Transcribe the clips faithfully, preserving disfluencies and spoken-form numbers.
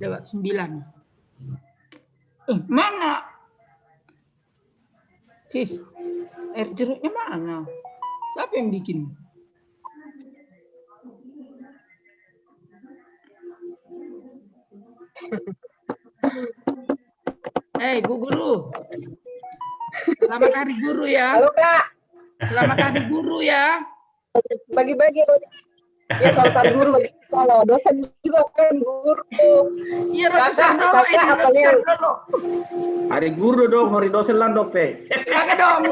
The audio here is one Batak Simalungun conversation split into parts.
Lewat sembilan. Eh, mana? Sis, air jeruknya mana? Siapa yang bikin? Hei, Bu Guru. Selamat Hari Guru ya. Halo, Kak. Selamat Hari Guru ya. Bagi-bagi loh. Ya, selamat Hari Guru bagi kita loh. Dosen juga kan guru. Iya, Roti Kakak, Sandolo, kakak ini apa Roti nih? Sandolo. Hari guru dong, hari dosen lah dok teh. Silakan dong.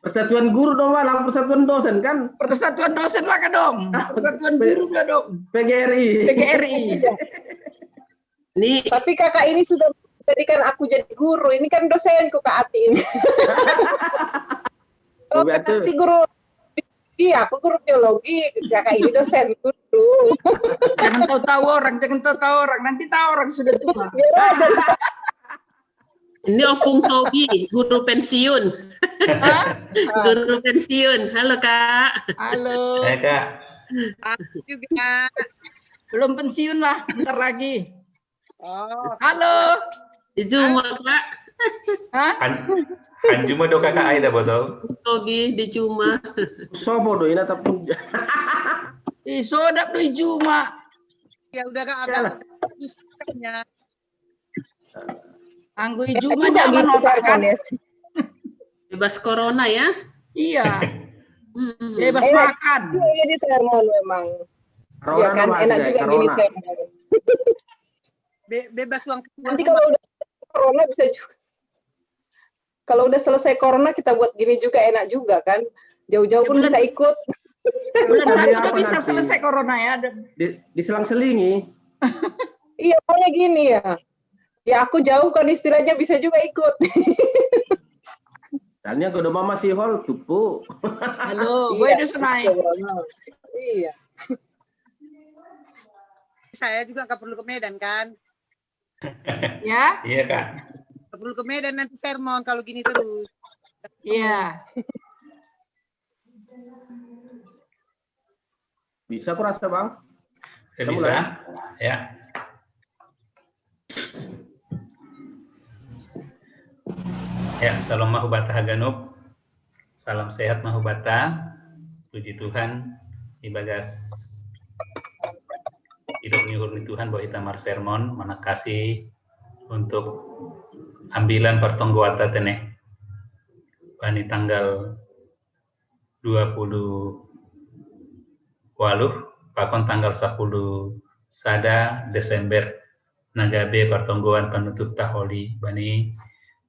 Persatuan guru dong, malah persatuan dosen kan? Persatuan dosen lah dong. Persatuan guru lah dong. P G R I. P G R I. Ini Tapi kakak ini sudah menjadikan aku jadi guru. Ini kan dosenku, Kak Ati ini. Oh, Berarti- Kak Ati guru. Iya, aku guru biologi. Kakak ini dosenku dulu. Jangan tahu-tahu orang, jangan tahu-tahu orang. Nanti tahu orang sudah tua. Biar aja. ini Opung Tobi, guru pensiun. Guru pensiun. Halo Kak. Halo. Hai kak. Juga. Belum pensiun lah, bentar lagi. Oh, Halo. Di Zoom Kak. Hah? Kan, kan cuma do kakak Aida botol. Tobi di Juma. Sopo do ini ataupun Ih, sodap do i Juma. Ya udah kak, agak susahnya. Anggo i Enak Juma juga nyaman gitu otak sermon kan? Ya. Bebas corona ya. Iya. Mm-mm. Bebas Enak. Makan. Iya, ini sermon memang. Iya Corona kan, dong, enak Aida, juga corona. Gini sermon. Be- bebas uang keluar Nanti kalau udah corona bisa juga. Kalau udah selesai corona kita buat gini juga enak juga kan. Jauh-jauh pun Bulan- bisa ikut. Bulan Tapi satu udah apa bisa nanti? Selesai corona ya. Dan Di, diselang-selingi. Iya, pokoknya gini ya. Ya aku jauh kan istilahnya bisa juga ikut. Soalnya kalau mama si hall tupu. Halo, Iya. gue udah naik. Iya. Saya juga nggak perlu ke Medan kan? Ya, Iya kak. Nggak perlu ke Medan nanti sermon kalau gini terus. Iya. Bisa kurasa bang? Ya, Kamu bisa. Lah. Ya. Ya, salam mahubata haganup. Salam sehat mahubata. Puji Tuhan, ibagas hidup ni Tuhan bahwa kita mar sermon, manakasi untuk ambilan partonggoata tene. Bani tanggal dua puluh waluh, pakon tanggal sapuluh sada Desember, nagabe partonggoan panutup taholi bani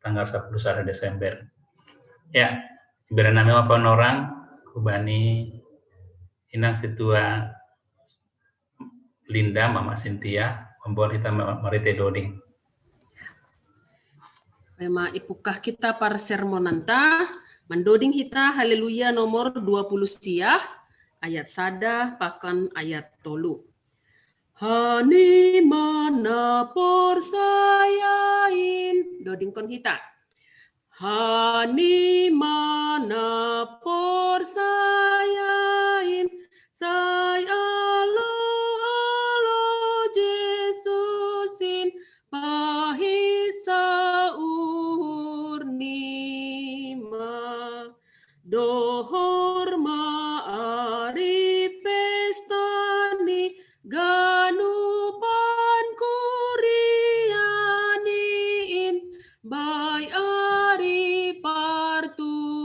tanggal sapuluh sada Desember. Ya, ibarat nama apa orang, kubani inang situa Linda, Mama Cynthia, membuat kita marite doding. Mema ipukah kita par sermonanta, mandoding kita Haleluya nomor dua puluh siah, ayat sada pakan ayat tolu. Hani mana porsayain, dodingkon kita. Hani mana porsayain, sai alo alo Jesusin, pahisa uhur nima. Dohor ma ari pestani, ganupan kurianiin, bai ari partubuni.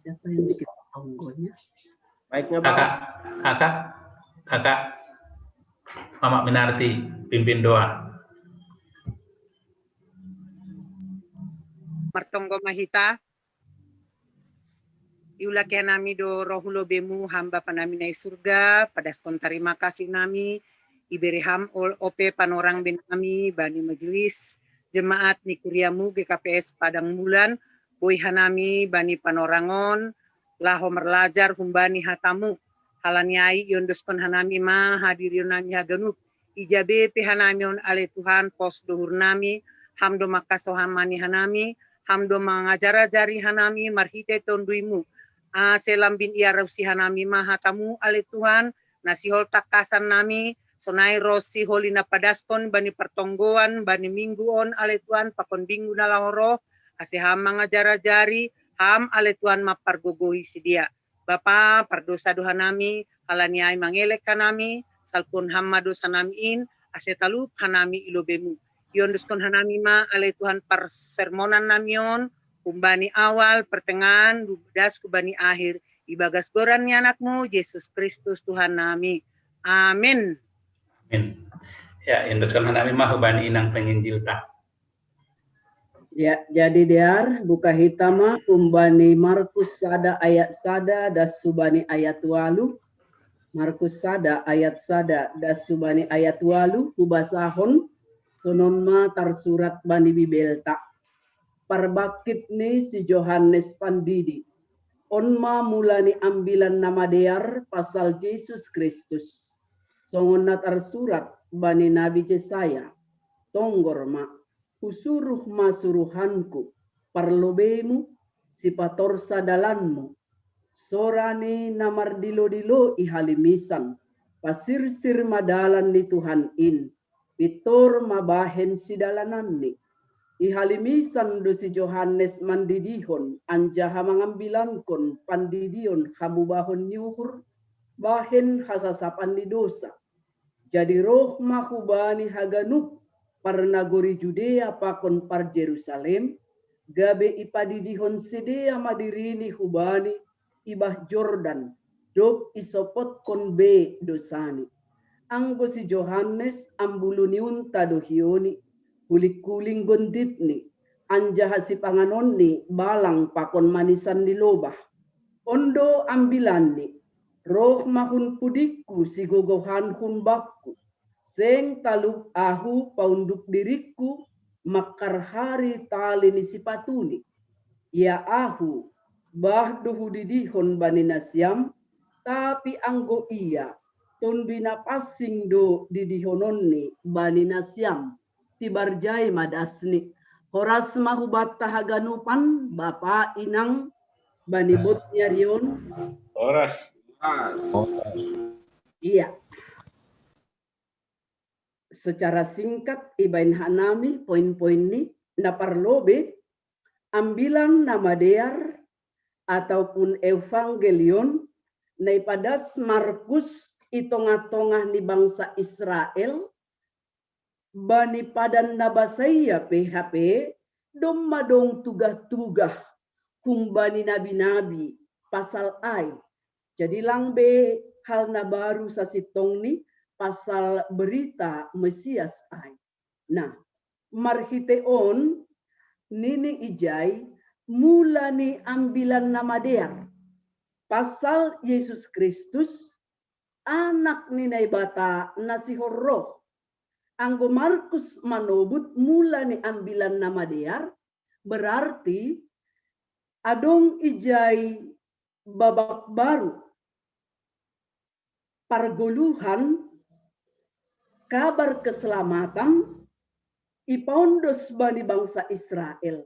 Siapa yang bikin tonggonya? Baiknya Kakak, Bapak. kakak, kakak, Mama Minarti, pimpin doa. Martonggo ma hita. Iulaki hanami do roh hu lobemu, ham Bapa nami na i surga, padaskon tarima kasih nami, ibere ham ol ope panorang be nami bani majelis jemaat ni kuriamu G K P S Padang Mulan, boi hanami bani panorang on, laho marlajar humbani hatamu, halani ai iondoskon hanami ma hadirion nami haganup, ija be pe hanami on ale Tuhan pos dohur nami, ham do mangkasohamani hanami, ham do mangajar-ajari hanami marhite tonduimu. Ase lambin iarahusi hanami ma hatamu ale Tuhan, na sihol tangkasan nami, sonai ro sihol i na padaskon bani partonggoan, bani minggu on ale Tuhan, pakon minggu na laho ro, ase ham mangajar-ajari, ham ale Tuhan mampargogohi sidea. Bapa, pardosa do hanami, halani ai mangelek hanami, salpon ham ma dosa nami in, ase talup hanami i lobemu. Iondoskon hanami ma ale Tuhan parsermonan nami on, humbani awal, pertengahan, das hubani akhir, ibagas goran ni anakmu, Jesus Kristus Tuhan nami. Amin. Amin. Ya, iondoskon hanami ma hubani inang penginjilta. Ya, jadi dear, buka hita ma humbani Markus sada ayat sada das hubani ayat walu. Markus sada ayat sada das hubani ayat walu, hubasahon, sonon ma tarsurat bani Bibelta. Parbangkit ni si Johannes Pandidi. On ma mula ni ambilan na madear pasal Jesus Kristus. Songon na tarsurat bani Nabi Jesaya. Tonggor ma, husuruh ma suruhanku, parlobeimu, sipatorsa dalanmu. Sora ni na mardilo-dilo i halimisan, pasirsir ma dalan ni Tuhan in, pintor ma bahen sidalananni. I halimisan do si Johannes mandidihon anjaha mangambilankon pandidion hamubahon ni uhur, bahen hasasapan ni dosa. Jadi roh ma hubani haganup parnagori Judea pakon par Jerusalem, gabe ipadidihon sidea ma dirini hubani ibah Jordan, dob isopotkon be dosani. Anggo si Johannes ambulu ni unta do hioni, huling-huling gonditni, anjaha sipanganonni balang pakon manisan ni lobah. On do ambilanni, roh ma hun pudingku sigogohan hun bangku. Seng talup ahu paunduk diringku mangkarhari tali ni sipatuni. Ia ahu, bah do hudidihon bani nasiam, tapi anggo ia, tonduy na pansing do didihononni bani nasiam. Tibar jai ma dasni. Horas ma hubanta haganupan, Bapa, Inang, bani bot ni ari on. Horas. Iya. Secara singkat ibaen hanami poin-poin ni na parlobei, ambilan na madear ataupun evangelion na ipadas Markus i tongah-tongah ni bangsa Israel, bani padan na basaia pe hape, domma dong tugah-tugah humbani nabi-nabi pasal ai. Jadi lang be hal na baru sasintongni pasal berita Mesias ai. Nah, marhite on nini ijai mula ni ambilan na madear. Pasal Jesus Kristus, Anak ni Naibata na sihol roh. Anggo Markus manobut mula ni ambilan na madear, berarti adong ijai babak baru, pargoluhan, kabar keselamatan ipaondos bani bangsa Israel.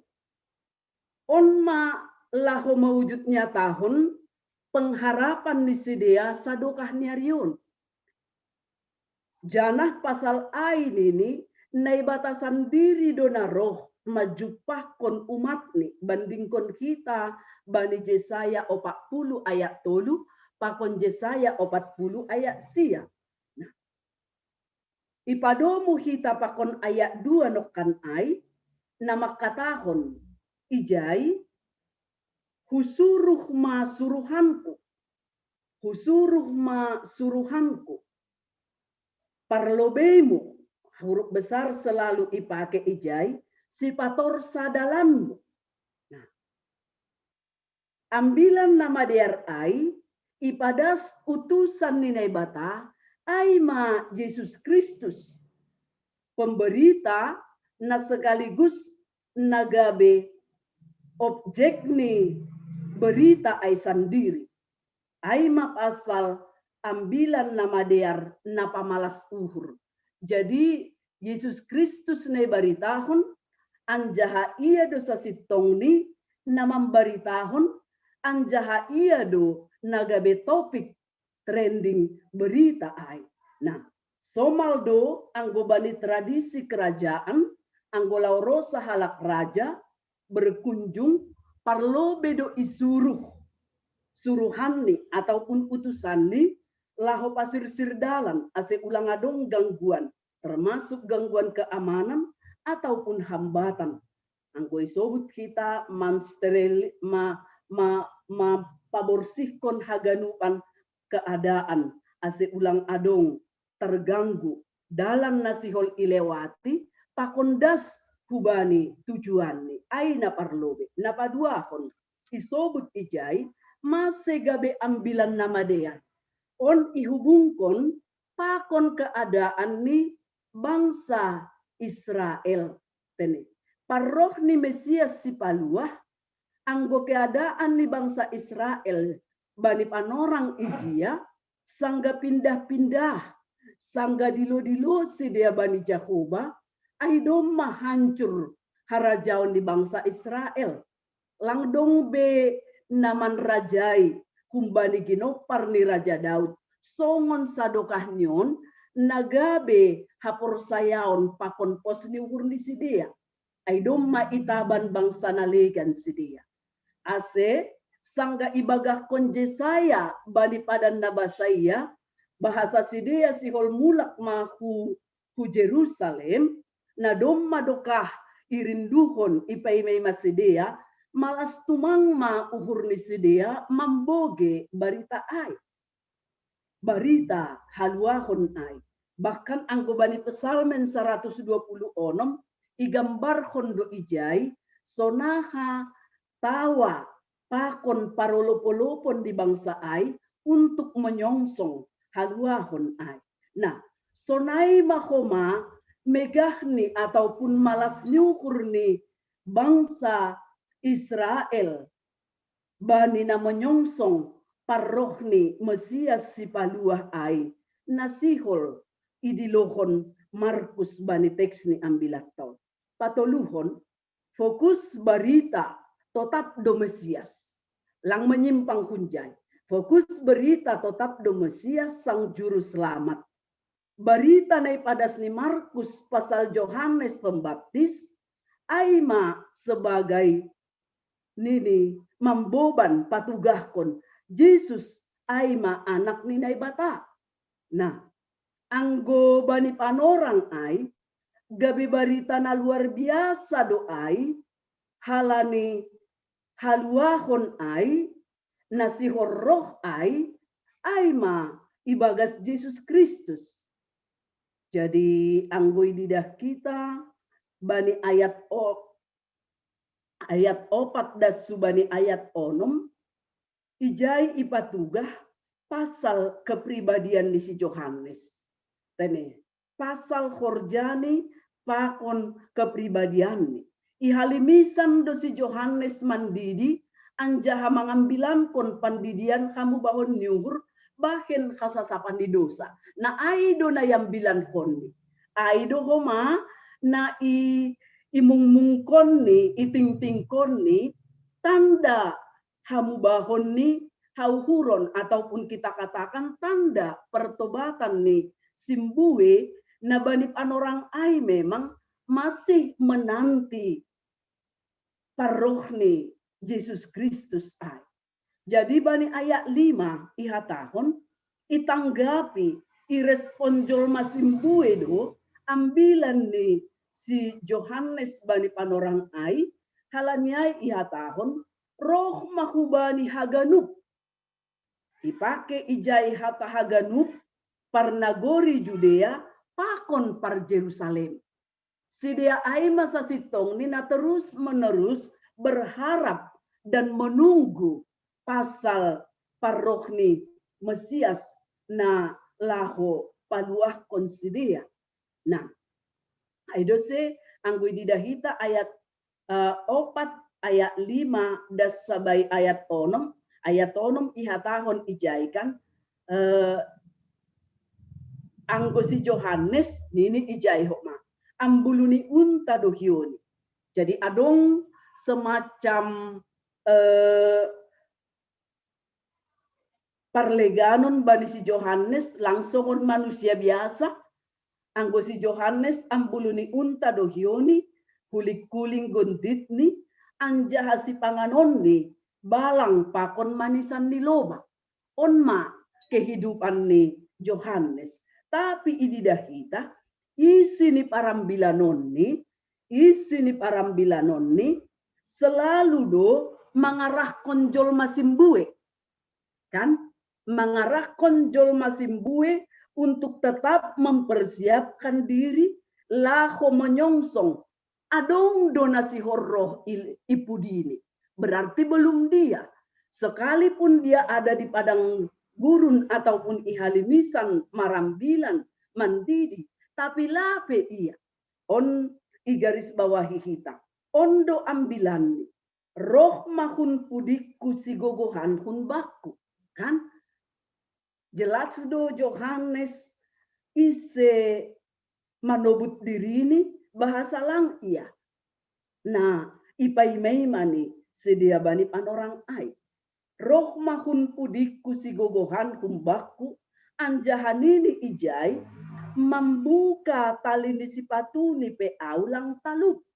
On ma laho maujud nyatahon pengharapan ni sidea sadokah ni ari on. Janah pasal ai nini, Naibata sandiri do na roh manjumpahkon umatni, bandingkon hita bani Jesaya opat puluh ayat tolu pakon Jesaya opat puluh ayat sia. Nah, ipadomu hita pakon ayat dua nongkan ai, na mangkatahon, ijai, Husuruh ma suruhanku. Husuruh ma suruhanku. Parlobeimu, huruf besar selalu ipake ijai, sipatorsa dalanmu. Nah, Ambilan na madear ai, ipadas utusan ni Naibata, ai ma Jesus Kristus. Pemberita na sekaligus na gabe objek ni berita ai sandiri. Ai ma pasal ambilan na madear na pamalas uhur. Jadi, Jesus Kristus na ibaritahon, anjaha ia do sasintongni na mambaritahon, anjaha ia do na gabe topik trending berita ai. Nah, somal do anggo bani tradisi kerajaan, anggo laho ro sahalak raja berkunjung, parlobe do isuruh suruhanni ataupun utusanni laho pasirsir dalan ase ulang adong gangguan, termasuk gangguan keamanan ataupun hambatan. Anggo isobut hita mansteril ma, ma, ma paborsihkon haganupan keadaan ase ulang adong terganggu dalan na sihol ilewati, pakon das hubani tujuanni, ai na parlobe. Na paduahon, isobut ijai, mase gabe ambilan na madear. On ihubungkon pakon keadaan ni bangsa Israel. Tene. Parroh ni Mesias sipaluah, anggo keadaan ni bangsa Israel bani panorang ijia, sangga pindah-pindah, sangga dilo-dilo sidea bani Jahowa, ai domma hancur harajaon ni bangsa Israel. Lang dong be na manrajai humbani ginompar ni Raja Daud, songon sadokah ni on na gabe haporsayaon pakon pos ni uhur ni sidea. Ai domma itaban bangsa na legan sidea. Ase, sangga ibagahkon Jesaya bani padan na basaia, bahasa sidea sihol mulak ma hu, hu Jerusalem, na domma dokah irinduhon ipaima-ima sidea, malas tumang ma uhur ni sidea mamboge barita ai. Barita haluahon ai. Bahkan anggo bani Psalmen saratus dua puluh onom, igambarhon do ijai, sonaha tawa pakon parolop-olopon di bangsa ai untuk menyongsong haluahon ai. Nah, sonai ma homa megahni ataupun malas ni uhur ni bangsa Israel bani na menyongsong parroh ni Mesias sipaluah ai, na sihol idilohon Markus bani teks ni ambilan on. Patoluhon, fokus barita totap do Mesias. Lang menyimpang hunjai. Fokus berita totap do Mesias sang juru selamat. Barita na ipadas ni Markus pasal Johannes Pembaptis, ai ma sebagai nini mamboban patugahkon Jesus ai ma anak ni Naibata. Nah, anggo bani panorang ai, gabe barita na luar biasa do ai, halani haluahon ai, na sihol roh ai, ai ma ibagas Jesus Kristus. Jadi anggo ididah kita bani ayat o, ayat opat das subani ayat onom, ijai ipatugah pasal kepribadian ni si Johannes. Tene, pasal horjani pakon kepribadianni. Ihalimisan do si Johannes mandidi, anjaha mangambilankon pandidian hamubahon ni uhur bahen hasasapan ni dosa. Na ai do na iambilankonni. Ai do homa na i, imungmungkonni, itingtingkonni, tanda hamubahon ni hauhuron ataupun kita katakan tanda pertobatan ni simbue na bani panorang ai memang masih menanti parroh ni Jesus Kristus ai. Jadi bani ayat lima ihatahon, itanggapi, irespon jolma simbue do ambilan ni si Johannes bani panorang ai, halani ai ihatahon, roh ma hubani haganup. Ipake ijai hata haganup, par nagori Judea, pakon par Jerusalem. Sidea ai ma sasintongni na terus-menerus berharap dan menunggu pasal parroh ni Mesias na laho paluahkon sidea. Nah, ai do ise anggo ididah hita ayat eh, opat ayat lima das sabai ayat onom, ayat onom ihatahon ijai kan, eh, anggo si Johannes nini ijai homa, ambulu ni unta do hioni. Jadi adong semacam eh, parleganon bani si Johannes langsung on manusia biasa, anggo si Johannes ambulu ni unta do hioni, huling-huling gonditni, anjaha sipanganonni balang pakon manisan ni lobak. On ma kehidupan ni Johannes. Tapi ididah hita, isi ni parambilanonni, isi ni parambilanonni selalu do mangarahkon jolma simbue. Kan? Mangarahkon jolma simbue untuk tetap mempersiapkan diri laho menyongsong adong do na sihol roh i pudini. Berarti belum dia. Sekalipun dia ada di padang gurun ataupun i halimisan marambilan, mandidi, tapi lape ia. On igarisbawahi hita. On do ambilanni. Roh ma hun pudikku sigogohan hun bakku. Kan? Jelas do Johannes ise manobut dirini bahasa lang ia. Nah, ipaimaima ni sidea bani panorang ai. Roh ma hun pudikku sigogohan hun bakku, anjaha nini ijai, mambuka tali ni sipatuni pe au lang talup.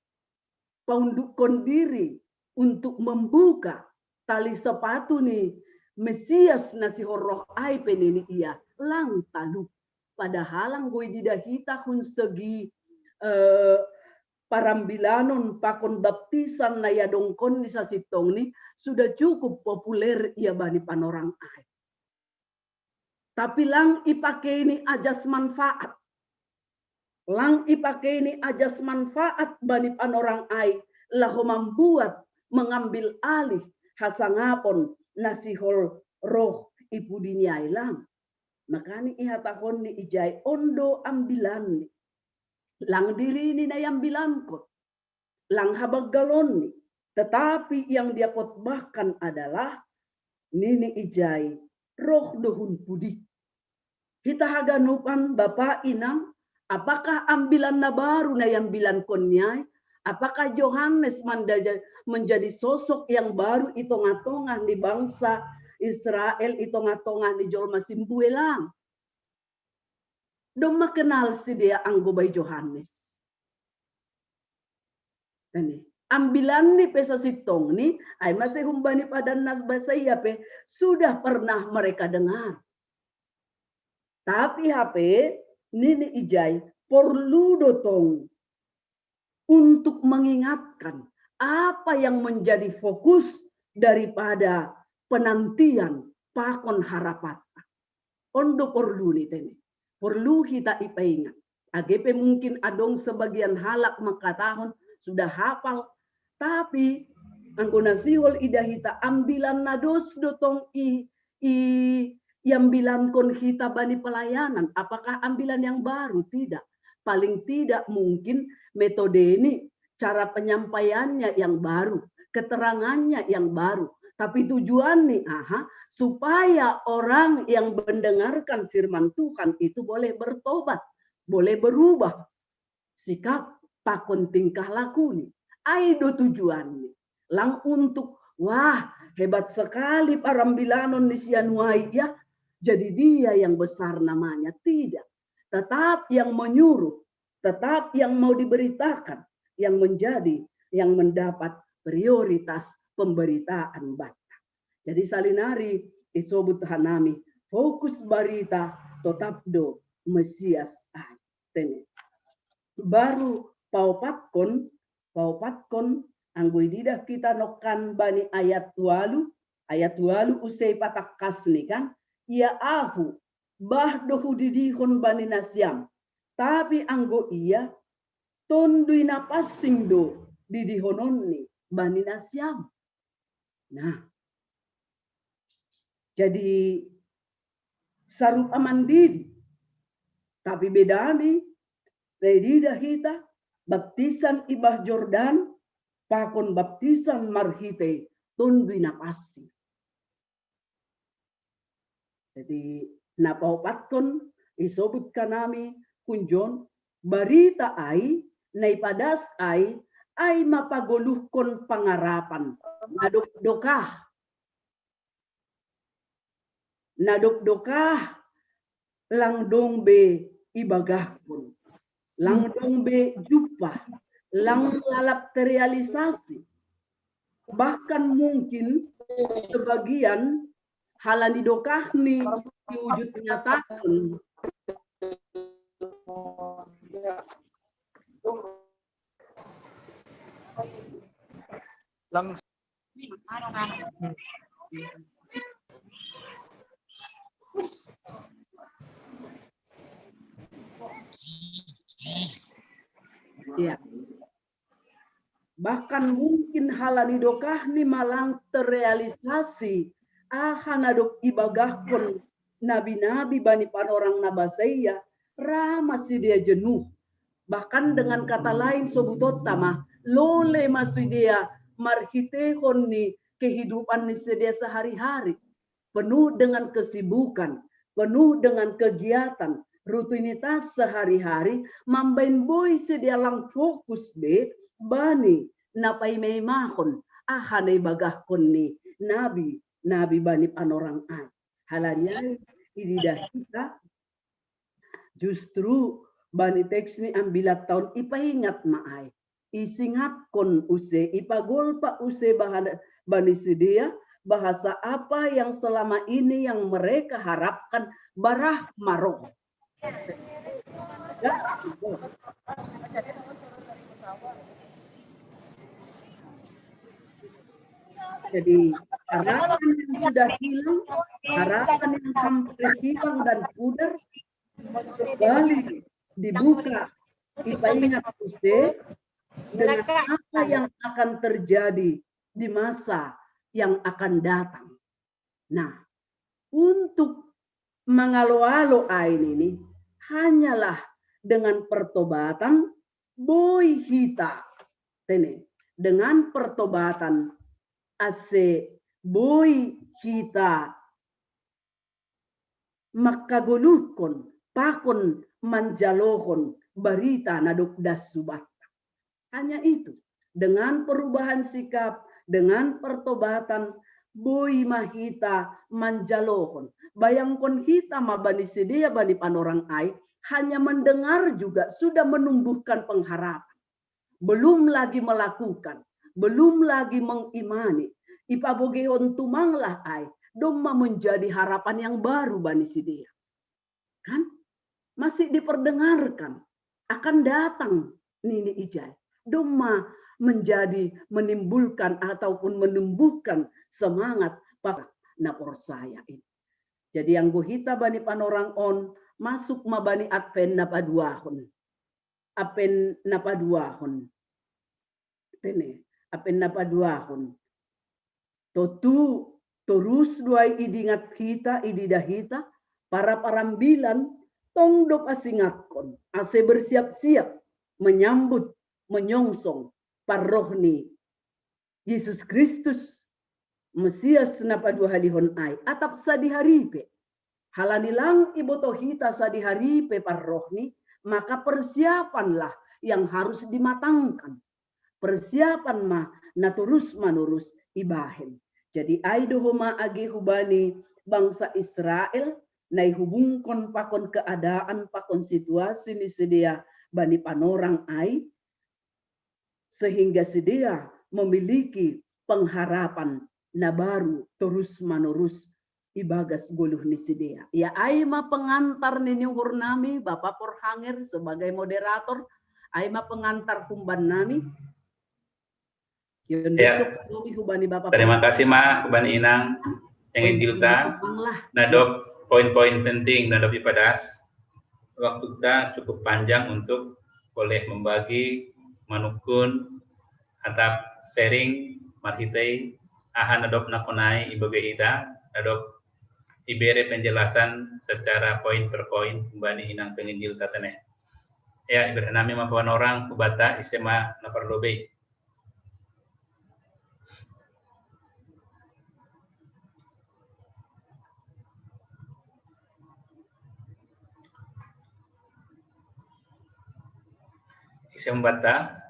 Paundukkon diri untuk membuka tali sepatu ni Mesias na sihol roh ai pe nini ia lang talup. Padahal anggo ididah hita hun segi eh, parambilanon pakon baptisan na iadongkon ni sasintongni sudah cukup populer ia bani panorang ai. Tapi lang ipakei ni ajas manfaat. Lang ipakei ni ajas manfaat bani panorang ai laho mambuat mengambil alih hasangapon na sihol roh i pudini ai lang. Makani ihatahon ni ijai on do ambilanni. Lang dirini na iambilankon. Lang habanggalonni. Tetapi yang dia khotbahkan adalah nini ijai roh do hun pudik. Hita haganupan bapa inang, apakah ambilan na baru na iambilankon ni ai? Apakah Johannes menjadi sosok yang baru i tongah-tongah ni bangsa Israel, i tongah-tongah ni jolma simbue lang? Domma kenal sidea anggo bai Johannes. Ambilanni pe sasintongni, ai mase humbani padan na basa ia pe sudah pernah mereka dengar. Tapi hape nini ijai porlu do tong untuk mengingatkan apa yang menjadi fokus daripada penantian pakon harapanta. On do porlu ni tene. Porlu hita ipaingat. Age pe mungkin adong sebagian halak mangkatahon sudah hafal, tapi anggo na sihol idah hita ambilan na dos do tong i, i iambilankon hita bani pelayanan. Apakah ambilan yang baru? Tidak. Paling tidak mungkin metode ini, cara penyampaiannya yang baru, keterangannya yang baru. Tapi tujuannya aha? Supaya orang yang mendengarkan firman Tuhan itu boleh bertobat, boleh berubah sikap pakon tingkah lakuni. Ai do tujuannya. Lang untuk, wah, hebat sekali parambilanon ni si anu ai ya. Jadi dia yang besar namanya. Tidak. Tetap yang menyuruh, tetap yang mau diberitakan, yang menjadi, yang mendapat prioritas pemberitaan banta. Jadi salinari isobut hanami, fokus barita totap do Mesias ai. Tene. Baru paopatkon, paopatkon Anggo ididah kita nongkan bani ayat walu, ayat walu use ipatangkas ni kan, ia ahu, bah do hudidihon bani nasiam. Tapi anggo ia, Tonduy Napansing do didihononni bani nasiam. Nah, jadi sarupa mandidi. Tapi bedani, na ididah hita, baptisan i bah Jordan, pakon baptisan marhite Tonduy Napansing. Jadi, na paopatkon, isobut hanami hunjon, barita ai, na ipadas ai, ai ma pagoluhkon pangarapan, na dokdokah. Na dokdokah, lang dong be ibagahkon. Lang dong be jumpah, lang lalap terrealisasi. Bahkan mungkin sebagian halani dokahni diwujud nyatakan. Lang Ya. Bahkan mungkin halani dokahni ma lang terrealisasi aha na dob ibagahkon nabi-nabi bani panorang na basaia, ra ma sidea jenuh. Bahkan dengan kata lain sobutonta ma, lole ma sidea marhitehon ni kehidupan ni sidea sehari-hari. Penuh dengan kesibukan, penuh dengan kegiatan, rutinitas sehari-hari, mambaen boi sidea lang fokus be bani na paimaimahon aha na ibagahkon ni nabi, nabi bani panorang ai. Halani ai ididah hita justru bani teks ni ambilan taon ipaingat ma ai. Isingatkon use, ipagolpa use bahana bani sidea, bahasa apa yang selama ini yang mereka harapkan barah maroh. Jadi harapan yang sudah hilang, harapan yang hampir hilang dan pudar, kembali dibuka, dipaingat use dengan apa yang akan terjadi di masa yang akan datang. Nah, untuk mangalo-alo ain ini hanyalah dengan pertobatan boi hita. Tene, dengan pertobatan ase boi hita mangkagoluhkon pakon manjalohon barita na dob das subanta. Hanya itu, dengan perubahan sikap, dengan pertobatan, boi ma hita manjalohon. Bayangkon hita ma bani sidea bani panorang ai, hanya mendengar juga sudah menumbuhkan pengharapan. Belum lagi melakukan, belum lagi mengimani. Ipabogehon tumanglah ai, domma menjadi harapan yang baru bani sidea. Kan? Masih diperdengarkan akan datang nini ijai. Domma menjadi menimbulkan ataupun menumbuhkan semangat para na porsaya ini. Jadi anggo hita bani panorang on masuk ma bani Advent na paduahon. Advent na paduahon. Tene, Advent na paduahon. Tontu torus do ai idingat hita, ididah hita, para parambilan tong dob asingatkon ase bersiap-siap menyambut, menyongsong parroh ni Yesus Kristus, Mesias na paduahalihon ai, atap sadihari pe. Halani lang iboto hita sadihari pe parrohni, maka persiapanlah yang harus dimatangkan. Persiapan ma na torus manorus ibahen. Jadi ai do homa age hubani bangsa Israel na ihubungkon pakon keadaan pakon situasi ni sidea bani panorang ai, sehingga sidea memiliki pengharapan na baru torus manorus ibagas goluh ni sidea. Ya ai ma pengantar ni uhur nami, Bapak Porhanger sebagai moderator, ai ma pengantar humban nami. Kion ya, besok kami hubani Bapak. Terima kasih, Ma, hubani Inang yang Injil ta. Nadop poin-poin penting, nadop ipadas. Waktu kita cukup panjang untuk boleh membagi, manukun, atap sharing marhitei aha nadop nakonai ibagai hita, nadop ibere penjelasan secara poin per poin hubani Inang penginjil ta tene. Ya, ibere nami ma panorang hubata ise ma na parlobei. Ise umbata.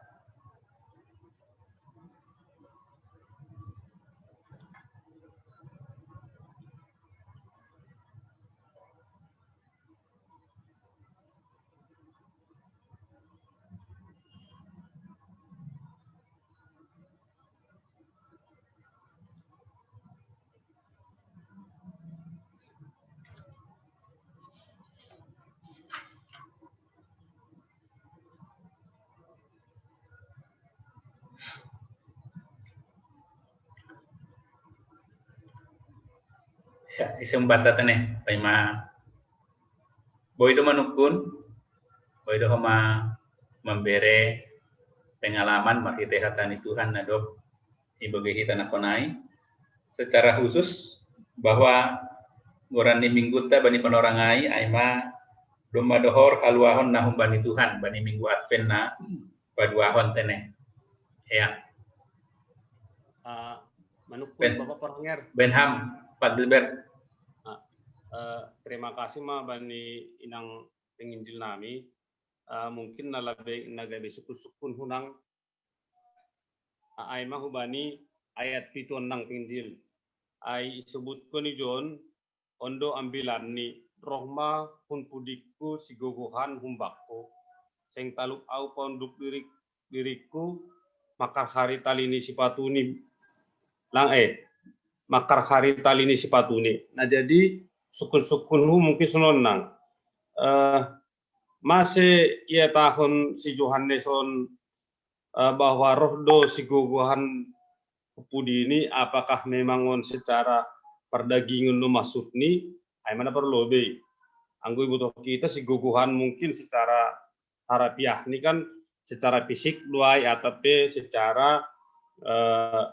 Ya, ise umbata tene, paima. Boi do manukun, boi do homa mambere pengalaman marhitei hata ni Tuhan nadop ibagai hita nakonai. Secara khusus bahwa goran ni mingguta bani panorangai aima domma dohor haluahon na humbani Tuhan bani minggu Advent na paduahon tene. Ya. Uh, manukun Bapak Poronger. Benham, Pak Gilbert. Uh, uh, terima kasih ma bani Inang penginjil nami. Uh, mungkin na labe na gabe sukun-sukun hunang ai ma hubani ayat pitu nang penginjil. Ai isebutko ni John ondo ambilanni roh ma hun pudikku sigogohan humbakku. Seng talup au paunduk dirik dirikku makar hari talini sipatuni lang eh makar hari talini sipatuni. Nah jadi sukun-sukunhu mungkin sononnang. Uh, mase ia tahun si Johannes on uh, bahwa roh do sigogohan pudi ini apakah memang on secara perdagingan no maksud ni ai mana perlu be anggo ibutuh kita sigogohan mungkin secara harafiah ini kan secara fisik duai atape secara uh,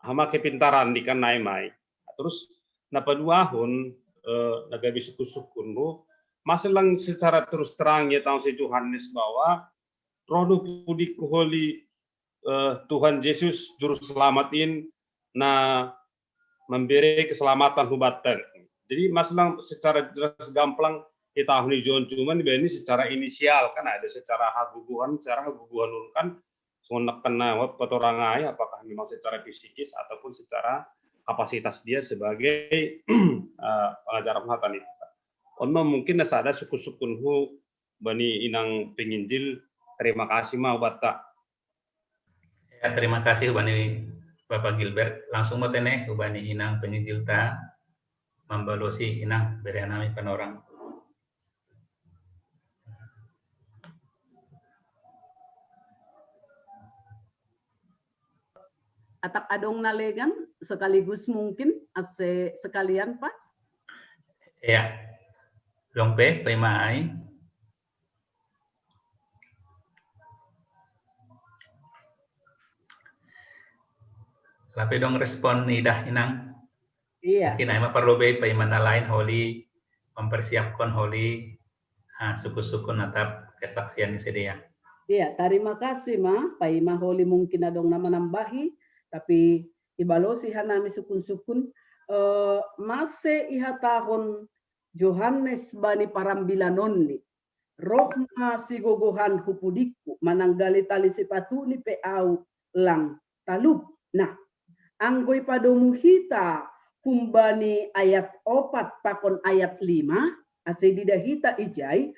hama kepintaran di kan nai mai. Terus napa duahun uh, nagabi sukun-sukun bu maselang secara terus terang ya tahun si Johannes bahwa roh do pudikku holi uh, Tuhan Yesus juru selamat in na memberi keselamatan hubatan. Jadi masalah secara jelas gamplang kita tahun John cuman ini secara inisial kan ada secara haguguhan, secara haguguhan kan songonak kena patorangai apakah memang secara fisikis ataupun secara kapasitas dia sebagai uh, pengajar hatan itu. Ono mungkin ada sukun-sukunhu bani inang penginjil terima kasih ma ubatta. Ya, terima kasih ubani Bapak Gilbert. Langsung matene ubani inang penginjilta mambalosi inang berianami panorang. Atak adong nalegan sekaligus mungkin ase sekalian Pak. Ya, dong pe, pe maai. Lape dong respon idah inang. Iya. Mungkin ai maparlobei paiman lain holi mempersiapkan holi ha, suku-suku natap kesaksian ni sedia. Iya, terima kasih ma. Paima holi mungkin adong nama nambahi, tapi ibalosi hanami sukun-sukun eh, mase iha tahun Johannes bani parambilanonni. Roh ma sigogohan hupudikku mananggali tali sipatuni pe au lang talup. Nah, anggo ipadomu hita humbani ayat opat pakon ayat lima, ase dida hita ijai,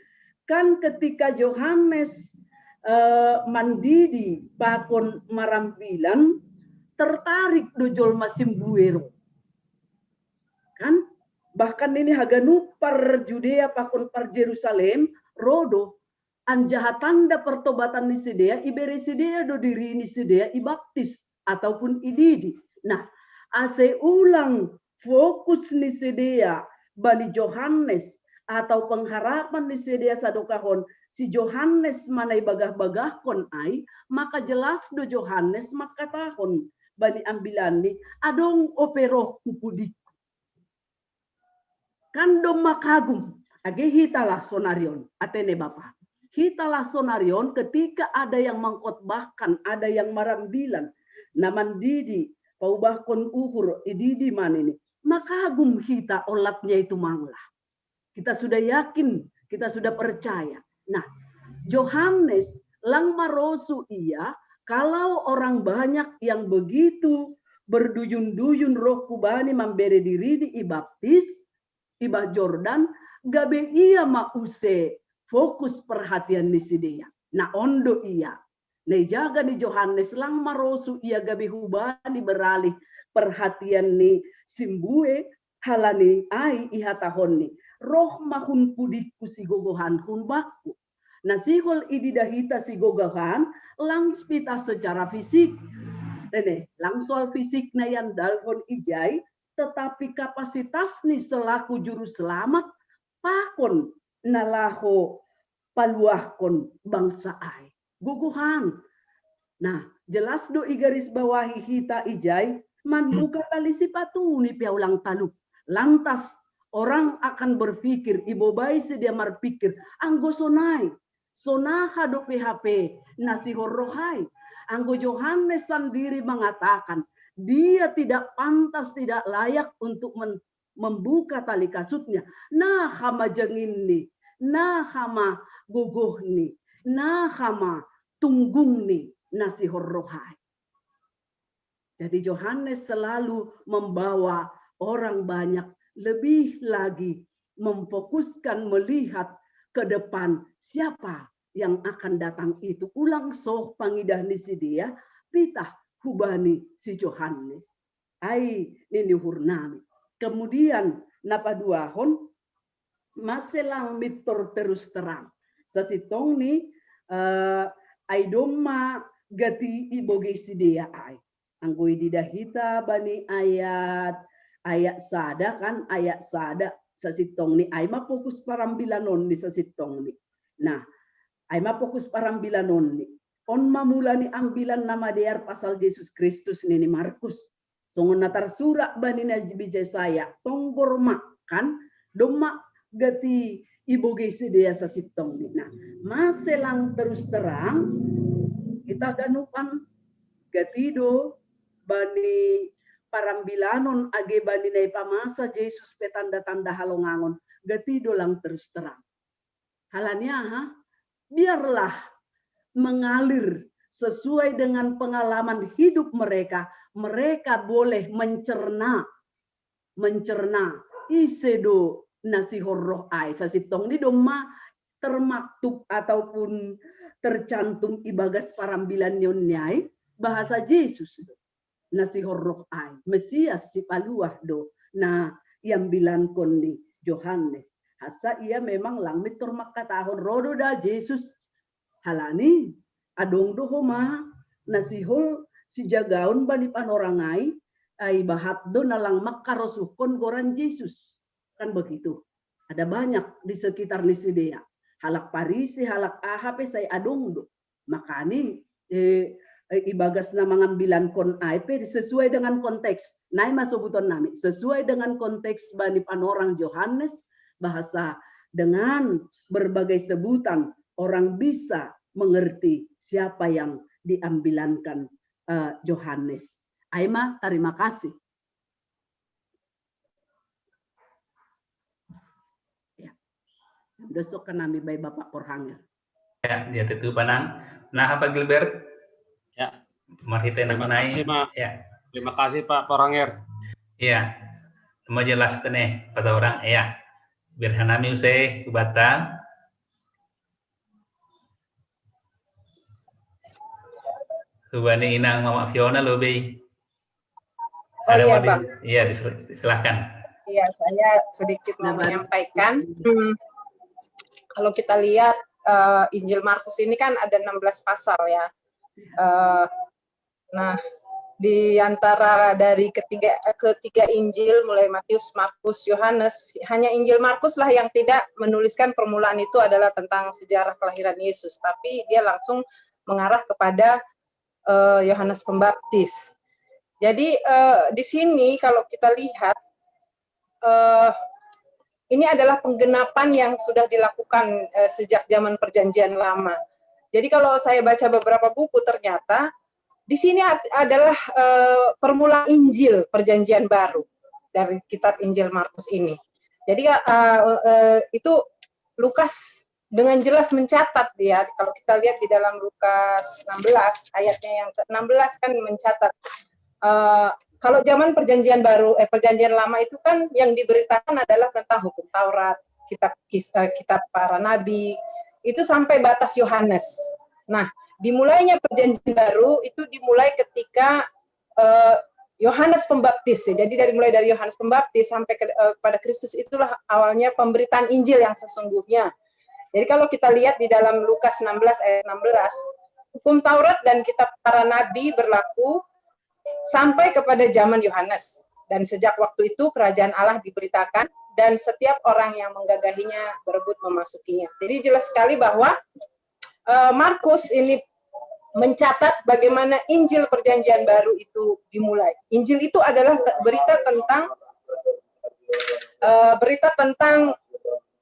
kan ketika Johannes eh, mandidi pakon marambilan, tertarik do jolma simbuero. Kan bahkan ini haganup par Judea pakon par Jerusalem rodo Anjaha tanda pertobatan ni sidea, ibere sidea do diri ni sidea ibaptis ataupun ididi. Nah, ase ulang fokus ni sidea bani Johannes atau pengharapan ni sidea sadokahon si Johannes mana ibagah-bagahkon ai, maka jelas do Johannes mangkatahon bani ambilanni, adong ope rohku pudikku. Kan domma kagum, age hitalah sonarion, atene Bapa. Hitalah sonarion ketika ada yang mengkhotbahkan, ada yang marambilan, na mandidi, paubahkon uhur, ididi manini. Makagum hita olatnya itu manglah. Kita sudah yakin, kita sudah percaya. Nah, Johannes lang marosu ia, kalau orang banyak yang begitu berduyun-duyun rohku bani mambere dirini ibaptis, ibah Jordan, gabe ia ma use fokus perhatian ni sidea. Na ondo ia. Na ijaga ni Johannes lang marosu ia gabe hubani beralih perhatian ni simbue, halani ai ihatahonni, roh ma hun pudikku sigogohan hun bakku. Na sihol ididah hita sigogohan lang pitah secara fisik. Tene, lang soal fisik na iandalhon ijai, tetapi kapasitas ni selaku juru selamat pakon na laho paluahkon bangsa ai. Gogohan. Nah, jelas do igaris bawahi hita ijai, manbuka tali sipatuni pe ulang talu. Lantas orang akan berpikir, ibobai sidea marpikir, anggo sonai, sonaha dope hape na sihol roh ai. Anggo Johannes sendiri mengatakan, dia tidak pantas, tidak layak untuk men membuka tali kasutnya. Naha ma janginni, naha ma gogohni, naha ma tunggungni na sihol roh ai. Jadi Johannes selalu membawa orang banyak lebih lagi memfokuskan melihat ke depan siapa yang akan datang itu. Ulang soh pangidah ni sidea, pitah hubani si Johannes. Ai nini uhurnami. Kemudian na paduahon, maselang mittor terus terang. Sasintongni, eh, ai domma gati ibogei sidea ai. Anggo ididah hita bani ayat, ayat sada kan, ayat sada sasintongni ai ma fokus parambilanonni sasintongni. Nah, ai ma fokus parambilanonni. On ma mula ni ambilan na madear pasal Jesus Kristus nini Markus. Songon na tarsurat bani nabi Jesaya, tonggor ma kan, domma gati ibogei sidea sasintongni. Nah, maselang terus terang, hita ganupan gati do bani parambilanon age bani na ipamasa Jesus pe tanda-tanda halongangon, gati do lang terus terang. Halani aha? Biarlah mengalir sesuai dengan pengalaman hidup mereka, mereka boleh mencerna, mencerna ise do na sihol roh ai. Sasintongni domma termaktub ataupun tercantum ibagas parambilan ni on ni ai, bahasa Jesus do na sihol roh ai, Mesias sipaluah do na iambilankon ni Johannes. Asa ia memang lang mittor mangkatahon roh do da Jesus. Halani adong do homa na sihol sijagaon bani panorang ai, ai bahat do na lang mangkarosuhkon goran Jesus. Kan begitu. Ada banyak di sekitar ni sidea. Halak Parisi, halak aha pe sai adong do. Makani, eh, eh, ibagas na mangambilankon ai pe sesuai dengan konteks. Nai ma sobuton nami, sesuai dengan konteks bani panorang Johannes, bahasa dengan berbagai sebutan orang bisa mengerti siapa yang diambilankan, eh, Johannes. Ai ma, terima kasih. Ya. Dosok kan nami bai Bapak Porhanger. Ya, dia tentu panang. Nah, apa Gilbert? Ya. Marhite terima kasih, Pak. Ya. Terima kasih, Pak Porhanger. Iya. Majelas tene pada orang, ya. Biar hanami usai kubata. Hubani inang Mama Fiona lebih. Oh iya, Bang. Iya, silahkan. Iya, saya sedikit mau menyampaikan. Hmm, kalau kita lihat eh, Injil Markus ini kan ada enam belas pasal ya. Eh, nah, di antara dari ketiga ketiga Injil, mulai Matius, Markus, Yohanes, hanya Injil Markus lah yang tidak menuliskan permulaan itu adalah tentang sejarah kelahiran Yesus, tapi dia langsung mengarah kepada eh, Yohanes Pembaptis. Jadi eh, di sini kalau kita lihat, eh, ini adalah penggenapan yang sudah dilakukan eh, sejak zaman Perjanjian Lama. Jadi kalau saya baca beberapa buku, ternyata di sini ad- adalah eh, permulaan Injil Perjanjian Baru dari kitab Injil Markus ini. Jadi eh, eh, itu Lukas dengan jelas mencatat, ya, kalau kita lihat di dalam Lukas enam belas ayatnya yang ke-enam belas kan mencatat, eh, kalau zaman Perjanjian Baru, eh, Perjanjian Lama itu kan yang diberitakan adalah tentang hukum Taurat, kitab kis- eh, kitab para nabi, itu sampai batas Yohanes. Nah, dimulainya Perjanjian Baru itu dimulai ketika eh, Yohanes Pembaptis, ya. Jadi dari mulai dari Yohanes Pembaptis sampai ke, eh, kepada Kristus, itulah awalnya pemberitaan Injil yang sesungguhnya. Jadi kalau kita lihat di dalam Lukas enam belas ayat enam belas, hukum Taurat dan kitab para nabi berlaku sampai kepada zaman Yohanes. Dan sejak waktu itu kerajaan Allah diberitakan dan setiap orang yang menggagahinya berebut memasukinya. Jadi jelas sekali bahwa eh, Markus ini mencatat bagaimana Injil Perjanjian Baru itu dimulai. Injil itu adalah berita tentang eh, berita tentang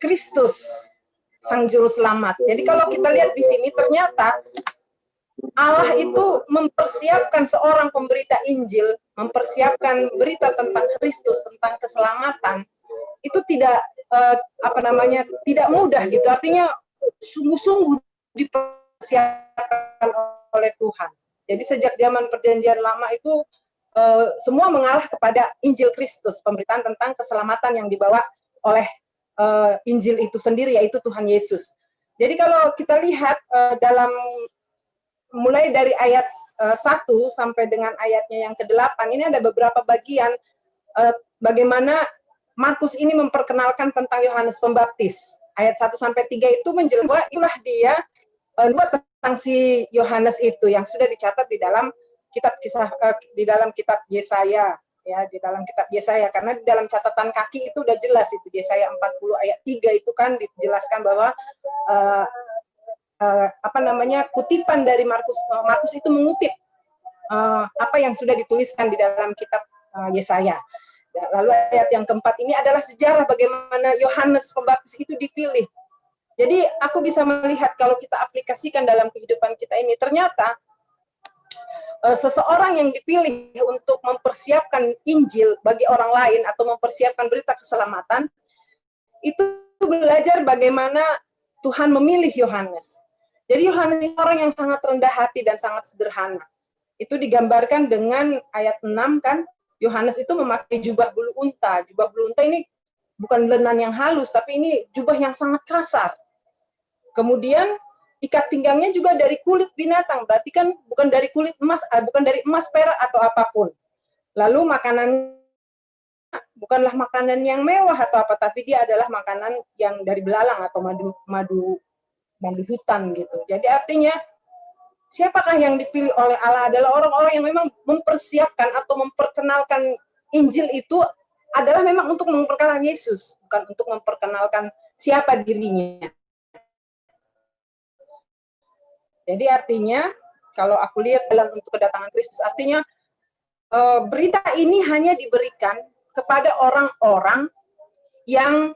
Kristus, Sang Juru Selamat. Jadi kalau kita lihat di sini, ternyata Allah itu mempersiapkan seorang pemberita Injil, mempersiapkan berita tentang Kristus, tentang keselamatan, itu tidak eh, apa namanya, tidak mudah gitu. Artinya sungguh-sungguh dipersiapkan oleh Tuhan. Jadi sejak zaman Perjanjian Lama itu eh, semua mengarah kepada Injil Kristus, pemberitaan tentang keselamatan yang dibawa oleh eh, Injil itu sendiri, yaitu Tuhan Yesus. Jadi kalau kita lihat eh, dalam mulai dari ayat eh, satu sampai dengan ayatnya yang kedelapan, ini ada beberapa bagian eh, bagaimana Markus ini memperkenalkan tentang Yohanes Pembaptis. Ayat satu sampai tiga itu menjelaskan bahwa itulah dia eh, dua tentang si Yohanes itu yang sudah dicatat di dalam kitab kisah eh, di dalam kitab Yesaya, ya, di dalam kitab Yesaya, karena di dalam catatan kaki itu udah jelas itu, Yesaya empat puluh ayat tiga itu kan dijelaskan bahwa eh, eh, apa namanya, kutipan dari Markus eh, Markus itu mengutip eh, apa yang sudah dituliskan di dalam kitab eh, Yesaya. Ya, lalu ayat yang keempat ini adalah sejarah bagaimana Yohanes Pembaptis itu dipilih. Jadi aku bisa melihat kalau kita aplikasikan dalam kehidupan kita ini, ternyata eh, seseorang yang dipilih untuk mempersiapkan Injil bagi orang lain atau mempersiapkan berita keselamatan, itu belajar bagaimana Tuhan memilih Yohanes. Jadi Yohanes ini orang yang sangat rendah hati dan sangat sederhana. Itu digambarkan dengan ayat enam kan, Yohanes itu memakai jubah bulu unta. Jubah bulu unta ini bukan lenan yang halus, tapi ini jubah yang sangat kasar. Kemudian ikat pinggangnya juga dari kulit binatang, berarti kan bukan dari kulit emas, eh, bukan dari emas, perak atau apapun. Lalu makanan bukanlah makanan yang mewah atau apa, tapi dia adalah makanan yang dari belalang atau madu madu madu hutan gitu. Jadi artinya siapakah yang dipilih oleh Allah adalah orang-orang yang memang mempersiapkan atau memperkenalkan Injil itu adalah memang untuk memperkenalkan Yesus, bukan untuk memperkenalkan siapa dirinya. Jadi artinya kalau aku lihat dalam untuk kedatangan Kristus, artinya eh, berita ini hanya diberikan kepada orang-orang yang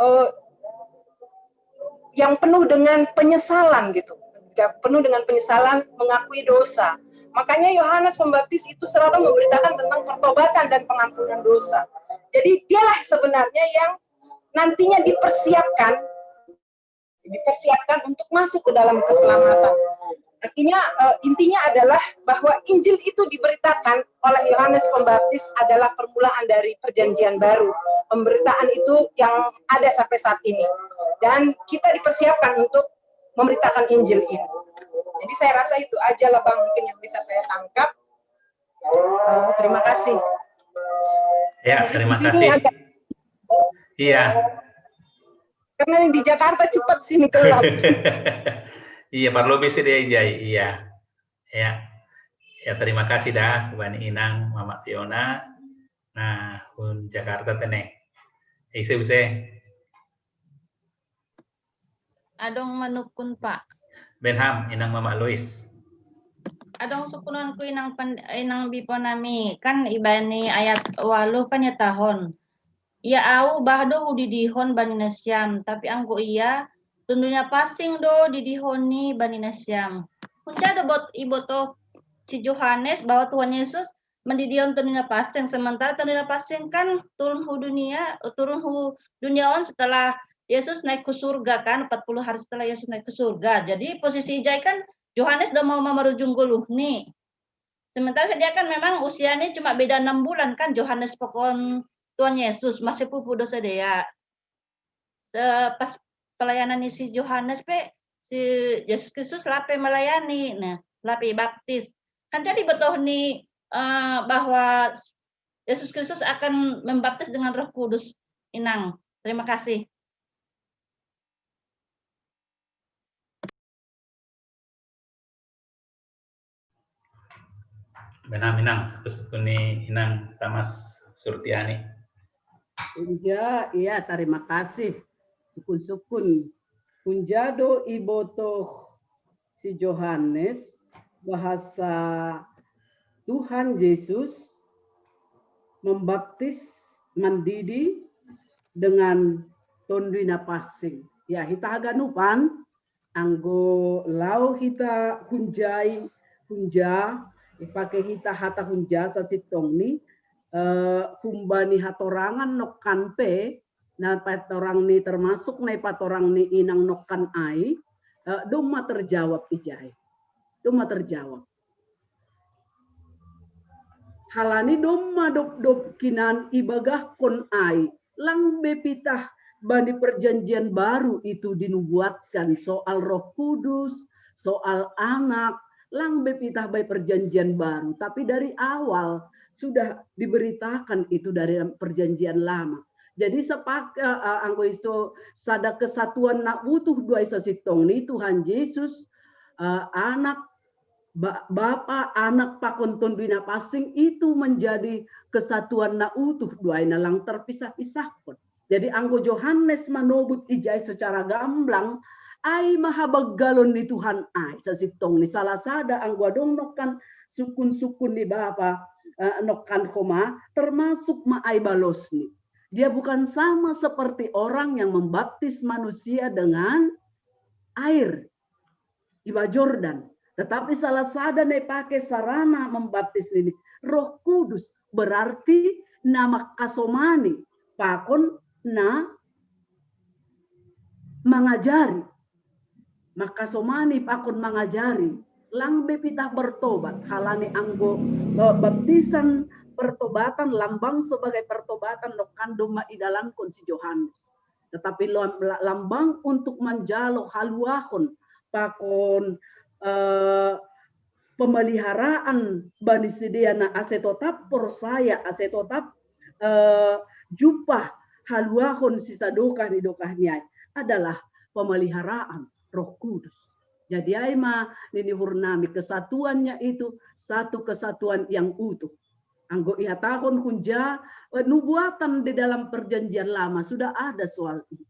eh, yang penuh dengan penyesalan gitu, penuh dengan penyesalan, mengakui dosa. Makanya Yohanes Pembaptis itu selalu memberitakan tentang pertobatan dan pengampunan dosa. Jadi dialah sebenarnya yang nantinya dipersiapkan dipersiapkan untuk masuk ke dalam keselamatan. Artinya eh, intinya adalah bahwa Injil itu diberitakan oleh Yohanes Pembaptis adalah permulaan dari perjanjian baru. Pemberitaan itu yang ada sampai saat ini. Dan kita dipersiapkan untuk memberitakan Injil ini. Jadi saya rasa itu aja lah Bang mungkin yang bisa saya tangkap. Eh, terima kasih. Ya, terima kasih. Agak... Iya. Karena di Jakarta cepat sini gelap. Iya, parlo bisi dia, Jai. Iya. Ya. Ya, terima kasih dah, Bani Inang, Mama Fiona. Nah, un Jakarta teneng. Ise use. Adong manukun, Pak. Benham, Inang Mama Lois. Adong sukunonku Inang pen, Inang Bipo nami, kan ibani ayat waluh kan nyatahon. Ia au bah do hudidihon bani nasiam, tapi anggo ia Tonduy Napansing do didihon ni bani nasiam. Hunja do bot iboto si Johannes bahwa Tuhan Yesus mandidihon Tonduy Napansing, sementara Tonduy Napansing kan turun hu dunia, turun hu dunia on setelah Yesus naik ke surga kan, empat puluh hari setelah Yesus naik ke surga. Jadi posisi ijai kan Johannes do mau mamarujung goluh ni. Sementara sedia kan memang usianya cuma beda enam bulan kan, Johannes pokon Tuhan Yesus masih pupu do sedia. Pas pelayanan ni si Johannes pe si Yesus Kristus lape melayani, nah lape baptis. Kan jadi betoh ni uh, bahwa Yesus Kristus akan membaptis dengan Roh Kudus. Inang, terima kasih. Benam Inang, sepuh-sepuh ni Inang Tamas Surtiani. Hunja, iya, terima kasih. Sukun-sukun. Hunja do ibotoh si Johannes bahasa Tuhan Yesus membaptis mandidi dengan Tonduy Napansing. Ya, hita haganupan, anggo lao hita hunjai, hunja, ipake hita hata hunja sasintongni, eh, humbani hatorangan nokkan pe, na patorang ni termasuk na patorang ni Inang nokkan ai, eh, domma terjawab ijai. Domma terjawab. Halani domma dop-dop kinan ibagahkon ai, lang be pitah bani perjanjian baru itu dinubuatkan soal Roh Kudus, soal Anak, lang be pitah bai perjanjian baru, tapi dari awal sudah diberitakan itu dari perjanjian lama. Jadi sepak uh, anggo iso sada kesatuan na utuh dua isa sitong ni Tuhan Yesus, uh, Anak, Bapa, Anak, pakon Tonduy Napansing itu menjadi kesatuan na utuh dua ina lang terpisah-pisahkon. Jadi anggo Johannes manobut ijai secara gamblang, ai mahabaggalon ni Tuhan ai sasintong ni salah sada anggo adong nokkan sukun-sukun ni Bapa, eh, nokkan homa, termasuk ma ai balosni. Dia bukan sama seperti orang yang membaptis manusia dengan air iba Jordan. Tetapi salah sada na ipake sarana membaptis ini Roh Kudus, berarti na mangkasomani pakon na mangajari. Mangkasomani pakon mangajari. Lang be pitah bertobat, halani anggo baptisan pertobatan lambang sebagai pertobatan nokkan domma idalankon si Johannes. Tetapi lambang untuk manjalo haluahon pakon eh, pemeliharaan bani sidea na ase totap porsaya, ase totap eh, jumpah haluahon sisadokah ni dokah ni ai adalah pemeliharaan Roh Kudus. Jadi ai ma nini hurnami kesatuannya itu satu kesatuan yang utuh. Anggo ihatahon hunja nubuatan di dalam perjanjian lama sudah ada soal itu.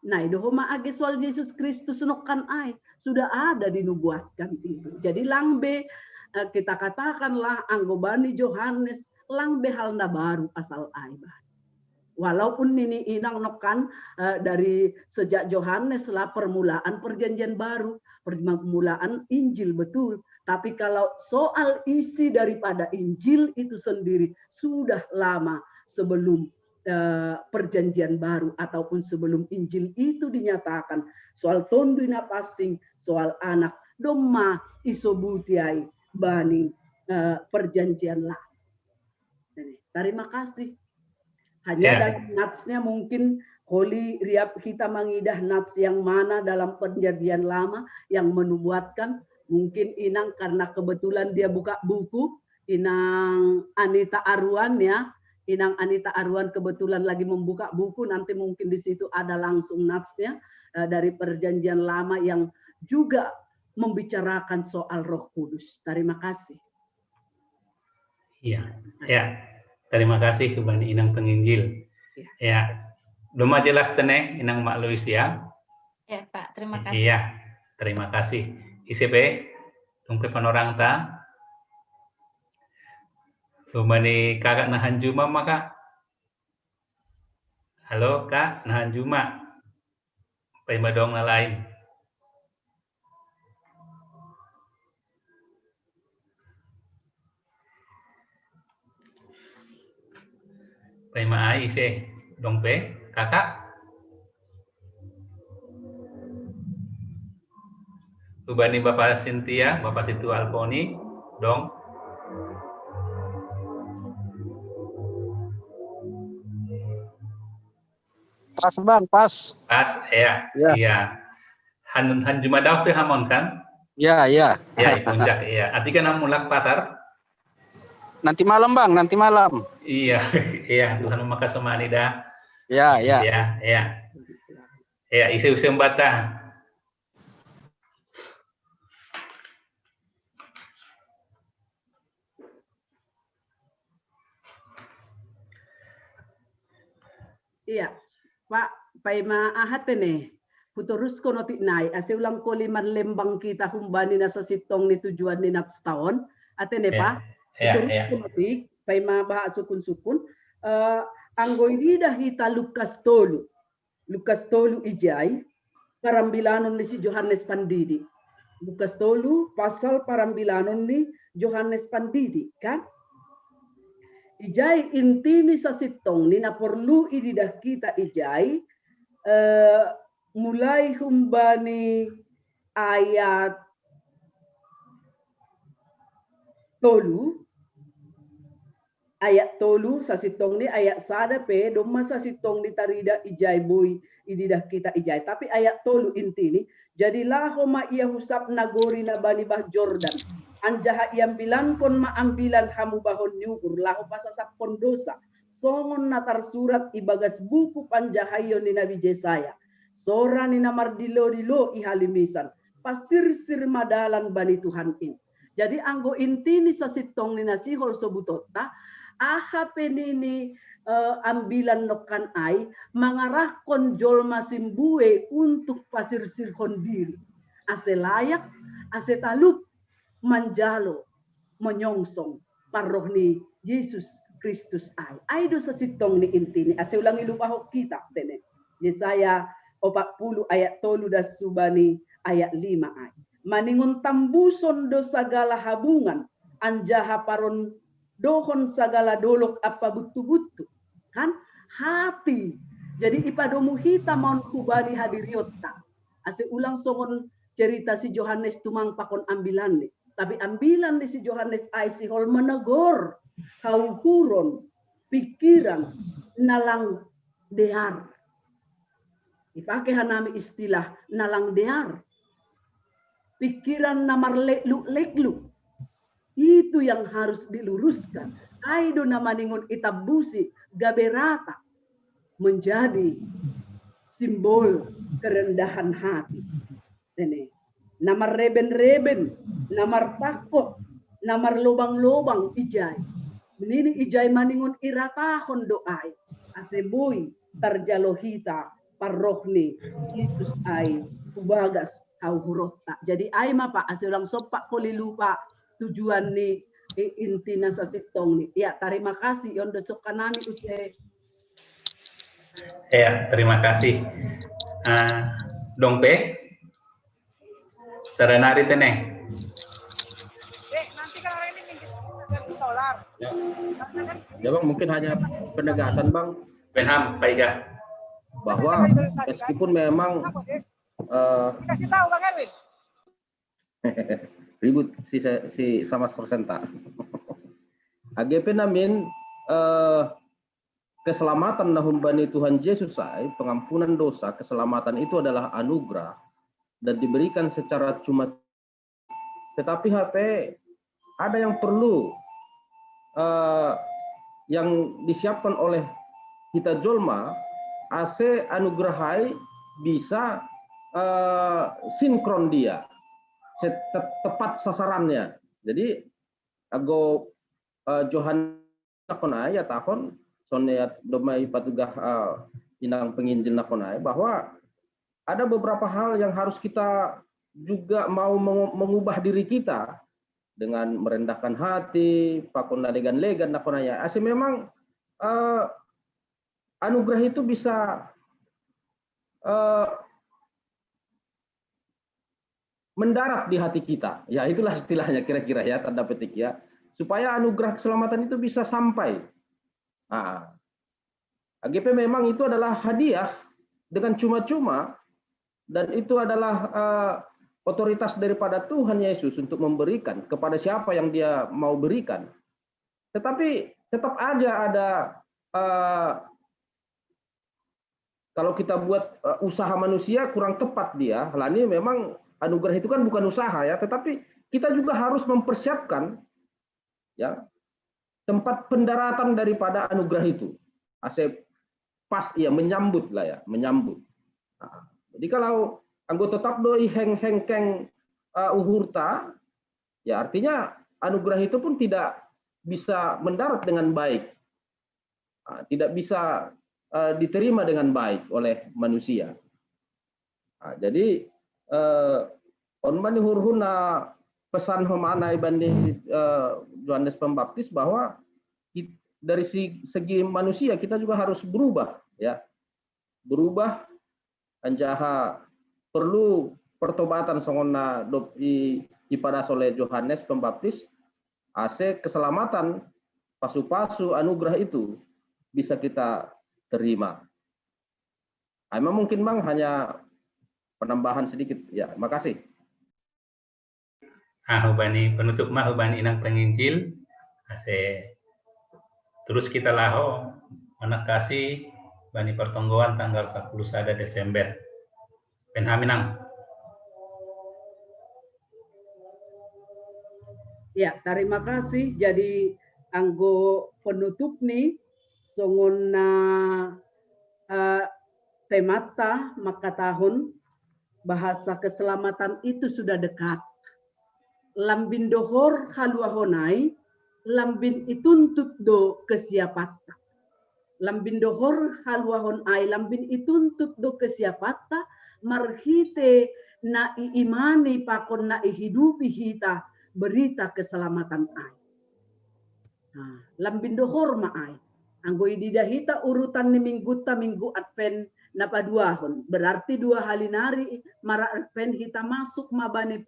Nah, idohoma age soal Yesus Kristus nokkan ai sudah ada dinubuatkan itu. Jadi langbe eh, kita katakanlah anggo bani Johannes langbe hal na baru asal ai bani. Walaupun nini Inang nokkan eh, dari sejak Johannes lah permulaan perjanjian baru, permulaan Injil betul. Tapi kalau soal isi daripada Injil itu sendiri sudah lama sebelum eh, perjanjian baru ataupun sebelum Injil itu dinyatakan soal Tonduy Napansing, soal Anak, domma isobuti ai bani eh, perjanjian lama. Terima kasih. Hanya yeah. Dari natsnya mungkin Holy Riap kita mengidah nats yang mana dalam perjanjian lama yang menubuatkan. Mungkin Inang karena kebetulan dia buka buku, Inang Anita Aruan ya, Inang Anita Aruan kebetulan lagi membuka buku, nanti mungkin di situ ada langsung natsnya eh, dari Perjanjian Lama yang juga membicarakan soal Roh Kudus. Terima kasih. Iya, ya. Terima kasih kepada Inang Penginjil. Ya. Belum jelas tene Inang Mak Luis ya. Ya Pak, terima kasih. Iya, terima kasih. Ise pe, tungke panorang ta. Rumah ni kakak nahan juma maka. Halo kak, nahan juma. Pai madong na lain. Pai ma ai ise dong pe kakak. Ubani Bapak Sintia, Bapak Situ Alponi, dong. Pas bang, pas. Pas, ya, ya. Iya. Han han juma dau pe hamon kan? Ya, ya. Ya, puncak ya. Ati kan mulak patar. Nanti malam bang, nanti malam. Iya, iya. Tuhan maka semani dah. Ya, ya. Ya, ya. Ya, isi usia bata. Iya, Pak, paima ahat ne. Putorus kono ti nai, ase ulang koli man lembang kita humbani nasa sitong ni tujuan ni nats taon. Atene pa. Putorus kono ti, paima baha sukun-sukun. Uh, anggoi dida hita Lukas tolu. Lukas tolu ijai, parambilanon ni si Johannes Pandidi. Lukas tolu pasal parambilanon ni Johannes Pandidi, kan? Ijai inti ni sasitong ni na porlu ididah kita ijai, eh, mulai humbani ayat tolu, ayat tolu sasitong ni ayat sada pe domma sasitong ni tarida ijai boi ididah kita ijai. Tapi ayat tolu inti ni, jadi laho ma ia husap nagori na bani bah Jordan. Anjaha iambilankon ma ambilan hamu bahon nyuhur laho pasasappon dosa. Songon na tarsurat ibagas buku panjahaion ni Nabi Jesaya. Sora ni na mardilo-dilo i halimisan. Pasirsir ma dalan bani Tuhan in. Jadi anggo inti ni sasintong ni nasihol sobutotta, aha pe nini uh, ambilan nokkan ai mangarahkon jolma simbue untuk pasirsirhon diri. Ase layak, ase talup manjalo, menyongsong parroh ni Yesus Kristus ai. Ai do sasintong ni inti ni ase ulangi lupahok kita tene. Yesaya opat puluh ayat tolu das subani ayat lima ai. Maningon tambuson do sagala habungan anjaha paron dohon sagala dolok apa buttu-buttu. Kan? Hati. Jadi ipadomu hita maun hubani hadiriotta. Ase ulang songon cerita si Johannes tumang pakon ambilanni. Tapi ambilan ni si Johannes ai sihol menegor hauhuron pikiran nalang dear. Ipake hanami istilah nalang dear. Pikiran na marleklu-leklu. Itu yang harus diluruskan. Ai do na maningon itambusi gabe rata menjadi simbol kerendahan hati. Ini na marreben-reben, na marpakko, na marlobang-lobang ijai. Nini ijai maningon iratahon do ai. Ase boi tarjalo hita parrohni Kristus ai hubagas hauhurotta. Jadi ai ma Pak ase ulang sompak koli lupa tujuan ni inti na sasintong ni. Ya, terima kasih. Yondo sokanami use. Ya, terima kasih. Uh, dong pe, saranari tene. Nanti kan orang ini minggir dolar. Ya. Ya bang, mungkin hanya penegasan bang. Benham, Pak Iga. Bahwa meskipun memang uh, kasih tahu Bang Erwin. Ribut si si sama persenta. Agepe namin uh, keselamatan na humbani Tuhan Yesus ai, pengampunan dosa, keselamatan itu adalah anugerah dan diberikan secara cuma. Tetapi hape ada yang perlu uh, yang disiapkan oleh kita jolma, ase anugerahai bisa eh, sinkron dia, se- te- tepat sasarannya. Jadi ago eh, Johan nakon ai, ya tahun, sonea domai patugah eh, inang penginjil nakon ai, bahwa ada beberapa hal yang harus kita juga mau mengu- mengubah diri kita dengan merendahkan hati, pakon legan-legan nakon ai. Ase memang eh, anugerah itu bisa eh, mendarat di hati kita. Ya, itulah istilahnya kira-kira, ya, tanda petik, ya. Supaya anugerah keselamatan itu bisa sampai. Nah, A G P memang itu adalah hadiah dengan cuma-cuma, dan itu adalah eh, otoritas daripada Tuhan Yesus untuk memberikan kepada siapa yang dia mau berikan. Tetapi tetap aja ada eh, kalau kita buat eh, usaha manusia kurang tepat dia, lani memang anugerah itu kan bukan usaha, ya, tetapi kita juga harus mempersiapkan, ya, tempat pendaratan daripada anugerah itu. Ase pas, ya, menyambut lah, ya, menyambut. Nah, jadi kalau anggota tetap doi heng hengkeng eh, uhurta, ya, artinya anugerah itu pun tidak bisa mendarat dengan baik. Nah, tidak bisa eh, diterima dengan baik oleh manusia. Nah, jadi eh, on mani hurhuna pesan homana ibani eh, Yohanes Pembaptis bahwa kit- dari si- segi manusia kita juga harus berubah, ya, berubah anjaha perlu pertobatan songon na dob i ipadas oleh Yohanes Pembaptis, ase keselamatan, pasu-pasu, anugerah itu bisa kita terima. Emang mungkin Bang hanya penambahan sedikit, ya, makasih. Ah, hubani penutup mah hubani inang penginjil, ase terus kita laho manakasi bani pertonggoan tanggal sepuluh sada Desember. Penhaminang. Ya, terima kasih. Jadi anggo penutup nih, songon na uh, temata maka tahun bahasa keselamatan itu sudah dekat. Lambin dohor haluahon ai, lambin ituntut do kesiapatta. Lambin dohor haluahon ai, lambin ituntut do kesiapatta, marhite na iimani pakon na ihidupi hita berita keselamatan ai. Nah, lambin dohor ma ai. Anggo idida hita urutan ni mingguta minggu Advent na paduahon, berarti dua hali nari mara Advent hita masuk ma bani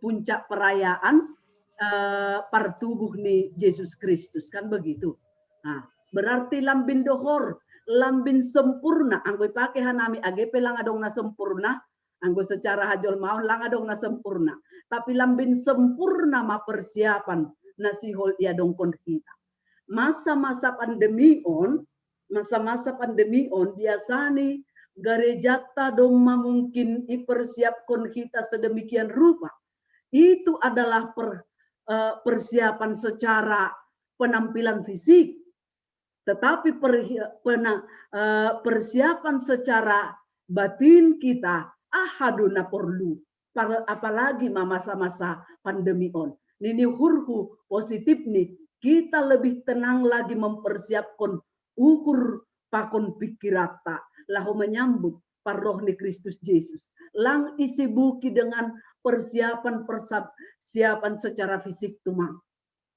puncak perayaan eh, partubuh ni Jesus Kristus, kan begitu. Nah, berarti lambin dohor, lambin sempurna, anggo ipake hanami A G P lang adong na sempurna, anggo secara hajolmaon lang adong na sempurna. Tapi lambin sempurna ma persiapan na sihol iadongkon hita. Masa-masa pandemi on, masa-masa pandemi on biasanya gerejatta domma mungkin ipersiapkon hita sedemikian rupa. Itu adalah per, uh, persiapan secara penampilan fisik, tetapi per, pena, uh, persiapan secara batin kita ahaduna perlu, apalagi masa-masa pandemi on. Nini hurhu positif nih, kita lebih tenang lagi mempersiapkan ukur pakon pikiratta laho menyambut parroh ni Kristus Yesus. Lang isibuki dengan persiapan persiapan secara fisik tumang.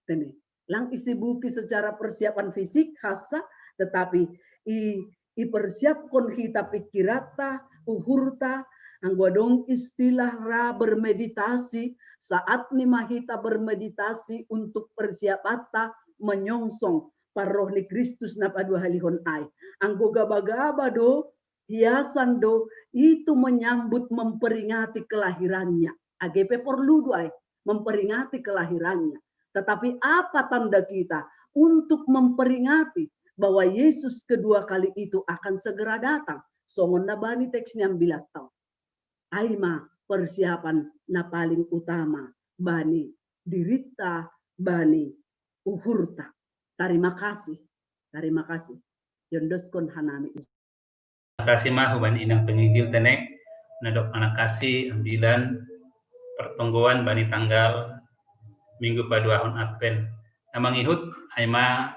Tene. Lang isibuki secara persiapan fisik hasa, tetapi i ipersiapkon hita pikiratta, uhurta, anggo adong istilah ra bermeditasi, saat ni mahita bermeditasi untuk persiapatta menyongsong parroh ni Kristus na paduahalihon ai. Anggo gaba-gaba do, hiasan do, itu menyambut memperingati kelahirannya. A G P perlu do ai memperingati kelahirannya. Tetapi apa tanda kita untuk memperingati bahwa Yesus kedua kali itu akan segera datang? Songon na bani teks ni ambilan tau. Ai ma persiapan na paling utama bani diritta, bani uhurta. Tarima kasih. Tarima kasih. Yondoskon hanami. Makasi ma huban inang pangigil tenek, nadok anak kasi ambilan pertonggoan bani tanggal minggu paduahon Advent. Namang ihut ai ma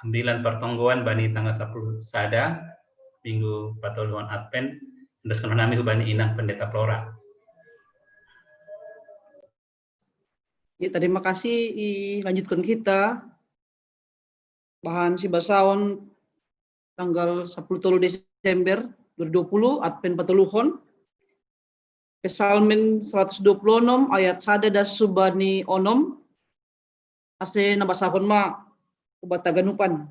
ambilan pertonggoan bani tanggal sapuluh sada minggu patoluhon Advent. Terus nami hubani inang pendeta Flora. Ya, terima kasih. Lanjutkan kita bahan si basaon tanggal sapuluh tolu Desember dua ribu dua puluh, Advent patoluhon. Psalmen seratus dua puluh enam ayat sada das subani onom. Ase na basahon ma ubat taganupan.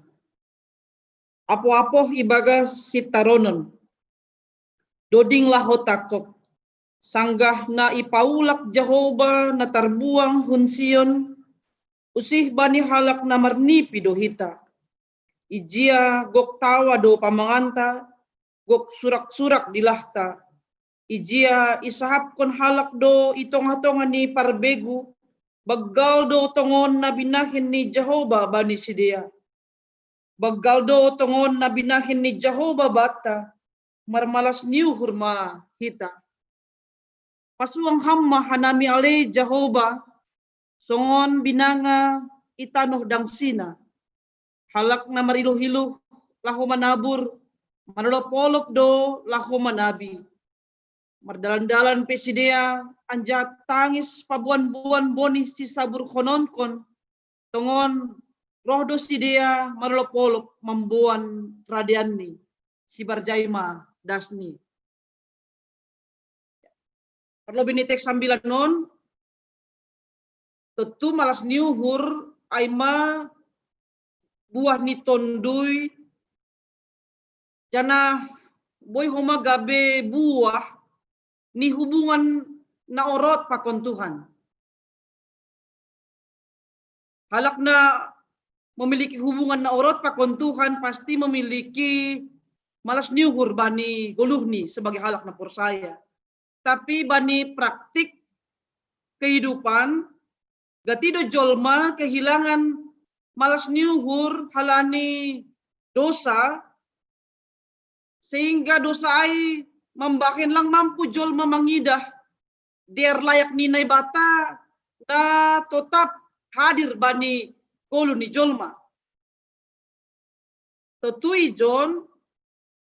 Apo-apo ibagas sitaronon. Doding laho takok. Sanggah na ipaulak Jehovah na tarbuang hun Sion, usih bani halak na marnipi do hita. Ijia gok tawa do pamanganta, gok surak-surak dilahta. Ijia isahapkon halak do i tongah-tongah ni parbegu, banggal do tongon na binahen ni Jehovah bani sidea. Banggal do tongon na binahen ni Jehovah banta, marmalas ni uhur ma hita. Pasuang ham ma hanami ale Jehovah, songon binanga i tanoh dangsina. Halak na mariluh-iluh laho manabur, manolop-olop do laho manabi. Mardalan-dalan pe sidea, anjaha tangis paboan-boan bonih sisaburhononkon, tongon roh do sidea manolop-olop mamboan radeanni. Sibarjai ma dasni. Parlobei ni teks sambilan on, tontu malas ni uhur ai ma buah ni tondui, janah boi homa gabe buah ni hubungan na orot pakon Tuhan. Halak na memiliki hubungan na orot pakon Tuhan pasti memiliki malas ni uhur bani goluhni sebagai halak na porsaya. Tapi bani praktik kehidupan, gati do jolma kehilangan malas ni uhur halani dosa, sehingga dosa ai mambahen lang mampu jolma mangidah dear layak ni Naibata na totap hadir bani goluh ni jolma. Tontu ijon,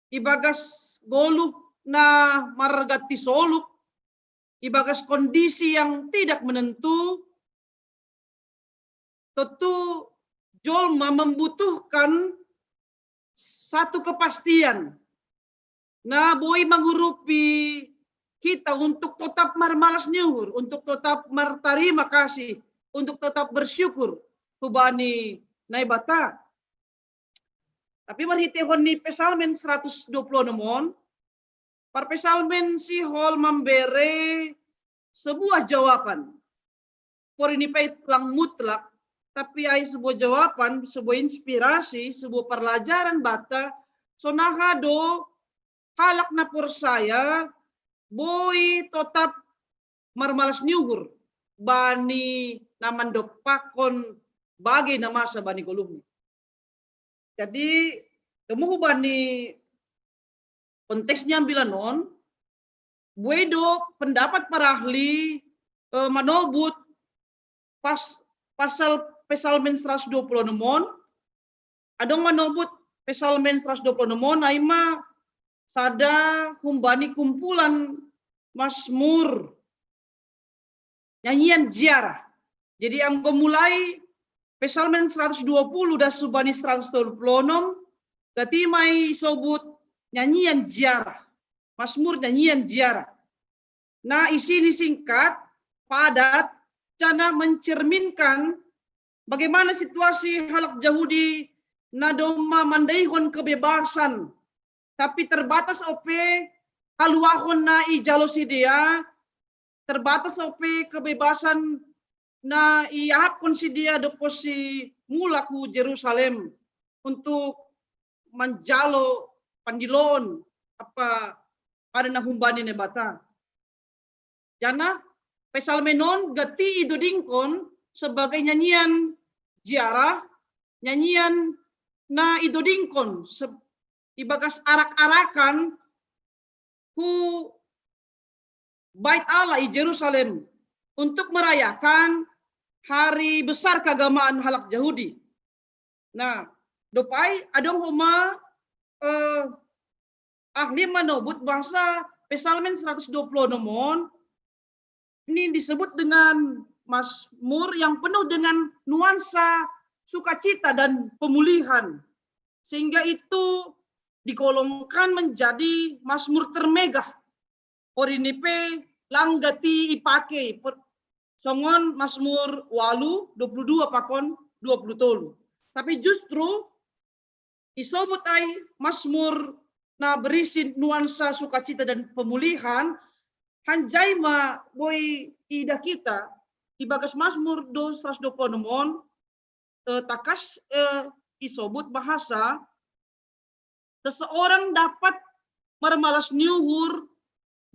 ibagas goluh na marganti soluk, ibagas kondisi yang tidak menentu, tontu jolma membutuhkan satu kepastian na boi mangurupi kita untuk totap marmalas ni uhur, untuk totap martarima kasih, untuk totap bersyukur hubani Naibata. Tapi marhiteihon ni Psalmen seratus dua puluh enam on, parpsalmen sihol mambere sebuah jawaban. Porini pe lang mutlak, tapi ai sebuah jawaban, sebuah inspirasi, sebuah parlajaran banta, sonaha do halak na porsaya boi totap marmalas ni uhur bani na mandompakkon bagei na masa bani goluhni. Jadi, domu hubani konteks ni ambilan on, buei do pendapat para ahli eh, manobut pas, pasal Psalmen seratus dua puluh enam on, adong manobut Psalmen seratus dua puluh enam on ai ma sada humbani kumpulan Mazmur, nyanyian ziarah. Jadi anggo mulai Psalmen seratus dua puluh das subani seratus dua puluh enam, gati ma i sobut nyanyian ziarah. Mazmur nyanyian ziarah. Na isini singkat, padat, janah mencerminkan bagaimana situasi halak Jahudi na domma mandaihon kebebasan, tapi terbatas ope haluahon na ijalo sidea, terbatas ope kebebasan na iahapkon sidea dob posi mulak hu Jerusalem untuk manjalo pandiloon apa pada na humbani Naibata. Janah Psalmen on gati idodingkon sebagai nyanyian ziarah, nyanyian na idodingkon ibagas arak-arakan hu Bait Allah i Jerusalem untuk merayakan hari besar keagamaan halak Jahudi. Nah, dopai adong homa eh, ahli manobut bahasa Psalmen seratus dua puluh enam on ini disebut dengan Mazmur yang penuh dengan nuansa sukacita dan pemulihan, sehingga itu digolongkan menjadi Mazmur termegah. Por ini pe langga ti ipake songon Mazmur walu dua puluh dua pakon dua puluh tolu. Tapi justru isobut ai Mazmur na berisi nuansa sukacita dan pemulihan, hanjai ma boi ida kita ibagas Mazmur do seratus dua puluh enam on, eh, takas eh, isobut bahasa seseorang dapat marmalas ni uhur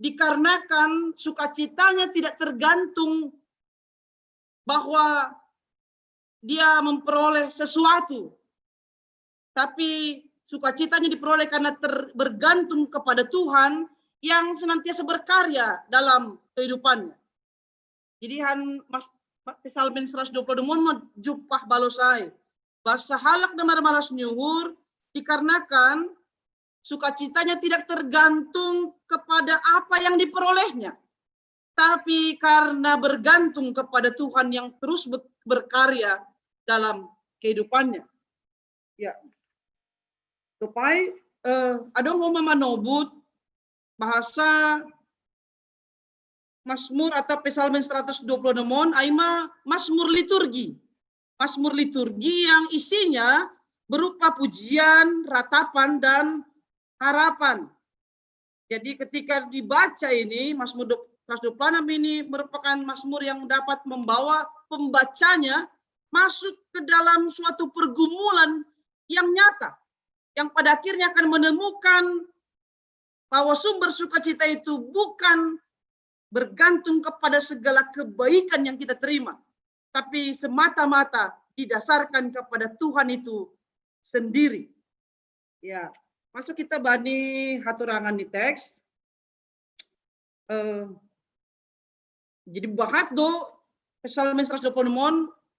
dikarenakan sukacitanya tidak tergantung bahwa dia memperoleh sesuatu, tapi sukacitanya diperoleh karena ter, bergantung kepada Tuhan yang senantiasa berkarya dalam kehidupannya. Jadi han Mas Psalmen seratus dua puluh dua mon jumpah balosai. Bahasa halak na marmalas ni uhur dikarenakan sukacitanya tidak tergantung kepada apa yang diperolehnya, tapi karena bergantung kepada Tuhan yang terus berkarya dalam kehidupannya. Ya. Tupai eh, adong homa manobut bahasa Mazmur atau Psalmen seratus dua puluh enam on ai ma Mazmur liturgi. Mazmur liturgi yang isinya berupa pujian, ratapan, dan harapan. Jadi ketika dibaca ini, Mazmur seratus dua puluh enam ini merupakan Mazmur yang dapat membawa pembacanya masuk ke dalam suatu pergumulan yang nyata, yang pada akhirnya akan menemukan bahwa sumber sukacita itu bukan bergantung kepada segala kebaikan yang kita terima, tapi semata-mata didasarkan kepada Tuhan itu sendiri. Ya, masuk kita bani haturangan di teks. Eh, jadi bahat do Psalmen seratus dua puluh enam on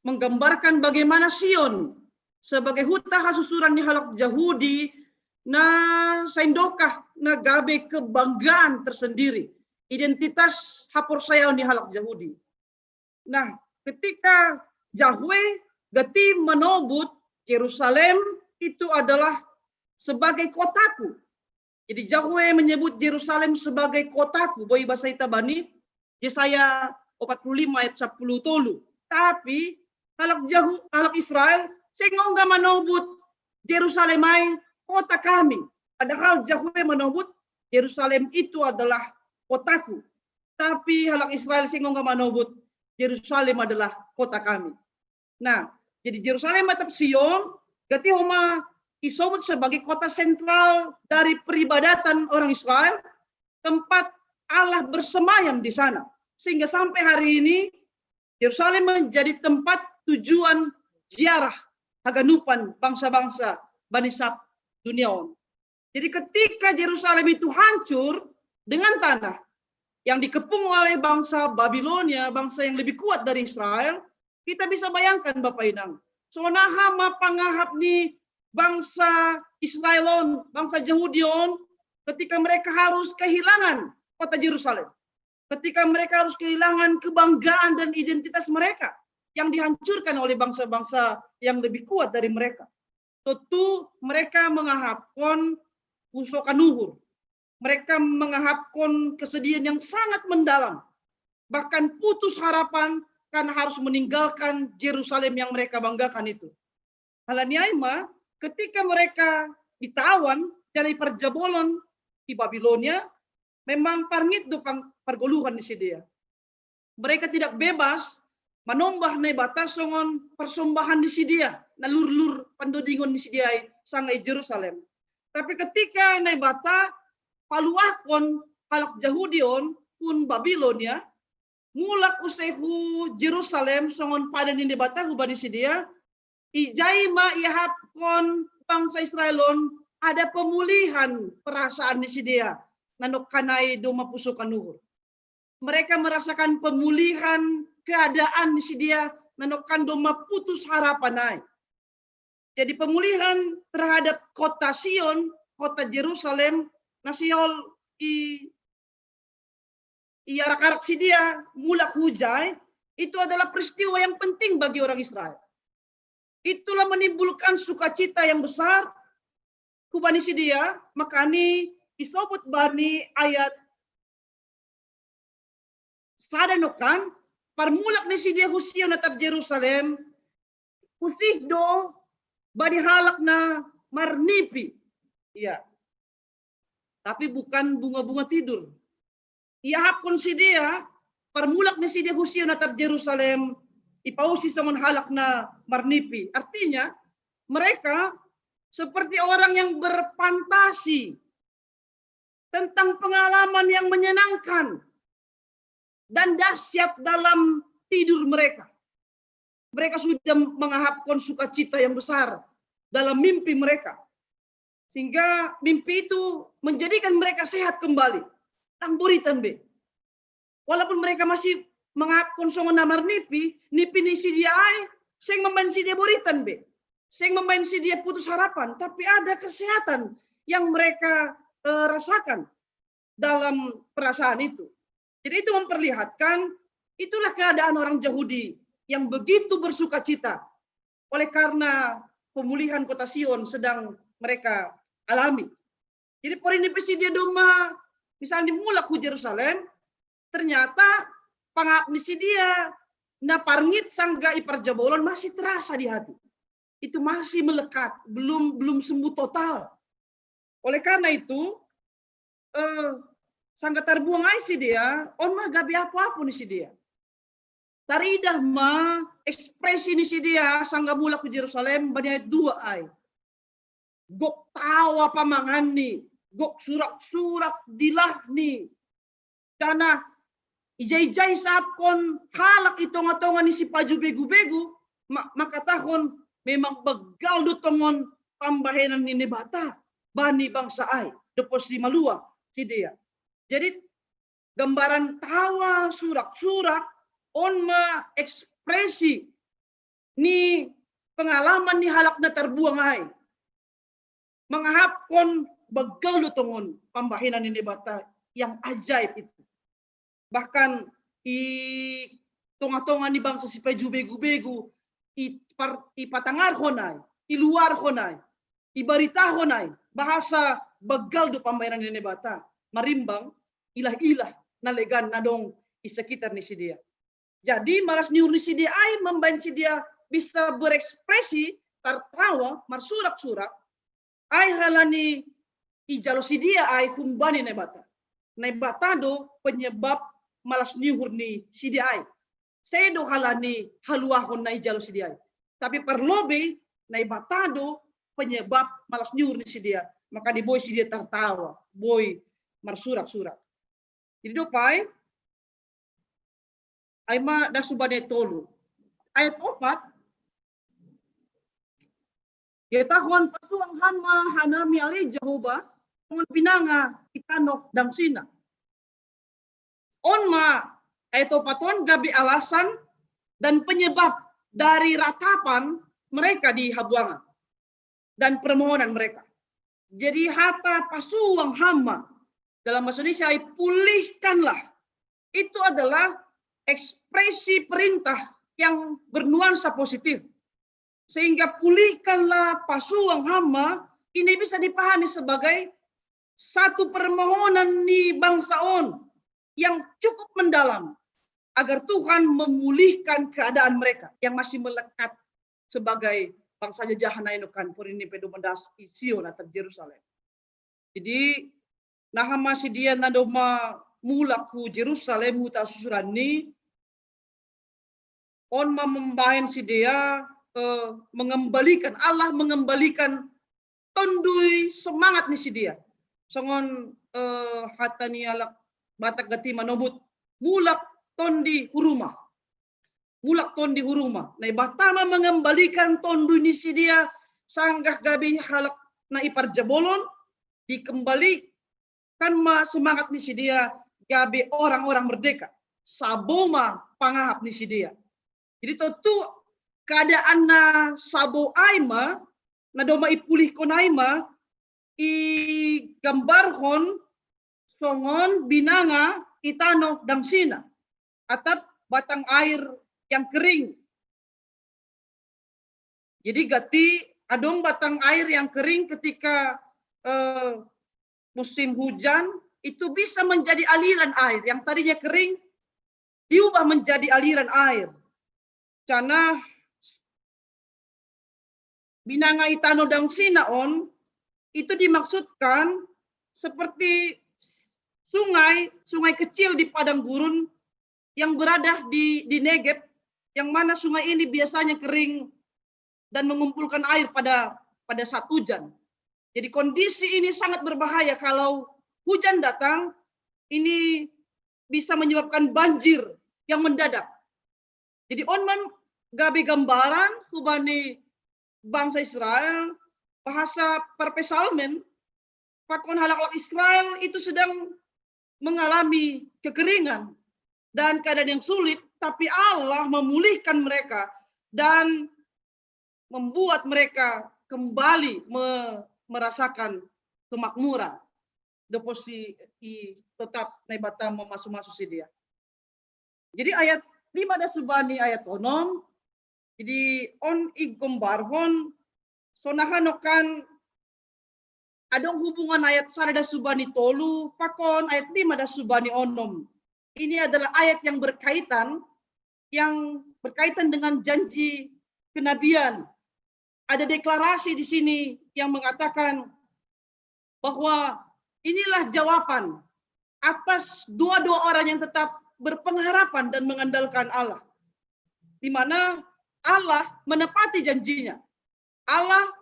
menggambarkan bagaimana Sion sebagai huta hasusuran ni halak Jahudi na saindokah na gabe kebanggaan tersendiri, identitas haporsayaon ni halak Jahudi. Nah, ketika Yahweh gati manobut Jerusalem itu adalah sebagai kotaku. Jadi Yahweh menyebut Jerusalem sebagai kotaku. Boi bahasa ita bani Yesaya empat puluh lima ayat sepuluh tolu. Tapi halak Jahu, halak Israel sengongga manobut Jerusalem ai kota kami. Padahal Yahweh manobut Jerusalem itu adalah kotaku. Tapi halak Israel sengongga manobut Jerusalem adalah kota kami. Nah, jadi Jerusalem atau Sion gati homa isobut sebagai kota sentral dari peribadatan orang Israel, tempat Allah bersemayam di sana. Sehingga sampai hari ini Yerusalem menjadi tempat tujuan ziarah haganupan bangsa-bangsa bani sab dunia on. Jadi ketika Jerusalem itu hancur dengan tanah yang dikepung oleh bangsa Babilonia, bangsa yang lebih kuat dari Israel, kita bisa bayangkan Bapak Inang, sonaha ma pangahap ni bangsa Israel on, bangsa Yahudi on, ketika mereka harus kehilangan kota Jerusalem, ketika mereka harus kehilangan kebanggaan dan identitas mereka yang dihancurkan oleh bangsa-bangsa yang lebih kuat dari mereka. Tentu mereka mengahapkon pusokan uhur. Mereka mengahapkon kesedihan yang sangat mendalam. Bahkan putus harapan karena harus meninggalkan Jerusalem yang mereka banggakan itu. Halani ai ma, ketika mereka ditawan dari perjabolon di Babilonia, memang parngit do pargoluhan ni sidea. Mereka tidak bebas manombah Naibata songon parsombahan ni sidea, na lurlur pandodingon ni sidea i sanga i Jerusalem. Tapi ketika Naibata paluahkon halak Jahudi on hun Babilonia, mulak use hu Jerusalem songon padan ni Naibata hubani sidea, Ijai ma iahapkon bangsa Israel on ada pemulihan perasaan ni sidia nanok kanai doma pusokan uhur. Mereka merasakan pemulihan keadaan ni sidia nanok kan doma putus harapan ai. Jadi pemulihan terhadap kota Sion, kota Jerusalem, na sihol i i arak-arak sidia mulak hujai, itu adalah peristiwa yang penting bagi orang Israel. Itulah menimbulkan sukacita yang besar kubani sidia, makani isobut bani ayat sada nokan, parmulak ni sidia husion atap Jerusalem, husih do bani halak na marnipi. Iya. Tapi bukan bunga-bunga tidur. Iahapkon sidia parmulak ni sidia husion atap Jerusalem, ipausi songon halak na marnipi. Artinya, mereka seperti orang yang berfantasi tentang pengalaman yang menyenangkan dan dahsyat dalam tidur mereka. Mereka sudah mengahapkan sukacita yang besar dalam mimpi mereka. Sehingga mimpi itu menjadikan mereka sehat kembali. Tang buritan be. Walaupun mereka masih mengahapkan songon na marnipi, nipi ni sidia ai, seng mambaen sidia buritan be. Seng mambaen sidia putus harapan, tapi ada kesehatan yang mereka eh, rasakan dalam perasaan itu. Jadi itu memperlihatkan itulah keadaan orang Yahudi yang begitu bersuka cita oleh karena pemulihan kota Sion sedang mereka alami. Jadi porini pe sidia doma misalnya mulak hu Jerusalem, ternyata pangap ni sidia na parngit sangga i parjabolon masih terasa di hati. Itu masih melekat, belum belum sembuh total. Oleh karena itu, eh, sangga tarbuang ai sidia, on ma gabe apo-apo ni sidia. Taridah ma ekspresi ni sidia sangga mulak hu Jerusalem bani ayat dua ai. Gok tawa pamangan ni, gok surak-surak dilah ni. Karena ijai-ijai sapkon halak i tonga-tonga ni sipaju begu-begu, ma, makatahon memang begal do tongon pambahenan ni Naibata bani bangsa ai, dopo si malua sidia. Jadi gambaran tawa surak-surak on ma ekspresi ni pengalaman ni halak na tarbuang ai. Mangahapkon begal do tongon pambahenan ni Naibata yang ajaib itu. Bahkan i tonga-tonga ni bangsa sipaju begu-begu, i, par, i patangarhon ai, i luarhon ai, i baritahon ai, bahasa begal do pambahenan ni Naibata, marimbang ilah-ilah na legan na dong i sekitar ni sidia. Jadi malas ni uhur ni sidia ai mambaen sidia bisa berekspresi tartawa marsurak-surak ai halani ijalo sidia ai humbani Naibata. Naibata do penyebab malas ni uhur ni sidia ai. Sedo halani haluahon na ijalo sidia ai. Tapi parlobei Naibata do penyebab malas ni uhur ni sidia. Makani boi sidia tartawa, boi marsurak-surak. Jadi dopai, ai ma dasu bani tolu. Ayat opat, ihatahon pasuang hama hanami ale Jahowa, songon pinanga i tanoh dangsina. On ma ayat opat on gabe alasan dan penyebab dari ratapan mereka di habuangan dan permohonan mereka. Jadi hata pasuang hama dalam bahasa Indonesia pulihkanlah itu adalah ekspresi perintah yang bernuansa positif. Sehingga pulihkanlah pasuang hama ini bisa dipahami sebagai satu permohonan ni bangsa on yang cukup mendalam agar Tuhan memulihkan keadaan mereka yang masih melekat sebagai bangsa jajahan ai nokan porini pe doma das i Sion atap Jerusalem. Jadi naha ma sidia na doma mulak hu Jerusalem huta susuran ni on ma mambaen sidia eh, mengembalikan Allah mengembalikan tondui semangat ni sidia. Songon eh, hata ni halak Batak gati manobut mulak tondi hu rumah. mulak tondi hurung ma. Naibata ma mengembalikan tondu ni si dia sanggah gabe halak na i parjabolon, dikembalikan ma semangat ni si dia gabe orang-orang merdeka. Sabo ma pangahap ni si dia. Jadi tontu keadaan na sabo ai ma, na domma ipulihkon ai ma, igambarhon songon binanga i tano dangsina, atap batang air yang kering. Jadi gati adong batang air yang kering ketika eh, musim hujan, itu bisa menjadi aliran air. Yang tadinya kering diubah menjadi aliran air. Karena binanga i tano dangsina on itu dimaksudkan seperti sungai, sungai kecil di padang gurun yang berada di di Negeb, yang mana sungai ini biasanya kering dan mengumpulkan air pada pada saat hujan. Jadi kondisi ini sangat berbahaya kalau hujan datang, ini bisa menyebabkan banjir yang mendadak. Jadi on man gabe gambaran hubani bangsa Israel, bahasa parpsalmen, pakon halak-halak Israel itu sedang mengalami kekeringan dan keadaan yang sulit, tapi Allah memulihkan mereka dan membuat mereka kembali me- merasakan kemakmuran. Dopo si i tetap Naibata memasu-masu si dia. Jadi ayat lima da subani ayat onom. Jadi on i gombarhon sonahan kan adong hubungan ayat sada da subani tolu pakon ayat lima da subani onom. Ini adalah ayat yang berkaitan, yang berkaitan dengan janji kenabian. Ada deklarasi di sini yang mengatakan bahwa inilah jawaban atas dua-dua orang yang tetap berpengharapan dan mengandalkan Allah. Di mana Allah menepati janjinya. Allah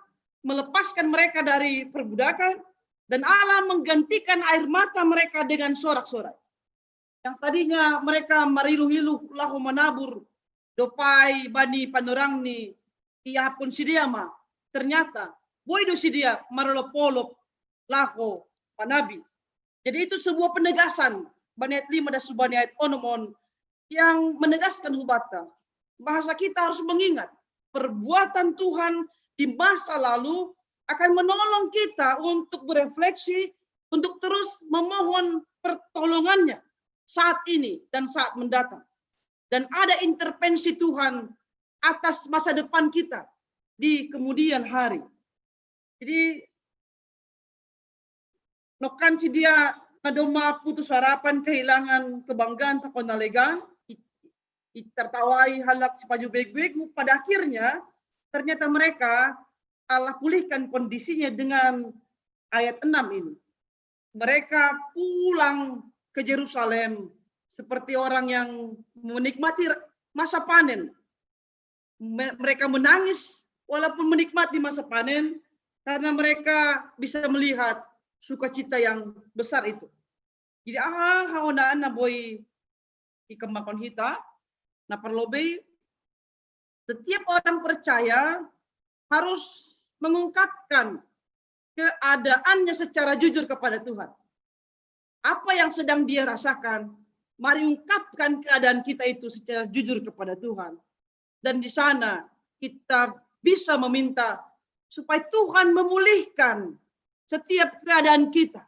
melepaskan mereka dari perbudakan dan Allah menggantikan air mata mereka dengan sorak-sorai. Yang tadinya mereka mariluh-iluh laho manabur, dopai bani panorang ni iahapkon si dia ma. Ternyata boi do si dia marolop-olop laho manabi. Jadi itu sebuah penegasan bani ayat lima da subani ayat onom on yang menegaskan hubata bahasa kita harus mengingat perbuatan Tuhan di masa lalu akan menolong kita untuk berefleksi, untuk terus memohon pertolongannya saat ini dan saat mendatang. Dan ada intervensi Tuhan atas masa depan kita di kemudian hari. Jadi nokan si dia na domma putus harapan, kehilangan kebanggaan, pakon na legan, i- i- tertawai halak si pajo begu-begu, pada akhirnya ternyata mereka Allah pulihkan kondisinya dengan ayat enam ini. Mereka pulang ke Yerusalem seperti orang yang menikmati masa panen. Me- mereka menangis walaupun menikmati masa panen karena mereka bisa melihat sukacita yang besar itu. Jadi aha haonaan na boi ikembangkon hita, na parlobei setiap orang percaya harus mengungkapkan keadaannya secara jujur kepada Tuhan. Apa yang sedang dia rasakan, mari ungkapkan keadaan kita itu secara jujur kepada Tuhan. Dan di sana kita bisa meminta supaya Tuhan memulihkan setiap keadaan kita.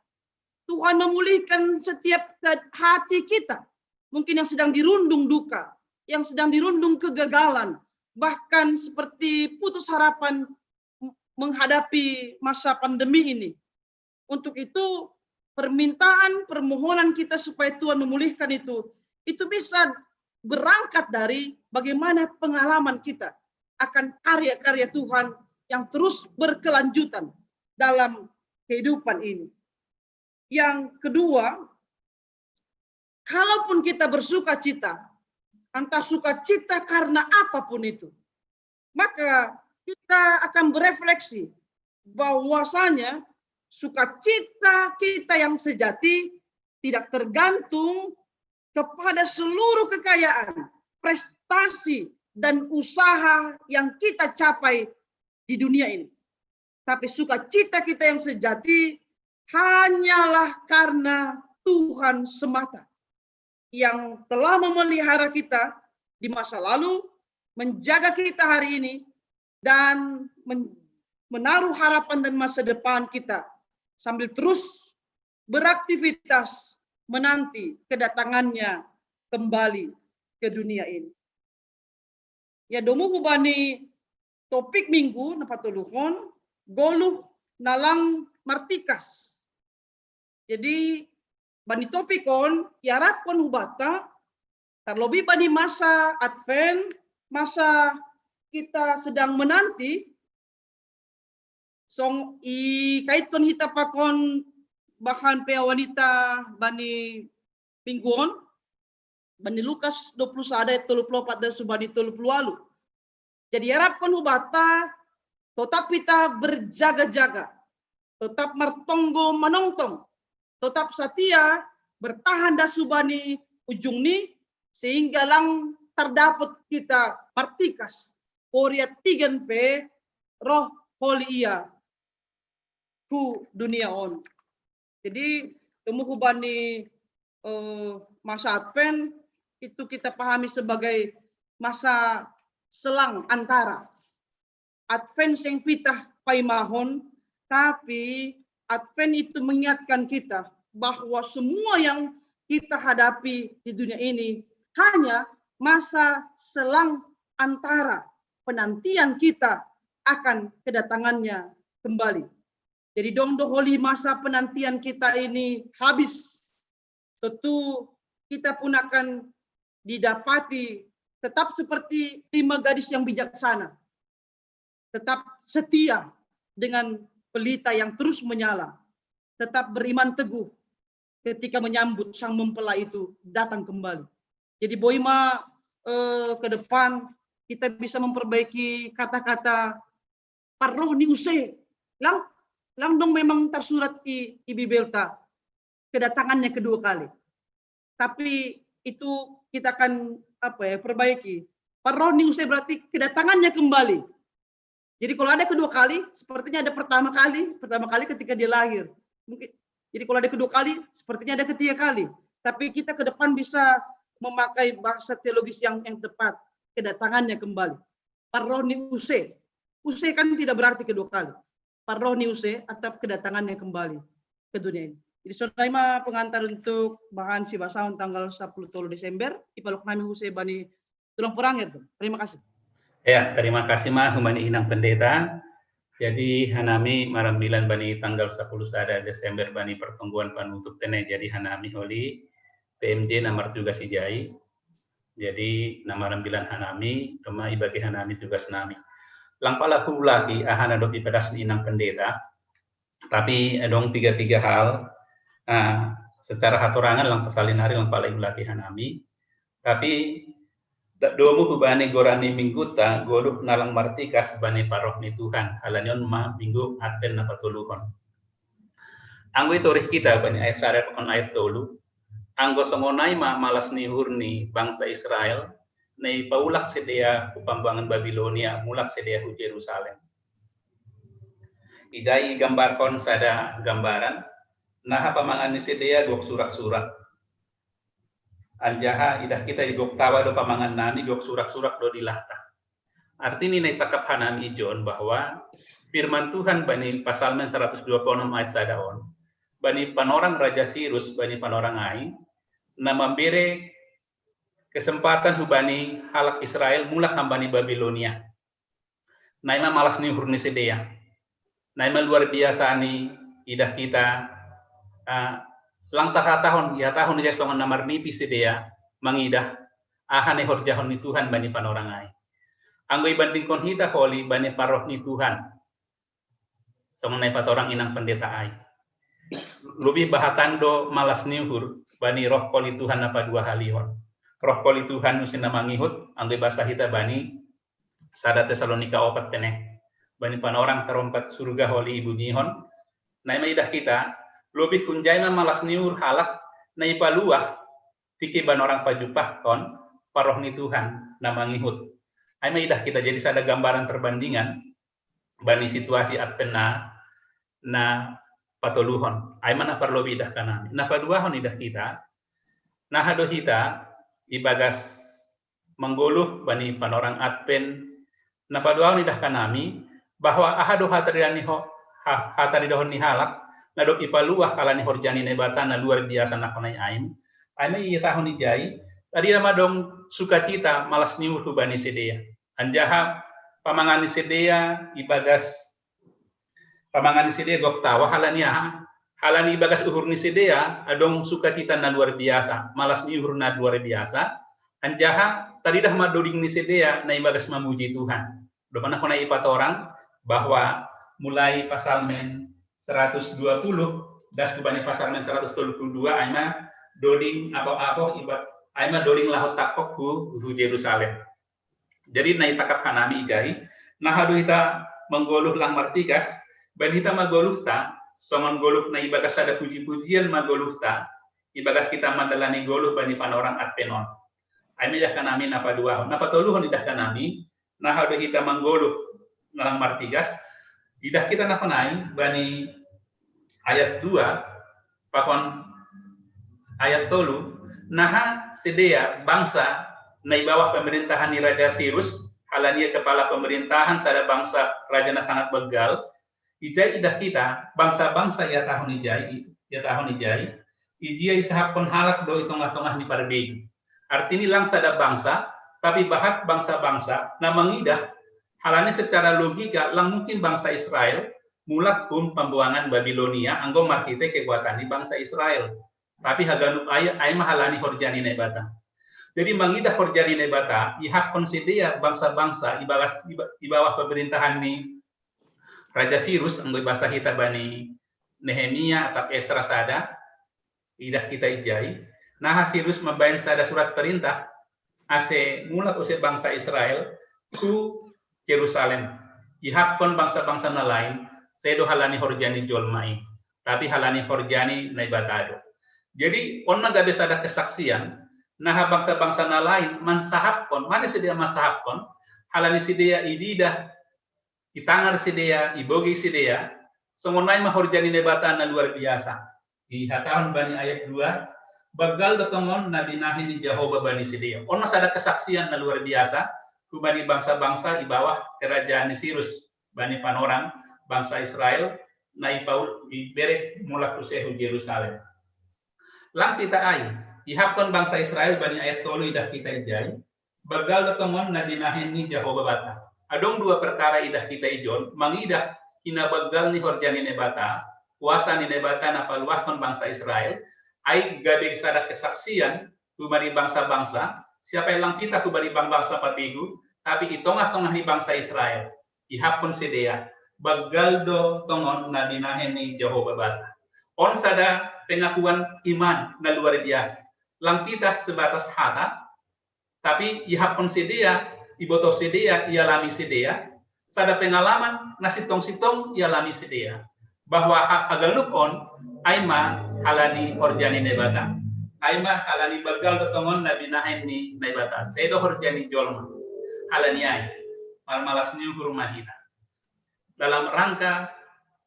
Tuhan memulihkan setiap ke- hati kita. Mungkin yang sedang dirundung duka, yang sedang dirundung kegagalan, bahkan seperti putus harapan menghadapi masa pandemi ini. Untuk itu, permintaan, permohonan kita supaya Tuhan memulihkan itu, itu bisa berangkat dari bagaimana pengalaman kita akan karya-karya Tuhan yang terus berkelanjutan dalam kehidupan ini. Yang kedua, kalaupun kita bersuka cita, entah sukacita karena apapun itu, maka kita akan berefleksi bahwasanya sukacita kita yang sejati tidak tergantung kepada seluruh kekayaan, prestasi prestasi dan usaha yang kita capai di dunia ini. Tapi sukacita kita yang sejati hanyalah karena Tuhan semata yang telah memelihara kita di masa lalu, menjaga kita hari ini, dan men- menaruh harapan dan masa depan kita sambil terus beraktivitas menanti kedatangannya kembali ke dunia ini. Ya, domu hubani topik minggu na patoluhon, goluh nalang martikas. Jadi, bani topik on, iarapkon hubata, terlebih bani masa Advent, masa kita sedang menanti, song ikaitkon hita pakon bahan peawan ita bani minggu on, bani Lukas dua puluh sada ayat tolu puluh opat dan subani tolu puluh walu. Jadi iarapkon hubata, tetap kita berjaga-jaga, tetap martonggo manongtong, tetap setia bertahan da subani ujung ni, sehingga lang tardapot kita martikas, poria tigan pe roh holi ia hu dunia on. Jadi, domu hubani eh, masa Advent itu kita pahami sebagai masa selang antara. Advent seng pitah paimahon, tapi Advent itu mengingatkan kita bahwa semua yang kita hadapi di dunia ini hanya masa selang antara penantian kita akan kedatangannya kembali. Jadi dong do holi masa penantian kita ini habis, tentu kita pun akan didapati tetap seperti lima gadis yang bijaksana, tetap setia dengan pelita yang terus menyala, tetap beriman teguh ketika menyambut sang mempelai itu datang kembali. Jadi boi ma eh, ke depan kita bisa memperbaiki kata-kata parroh ni use. Lang, lang dong memang tersurat di, di Bibelta kedatangannya kedua kali. Tapi itu kita akan apa ya perbaiki. Parroh ni use berarti kedatangannya kembali. Jadi kalau ada kedua kali, sepertinya ada pertama kali, pertama kali ketika dia lahir. Mungkin jadi kalau ada kedua kali, sepertinya ada ketiga kali. Tapi kita ke depan bisa memakai bahasa teologis yang yang tepat, kedatangannya kembali. Parroh ni use. Use kan tidak berarti kedua kali. Parroh ni use atau kedatangannya kembali ke dunia ini. Jadi sonai ma pengantar untuk bahan si basahon tanggal sepuluh tolu Desember, ipalok nami use bani tulang purangir tu. Terima kasih. Ya, terima kasih ma hubani inang pendeta. Jadi hanami marambilan bani tanggal sepuluh sada Desember bani pertonggoan panutup tene. Jadi hanami holi P M J na martugas ijai. Jadi na marambilan hanami, doma ibagi hanami tugas nami. Lang pala huulaki aha na dob ipadas ni inang pendeta. Tapi adong tiga-tiga hal. Nah, secara hatorangan lang pasalin ari lang pala iulaki hanami. Tapi domu hubani goran ni mingguta goluh nalang martikas bani parroh ni Tuhan. Halani on ma minggu Advent na patoluhon. Anggo itorih kita bani ayat sada pakon ayat tolu. Anggo songon ai ma malas ni uhur ni bangsa Israel, na ipaulak sidea hu pambuangan Babilonia, mulak sidea hu Jerusalem. Ijai igambarhon sada gambaran, naha pamangan ni sidea gok surak-surak. Anjaha idah kita i gok tawa do pamangan nami gok surak-surak do dilahta. Artini na itangkap hanami ijon bahwa firman Tuhan bani Pasalmen seratus dua puluh enam ayat sada on, bani panorang Raja Sirus bani panorang ai, na mambere kesempatan hubani halak Israel mulak hambani Babilonia. Naima malas ni uhur ni sidea. Naima luar biasa ni idah kita uh, lang tarhatahon, ihatahon ija songon na marnipi sidea mangidah aha na ihorjahon ni Tuhan bani panorang ai. Anggo ibandingkon hita holi bani parroh ni Tuhan. Songon na ipatorang inang pendeta ai. Lobih bahatan do malas ni uhur bani roh koli Tuhan na paduahalihon. Roh koli Tuhan usin na mangihut anggo ibasa hita bani sada Tesalonika opat tene. Bani panorang tarompat surga holi ibunyihon. Naima idah kita, lobih hunjai ma malas ni uhur halak na ipaluah tingki panorang pajumpahon parroh ni Tuhan. na mangihut. Ai ma idah kita jadi sada gambaran perbandingan bani situasi Advent na, na patoluhon. Ai ma na parlobei idah kanami. Na paduahon idah kita, na aha do hita ibagas manggoluh bani panorang Advent, na paduahon idah kanami, bahwa aha do hataridohon ni ho, ha, hataridohon ni halak, na dob ipaluah halani horja ni Naibata na luar biasa na konai ain. Ai ma idah tahun ijai, tadi nama dong sukacita malas ni uhur bani sidea. Anjaha pamangan ni sidea ibagas pamangan ni sidea gok tawa halani aha? Halani ibagas uhur ni sidea adong sukacita na luar biasa, malas ni uhur na luar biasa. Anjaha taridah ma doding ni sidea na ibagas mamuji Tuhan. Dob na konai ipatorang bahwa mulai Pasalmen seratus dua puluh, das ku bani Pasalmen seratus tolu puluh dua, ai ma doding apoh-apoh iba, ai ma doding laho tangkok hu, hu Jerusalem. Jadi na itangkap hanami ijai, na aha do hita manggoluh lang martigas, baen hita ma goluhta, songon goluh na ibagas sada puji-pujian ma goluhta, ibagas hita mandalani goluh bani panorang Advent on. Ai ma idah kanami na paduahon, na patoluhon idah kanami, na aha do hita manggoluh na lang martigas, idah hita na konai bani ayat dua, pakon ayat tolu, na aha sidea bangsa na i bawah pemerintahan ni Raja Sirus, halani ia kepala pemerintahan sada bangsa raja na sangat begal, ijai idah hita bangsa-bangsa ia tahun ijai, ia tahun ijai, ijia isahapkon halak do i tongah-tongah ni parbegu. Artini lang sada bangsa, tapi bahat bangsa-bangsa na mangidah, halani secara logika lang mungkin bangsa Israel mulak hun pambuangan Babilonia anggo marhite kekuatan ni bangsa Israel. Tapi haganup ai, ai ma halani horja ni Naibata. Jadi mangidah horja ni Naibata, ihapkon sidea bangsa-bangsa i bawah, i bawah pemerintahan ni Raja Sirus, anggo ibasa hita bani Nehemia atap Esra sada, idah hita ijai, na aha Sirus mambaen sada surat perintah, ase mulak use bangsa Israel tu Jerusalem. Ihapkon bangsa-bangsa na lain, sedo halani horja ni jolma i, tapi halani horja ni Naibata do. Jadi on ma gabe sada kesaksian, na aha bangsa-bangsa na lain mansahapkon, mase sidea mansahapkon, halani sidea ididah, itangar sidea, ibogei sidea, songon ai ma horja ni Naibata na luar biasa. Ihatahon bani ayat dua, banggal do tongon na binahen ni Jahowa bani sidea. On ma sada kesaksian na luar biasa, hubani bangsa-bangsa i bawah kerajaan ni Sirus, bani panorang bangsa Israel, na ipaul, ibere mulak use hu Jerusalem. Lang hita ai, ihapkon bangsa Israel bani ayat tolu idah hita ijai, banggal do tongon na binahen ni Jahowa Debata. Adong dua perkara idah hita ijon, mangidah hina banggal ni horja ni Naibata, kuasa ni Naibata na paluahkon bangsa Israel, ai gabe sada kesaksian hubani bangsa-bangsa, siapa i lang hita hubani bangsa-bangsa parbegu, tapi i tongah-tongah ni bangsa Israel, ihapkon sidea, banggal do tongon na binahen ni Jahowa Debata. On sada pengakuan iman na luar biasa. Lang hita sebatas hata, tapi ihapkon sidea, ibotoh sidea, ialami sidea, sada pengalaman na sintong-sintong ialami sidea, bahwa ha, haganup on ai ma halani horja ni Naibata, ai ma halani banggal do tongon na binahen ni Naibata, sedo horja ni jolma. Halani ai, marmalas ni uhur ma hita. Dalam rangka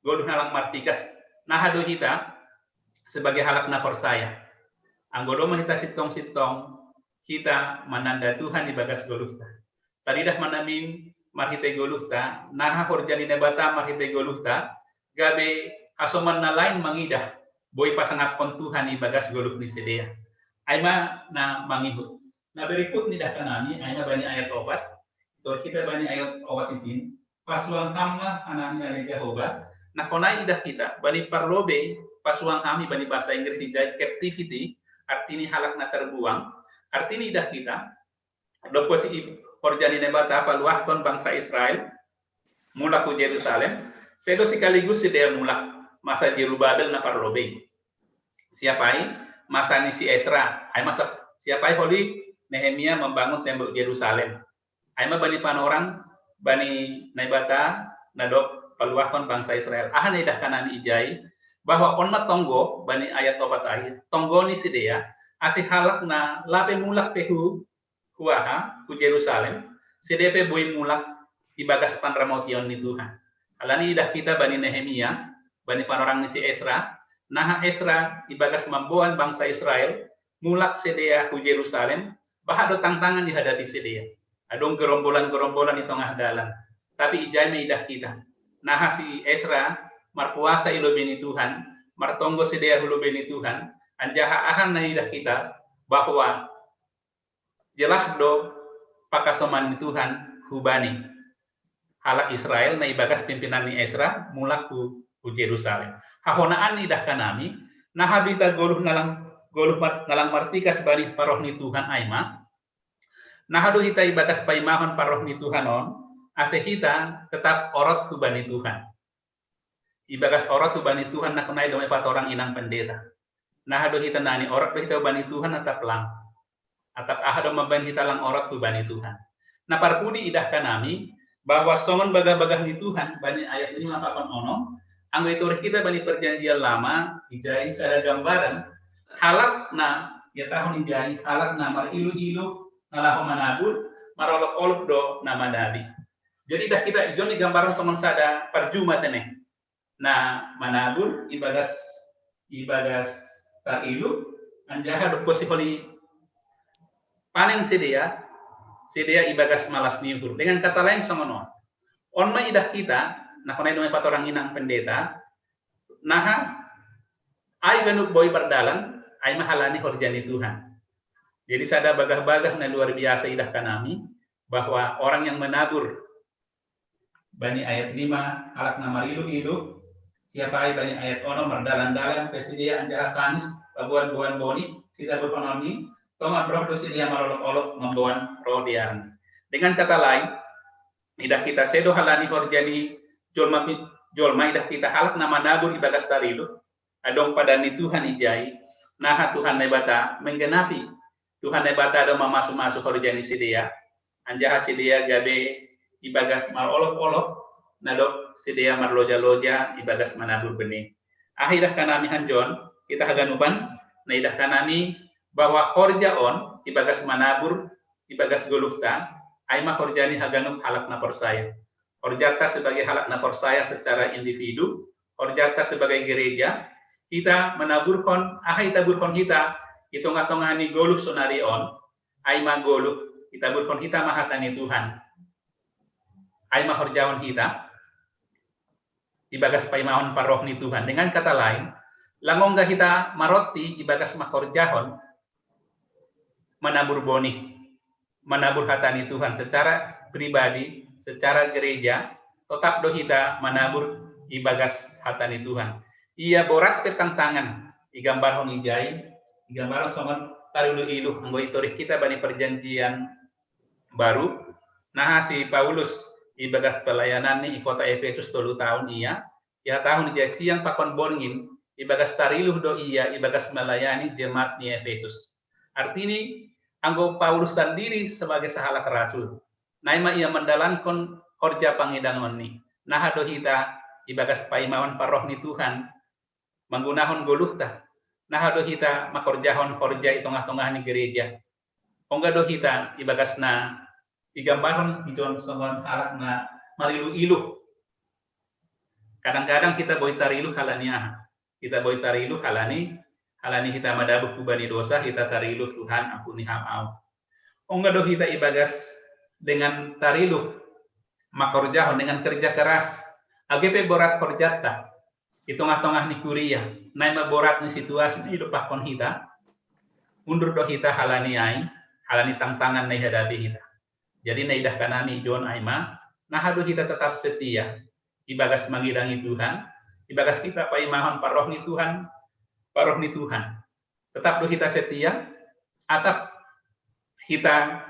goluh na lang martigas, na aha do hita sebagai halak na porsaya? Anggo domma hita sintong-sintong, hita mananda Tuhan ibagas goluhta. Taridah ma namin marhite goluhta, na aha horja ni Naibata marhite goluhta, gabe hasoman na lain mangidah, boi pasangapkon Tuhan ibagas goluh ni sidea. Ai ma na mangihut. Na berikut ni idah hanami, ai ma bani ayat opat, tor hita bani ayat opat ijin, pasuang ham ma hanami ale Jahowa, na konai idah hita, bani parlobei, pasuang ham i bani bahasa Inggris ijai captivity, artini halak na terbuang, artini idah hita, dob pos i horja ni Naibata paluahkon bangsa Israel, mulak hu Jerusalem, sedo sekaligus sidea mulak, masa Jerubabel na parlobei. Siapa i? Masa ni si Esra, ai masa siapa i holi Nehemia membangun tembok Jerusalem. Ai ma bani panorang, bani Naibata, na dob paluahkon bangsa Israel. Aha na idah hanami ijai, bahwa on ma tonggo, bani ayat opat ai, tonggo ni sidea, ase halak na lape mulak pe hu huaha hu Jerusalem, sedia pe boi mulak ibagas panramotion ni Tuhan. Alani idah kita bani Nehemia, bani panorang ni si Esra, naha Esra ibagas mamboan bangsa Israel mulak sedia hu Jerusalem, baha do tangtangan ihadapi sedia. Adong gerombolan-gerombolan i tongah dalan. Tapi ijai ma idah kita. Naha si Esra marpuasa i lobei ni Tuhan, martonggo sedia hu lobei ni Tuhan, anjaha aha na idah kita bahwa jelas do pakasoman ni Tuhan hubani halak Israel na ibagas pimpinan ni Esra mulak hu, hu Jerusalem. Hahonaan idah kanami, naha do hita goluh nalang, goluh nalang martikas bani paroh ni Tuhan aima, naha do hita ibagas paimahon paroh ni Tuhan on, ase hita tetap orot hubani Tuhan. Ibagas orot hubani Tuhan na kunai dome patorang inang pendeta. Naha do hita nani orot do hita hubani Tuhan atap lang. Atap aha do mambaen hita lang orot hubani Tuhan. Na parpudi idah kanami, bahwa songon bagah-bagah ni Tuhan bani ayat lima pakon onom, anggo itorih kita bani perjanjian lama, ijai sada gambaran, halak na, ya tahun ijai, halak na marilu-ilu, na laho manabur, marolop-olop do na madabi. Jadi dah kita ijon digambaran songon sada parjuma tene. Na manabur ibagas, ibagas tarilu, anjaha do posihon i panen sedia, sedia ibagas malas ni uhur. Dengan kata lain songon on. On ma idah kita, na kunai dome patorang inang pendeta, naha ai ganup boi pardalan, ai ma halani horja ni Tuhan. Jadi sada bagah-bagah na luar biasa idah kanami, bahwa orang yang menabur bani ayat lima, halak na marilu-ilu, siapa ai bani ayat onom mardalan-dalan pe sedia anjaha tangis, paboan-boan bonih, sisa berpanoni, tongan roh do sedia marolop-olop mamboan roh diarni. Dengan kata lain, idah kita sedo halani horja ni jolma, jolma idah kita halak na manabur ibagas tarilu, adong padan ni Tuhan ijai, naha Tuhan Naibata menggenapi. Tuhan Naibata do mamasu-masu horja ni sedia, anjaha sedia gabe ibagas marolop-olop, na dok sedia marloja-loja ibagas manabur benih. Aha idah kanami hanjon, kita haganupan, na idah kanami bahwa horja on ibagas manabur, ibagas goluhta, ai ma horja ni haganup halak na porsaya. Horjata sebagai halak na porsaya secara individu, horjata sebagai gereja, hita manaburhon, aha itaburhon hita i tongah-tongah ni goluh sonari on, ai ma goluh, itaburhon hita ma hata ni Tuhan. Ai ma horjahon hita ibagas paimahon paroh ni Tuhan. Dengan kata lain, lang ongga hita maronti ibagas mangkorjahon manabur bonih, manabur hata ni Tuhan secara pribadi, secara gereja, tetap do hita manabur ibagas hata ni Tuhan. Ia borat pe tangtangan, igambarhon ijai, igambarhon songon tarilu-ilu, anggo itorih kita bani perjanjian baru, naha si Paulus ibagas pelayanan ni i kota Efesus tolu tahun ia, ia tahun ijai siang pakon borngin, ibagas tarilu do ia ibagas melayani jemaat ni Efesus. Artini, anggo Paulus sandiri sebagai sahalak rasul, naima ia mandalankon horja pangidangon ni, naha do hita ibagas paimahon paroh ni Tuhan, manggunahon goluhta, naha do hita mangkorjahon horja i tongah-tongah ni gereja. Ongga do hita ibagas na igambarhon ijon songon halak na marilu-ilu. Kadang-kadang kita boi tarilu halani aha? Kita boi tarilu halani, halani hita madabuh hubani dosa, hita tarilu Tuhan ampuni ham au. Ongga do hita ibagas dengan tarilu mangkorjahon dengan kerja keras. Age pe borat horjata i tongah-tongah ni kuria, naima borat ni situasi na idopakkon hita, mundur do hita halani ai, halani tangtangan na ihadapi hita. Jadi na idah kanami ijon ai ma, naha do hita tetap setia ibagas mangidangi Tuhan, ibagas hita paimahon paroh ni Tuhan, paroh ni Tuhan. Tetap do hita setia, atap hita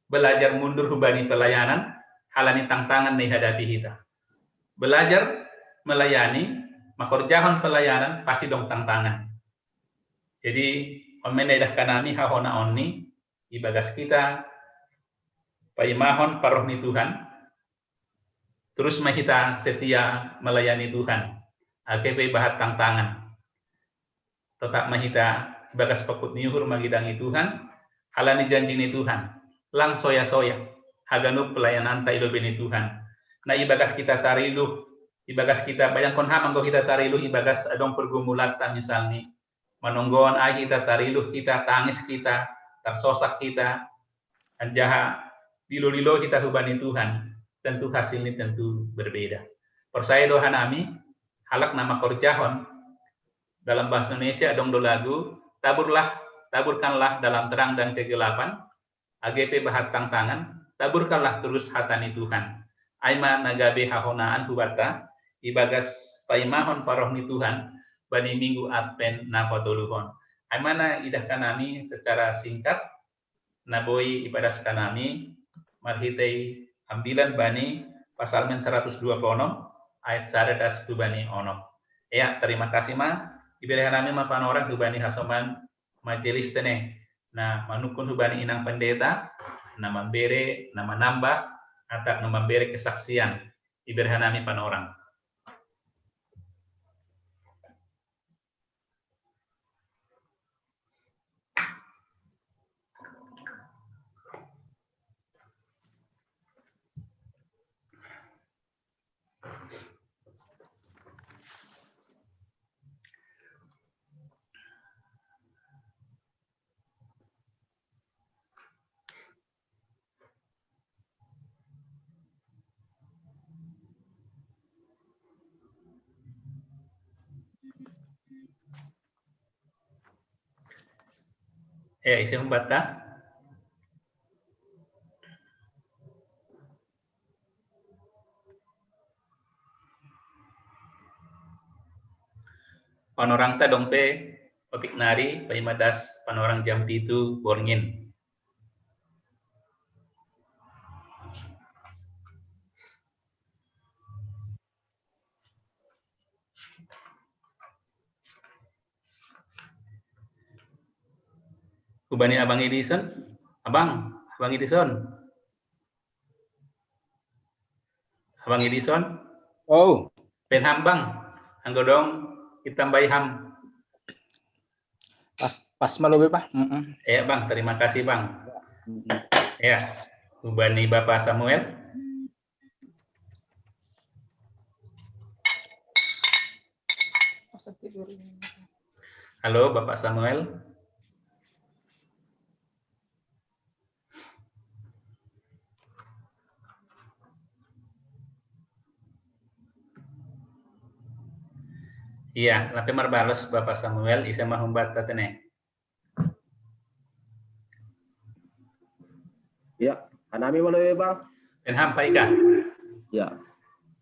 belajar mundur hubani pelayanan, halani tangtangan na ihadapi hita. Belajar melayani, mangkorjahon pelayanan, pasti dong tangtangan. Jadi, on ma na idah kanami hahonaon ni, ibagas hita paimahon paroh ni Tuhan, terus ma hita setia melayani Tuhan. Age pe bahat tangtangan, tetap ma hita ibagas pekut ni uhur mangidangi Tuhan, halani janji ni Tuhan. lang soya-soya. Haganup pelayanan ta i lobei ni Tuhan. Na ibagas kita tariluh, ibagas kita bayangkon ham anggo kita tariluh ibagas adong pergumulan ta misalni. Manonggoan ai kita tariluh kita, tangis kita, tarsosak kita, anjaha lilo-lilo kita hubani Tuhan, tentu hasilni tentu berbeda. Porsaya do hanami, halak na mangkorjahon, dalam bahasa Indonesia adong do lagu, taburlah, taburkanlah dalam terang dan kegelapan, age pe bahat tangtangan, taburkanlah terus hata ni Tuhan. Ai ma na gabe hahonaan hubanta, ibagas paimahon paroh ni Tuhan, bani minggu Advent na patoluhon. Ai ma na idah hanami secara singkat, na boi ipadas hanami, marhitei ambilan bani Pasalmen seratus dua puluh enam, ayat sada das hubani onom. Ya, terima kasih ma, ibere hanami ma panorang hubani hasoman majelis tene. Na manungkun hubani inang pendeta, na mambere, na manambah, atap na mambere kesaksian. Ibere hanami panorang. Eh, ise humbata? Panorang ta dong pe, otik nari, paima das panorang jam pitu borngin. Hubani Abang Edison, Abang, Abang Edison. Abang Edison. Oh. Pen ham Bang, anggo dong itambai ham. Pas, pas ma lobei bah. Mm-mm. Ya Bang, terima kasih Bang. Mm-mm. Ya, hubani Bapak Samuel. Halo, Bapak Samuel. Iya, lape marbalos Bapak Samuel, ise ma humbata tene? Ya, hanami ma lobei bah. Pen ham Pak Ika. Ya.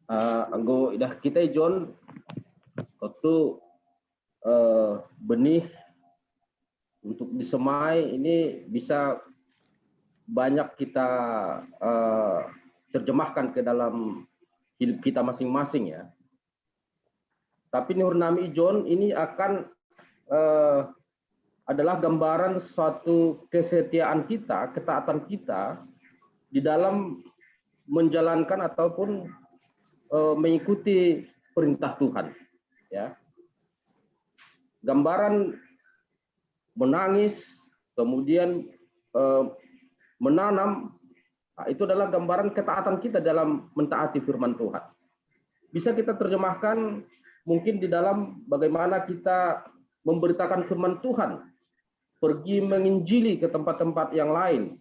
Eh, anggo idah hita i John, tentu, eh, benih untuk disemai ini bisa banyak kita, eh, terjemahkan ke dalam hidup kita masing-masing ya. Tapi ni hurnami i John ini akan, eh, adalah gambaran suatu kesetiaan kita, ketaatan kita di dalam menjalankan ataupun, eh, mengikuti perintah Tuhan. Ya. Gambaran menangis, kemudian, eh, menanam, nah, itu adalah gambaran ketaatan kita dalam mentaati firman Tuhan. Bisa kita terjemahkan mungkin di dalam bagaimana kita memberitakan firman Tuhan, pergi menginjili ke tempat-tempat yang lain.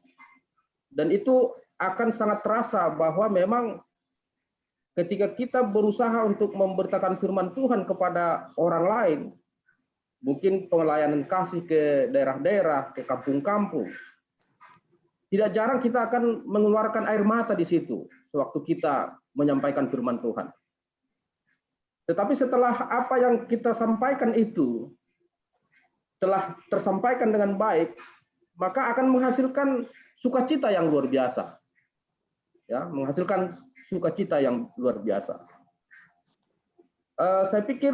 Dan itu akan sangat terasa bahwa memang ketika kita berusaha untuk memberitakan firman Tuhan kepada orang lain, mungkin pelayanan kasih ke daerah-daerah, ke kampung-kampung, tidak jarang kita akan mengeluarkan air mata di situ sewaktu kita menyampaikan firman Tuhan. Tetapi setelah apa yang kita sampaikan itu telah tersampaikan dengan baik, maka akan menghasilkan sukacita yang luar biasa. Ya, menghasilkan sukacita yang luar biasa. Eh, saya pikir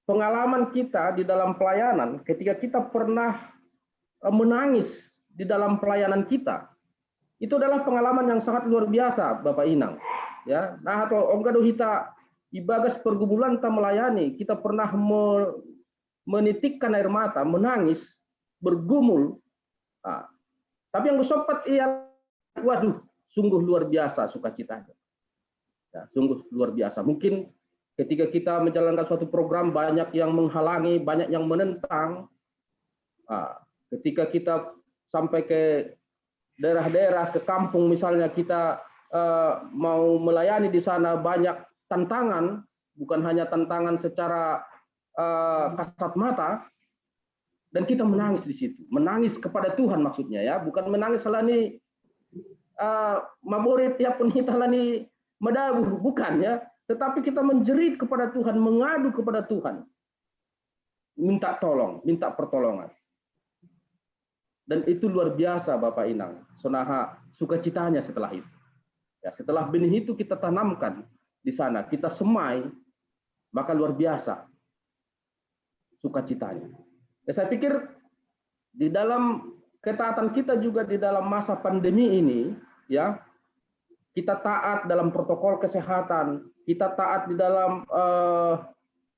pengalaman kita di dalam pelayanan, ketika kita pernah, eh, menangis di dalam pelayanan kita, itu adalah pengalaman yang sangat luar biasa, Bapak Inang. Ya, nah, atau ongga do hita ibagas pergumulan ta melayani, kita pernah me-, menitikkan air mata, menangis, bergumul. Nah, Tapi yang kusopot ia, waduh, sungguh luar biasa sukacitanya. Ya, sungguh luar biasa. Mungkin ketika kita menjalankan suatu program, banyak yang menghalangi, banyak yang menentang. Nah, ketika kita sampai ke daerah-daerah, ke kampung misalnya, kita eh, mau melayani di sana, banyak tantangan, bukan hanya tantangan secara eh, kasat mata, dan kita menangis di situ, menangis kepada Tuhan, maksudnya, ya, bukan menangis halani eh, maborit ya pun kita halani medabu, bukan, ya, tetapi kita menjerit kepada Tuhan, mengadu kepada Tuhan, minta tolong, minta pertolongan. Dan itu luar biasa, Bapak Inang. Sonaha sukacitanya setelah itu. Ya, setelah benih itu kita tanamkan di sana, kita semai, maka luar biasa sukacitanya. Ya, saya pikir di dalam ketaatan kita juga di dalam masa pandemi ini, ya, kita taat dalam protokol kesehatan, kita taat di dalam eh,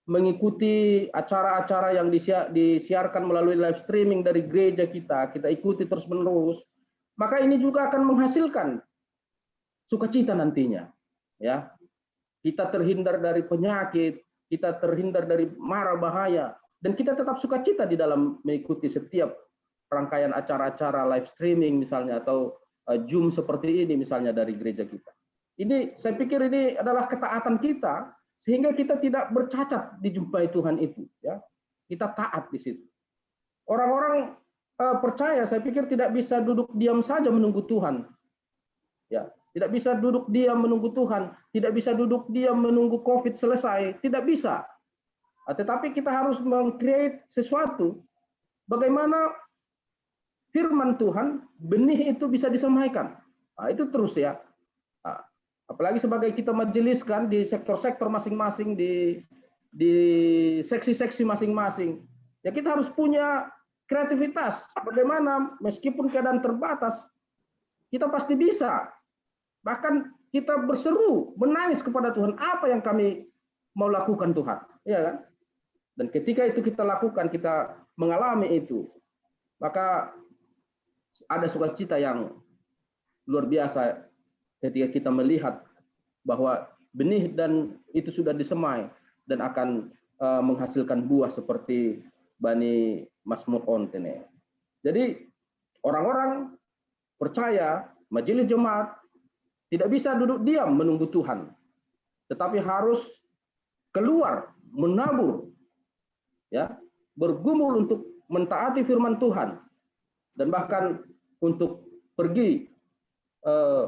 mengikuti acara-acara yang disia- disiarkan melalui live streaming dari gereja kita, kita ikuti terus-menerus, maka ini juga akan menghasilkan sukacita nantinya, ya. Kita terhindar dari penyakit, kita terhindar dari mara bahaya, dan kita tetap sukacita di dalam mengikuti setiap rangkaian acara-acara live streaming misalnya, atau eh, Zoom seperti ini misalnya dari gereja kita. Ini, saya pikir, ini adalah ketaatan kita sehingga kita tidak bercacat dijumpai Tuhan itu, ya. Kita taat di situ. Orang-orang eh, percaya, saya pikir, tidak bisa duduk diam saja menunggu Tuhan. Ya, tidak bisa duduk diam menunggu Tuhan, tidak bisa duduk diam menunggu covid selesai, tidak bisa. Nah, tetapi kita harus meng-create sesuatu. Bagaimana firman Tuhan, benih itu bisa disemaikan. Nah, itu terus, ya. Nah, apalagi sebagai kita majelis, kan, di sektor-sektor masing-masing, di di seksi-seksi masing-masing. Ya, kita harus punya kreativitas. Bagaimana, meskipun keadaan terbatas, kita pasti bisa. Bahkan kita berseru, menangis kepada Tuhan, "Apa yang kami mau lakukan, Tuhan?" Ya, kan? Dan ketika itu kita lakukan, kita mengalami itu, maka ada sukacita yang luar biasa ketika kita melihat bahwa benih dan itu sudah disemai dan akan eh, menghasilkan buah seperti bani Mazmur on tene. Jadi, orang-orang percaya, majelis jemaat tidak bisa duduk diam menunggu Tuhan, tetapi harus keluar, menabur, ya, bergumul untuk mentaati firman Tuhan, dan bahkan untuk pergi eh,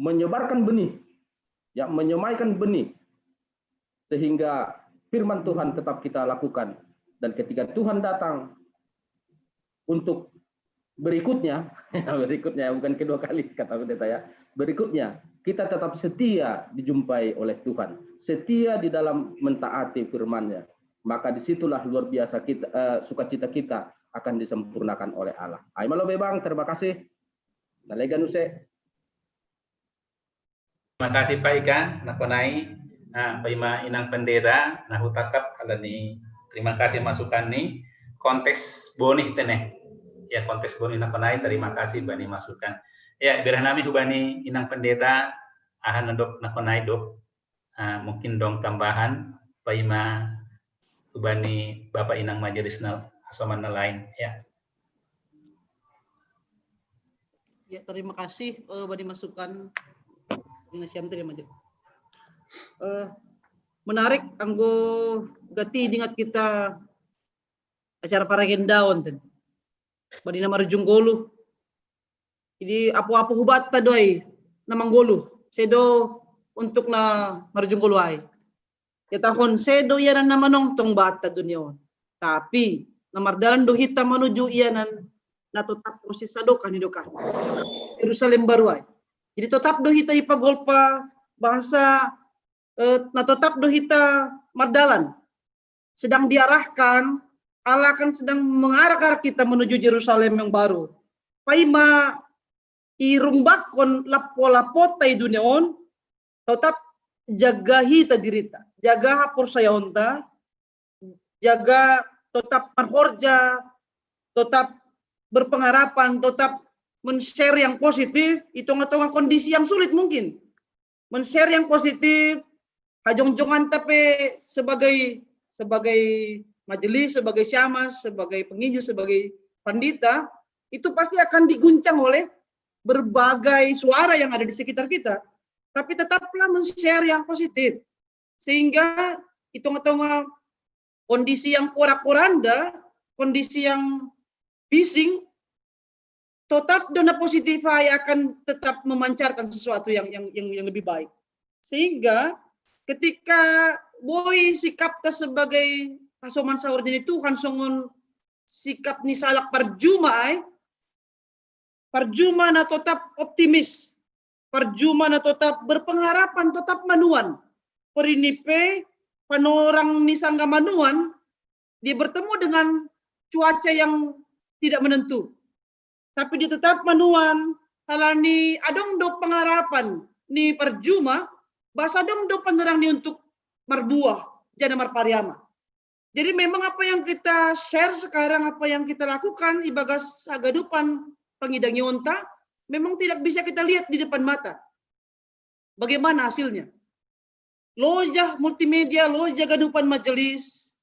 menyebarkan benih, ya, menyemaikan benih, sehingga firman Tuhan tetap kita lakukan. Dan ketika Tuhan datang untuk berikutnya, berikutnya, bukan kedua kali, kata pendeta, ya, berikutnya, kita tetap setia dijumpai oleh Tuhan, setia di dalam mentaati firman-Nya. Maka disitulah luar biasa kita, eh, sukacita kita akan disempurnakan oleh Allah. Ai malo, Bebang, terima kasih. Nalegan use. Terima kasih, Pak Ika, nakonai. Nah, paima Inang Pendeta, nah, hutakap halani, terima kasih masukan ni, konteks bonih tene. Ya, konteks bonih nakonai, terima kasih bani masukan. Ya, berah nami hubani Inang Pendeta, ahan dok nakonai dok. Nah, mungkin dong tambahan, paima hubani Bapak Inang majelis na, asoman na lain, ya. Ya, terima kasih uh, bani masukan. Ini siam tadi, Majid. Uh, menarik, anggo gati dingat kita acara paragendaon tadi. Bani na marujung goluh. Jadi apo-apo hubatta do ai na manggoluh, sedo untuk na marujung goluh ai. Ia tahun sedo ianan na manongtong batta dunia on. Tapi na mardalan do hita manuju ianan na totap proses sadokah ni dokah. Yerusalem baru ai. Jadi totap do hita ipagolpa bahasa eh, na totap do hita mardalan. Sedang diarahkan, Allah akan sedang mengarah-arah kita menuju Yerusalem yang baru. Paima irung bakon lapo-lapota i dunia on, tetap jaga hita dirita, jaga haporsayaonta, jaga tetap marhorja, tetap berpengharapan, tetap men-share yang positif, itu tengah-tengah kondisi yang sulit mungkin. Men-share yang positif, hajong-jongan tapi sebagai sebagai majelis, sebagai syamas, sebagai penginjil, sebagai pandita, itu pasti akan diguncang oleh berbagai suara yang ada di sekitar kita. Tapi tetaplah men-share yang positif. Sehingga itu tengah-tengah kondisi yang porak-poranda, kondisi yang bising, tetap dona positif ai akan tetap memancarkan sesuatu yang yang yang, yang lebih baik. Sehingga ketika boi sikap ta sebagai pasoman saur ni Tuhan songon sikap ni salak parjuma ai, parjuma na tetap optimis, parjuma na tetap berpengharapan, tetap manuan. Porini pe panorang ni sangga manuan, dia bertemu dengan cuaca yang tidak menentu. Tapi dia tetap manuan, halani adong do pengharapan ni parjuma, bahasa adong do penerang ni untuk marbuah, jana marpariama. Jadi memang apa yang kita share sekarang, apa yang kita lakukan ibagas haganupan pangidangionta, memang tidak bisa kita lihat di depan mata. Bagaimana hasilnya? Loja multimedia, loja ganupan majelis,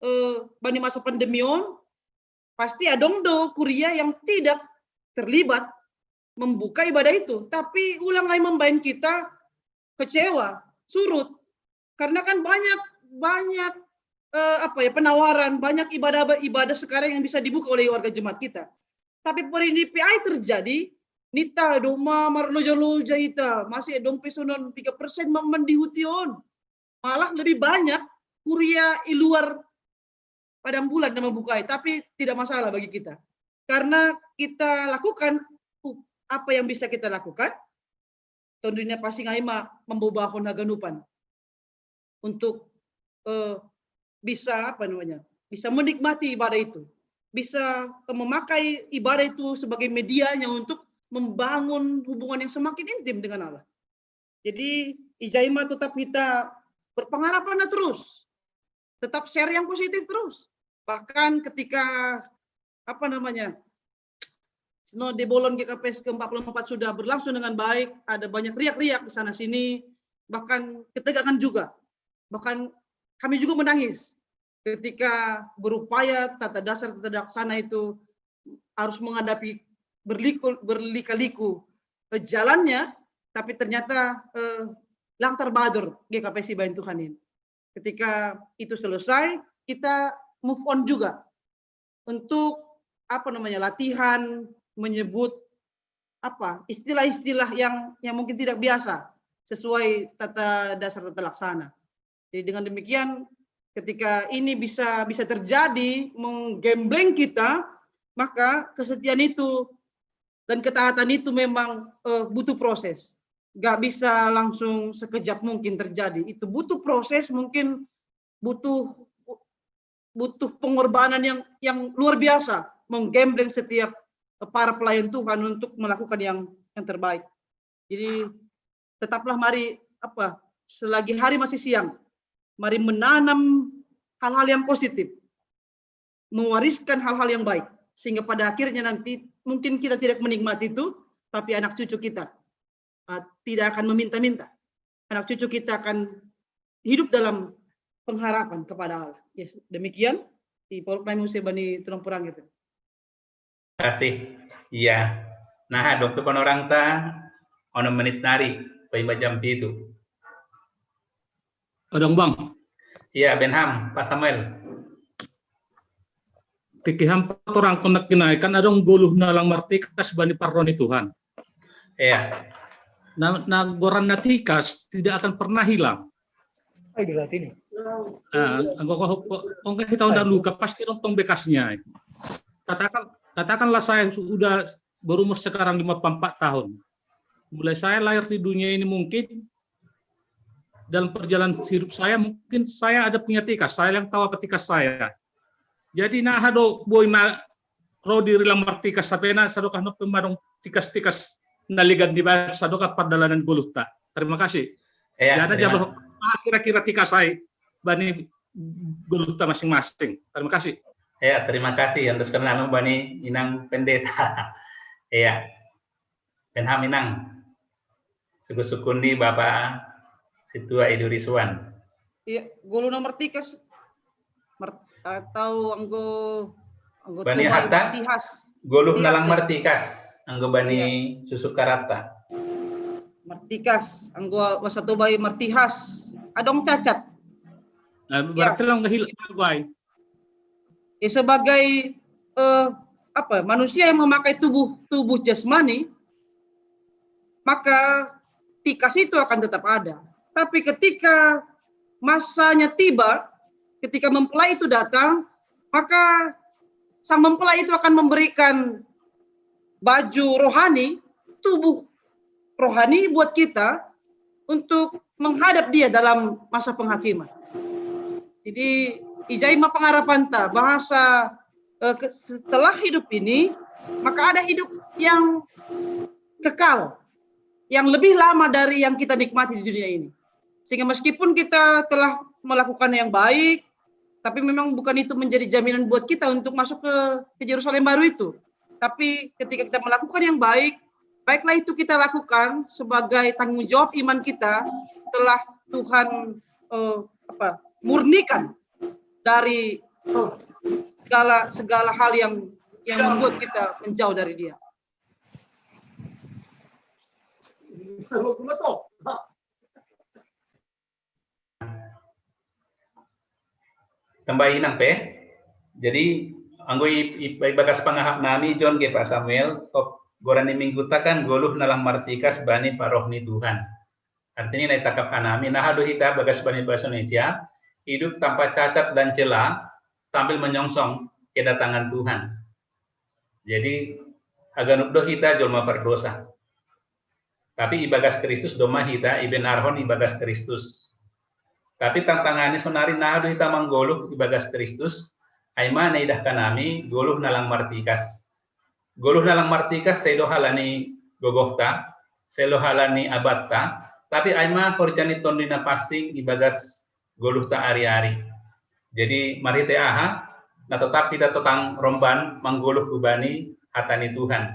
eh, bani masa pandemi on, pasti adong do kuria yang tidak terlibat membuka ibadah itu. Tapi ulang ai membain kita kecewa, surut. Karena kan banyak banyak eh, apa ya, penawaran, banyak ibadah ibadah sekarang yang bisa dibuka oleh warga jemaat kita. Tapi porini pe ai terjadi, nita doma marloja-loja ita, masih adong pe sonon tiga persen mandihuti on. Malah lebih banyak kuria i luar padang bulan na mambuka ai, tapi tidak masalah bagi kita. Karena kita lakukan apa yang bisa kita lakukan, tondina pasti ngai ma mambobahon haganupan untuk eh, bisa apa namanya, bisa menikmati ibadah itu, bisa eh, memakai ibadah itu sebagai medianya untuk membangun hubungan yang semakin intim dengan Allah. Jadi i jai ma tetap kita berpengharapan terus, tetap share yang positif terus. Bahkan ketika apa namanya, Sinode Bolon G K P S ke empat puluh empat sudah berlangsung dengan baik, ada banyak riak-riak di sana sini, bahkan ketegangan juga. Bahkan kami juga menangis ketika berupaya tata dasar tata laksana itu harus menghadapi berliku, berlika-liku eh, jalannya, tapi ternyata eh, lantar badur G K P S i baen Tuhan ini. Ketika itu selesai, kita move on juga untuk apa namanya, latihan menyebut apa istilah-istilah yang yang mungkin tidak biasa sesuai tata dasar tata laksana. Jadi dengan demikian, ketika ini bisa bisa terjadi menggembleng kita, maka kesetiaan itu dan ketaatan itu memang eh, butuh proses. Gak bisa langsung sekejap mungkin terjadi. Itu butuh proses, mungkin butuh butuh pengorbanan yang yang luar biasa, menggembleng setiap eh, para pelayan Tuhan untuk melakukan yang yang terbaik. Jadi tetaplah mari apa selagi hari masih siang, mari menanam hal-hal yang positif, mewariskan hal-hal yang baik, sehingga pada akhirnya nanti mungkin kita tidak menikmati itu, tapi anak cucu kita uh, tidak akan meminta-minta. Anak cucu kita akan hidup dalam pengharapan kepada Allah. Yes, demikian. I polok nami muse bani tulang perang itu. Kasih. Iya. Nah, dong tu orang ta onom menit nari, paima jam pitu. Adong bang. Iya, Benham, Pak Samuel. Tikiham torang konak kinaikan adong goluh na lang martikas bani parroni Tuhan. Iya. Na, na goran na tikas tidak akan pernah hilang. Ay, berarti ini. Ah, anggo ko ongke kita undang luka pasti nonton bekasnya. Katakan katakanlah saya sudah berumur sekarang lima puluh empat tahun. Mulai saya lahir di dunia ini mungkin dalam perjalanan hidup saya mungkin saya ada punya tikas, saya yang tahu apa tikas saya. Jadi nah hado boy ma rodi rilang martikas sapena sadokah no pemadong tikas-tikas naligan di bawah sadokah pardalanan goluhta. Terima kasih. Ya, Jadi jabar kira-kira tikas saya bani goluhta masing-masing. Terima kasih. Ya, terima kasih untuk sekarang bani inang pendeta. Ya, penham inang. Suku-sukundi Bapak Situa Idu Risuan. Iya, golu na martikas. Mer, atau anggo anggo Bani Hatta, Tihas. Golu nalang martikas. Anggo bani iya. Susu karata. Martikas, anggo wasa Toba i martihas. Adong cacat. Nah, berarti ya. Long kehil guai. Ya, sebagai eh, apa manusia yang memakai tubuh tubuh jasmani, maka tikas itu akan tetap ada. Tapi ketika masanya tiba, ketika mempelai itu datang, maka sang mempelai itu akan memberikan baju rohani, tubuh rohani buat kita untuk menghadap dia dalam masa penghakiman. Jadi, ijai ma pengharapan ta, bahasa eh, setelah hidup ini, maka ada hidup yang kekal, yang lebih lama dari yang kita nikmati di dunia ini. Sehingga meskipun kita telah melakukan yang baik, tapi memang bukan itu menjadi jaminan buat kita untuk masuk ke, ke Yerusalem baru itu. Tapi ketika kita melakukan yang baik, baiklah itu kita lakukan sebagai tanggung jawab iman kita telah Tuhan eh, apa, murnikan dari segala segala hal yang yang membuat kita menjauh dari Dia. Tambah inang pe. Jadi anggo ibagas pangahap nami John ge Pak Samuel, goran ni minggu ta kan goluh nalang martikas bani paroh ni Tuhan. Artinya na itangkap hanami, naha do hita bagas bani bahasa Indonesia, hidup tanpa cacat dan celah sambil menyongsong kedatangan Tuhan. Jadi haganup do hita jolma pardosa. Tapi ibagas Kristus doma hita ibenarhon ibagas Kristus. Tapi tantangannya sonari naha do hita manggoluh ibagas Kristus, ai ma na idahkan nami goluh nalang martikas. Goluh nalang martikas sedo halani gogohta, sedo halani abatta, tapi ai ma horja ni Tondi na pansing ibagas goluhta ari-ari. Jadi marhite aha, na totap hita totang romban manggoluh hubani hata ni Tuhan.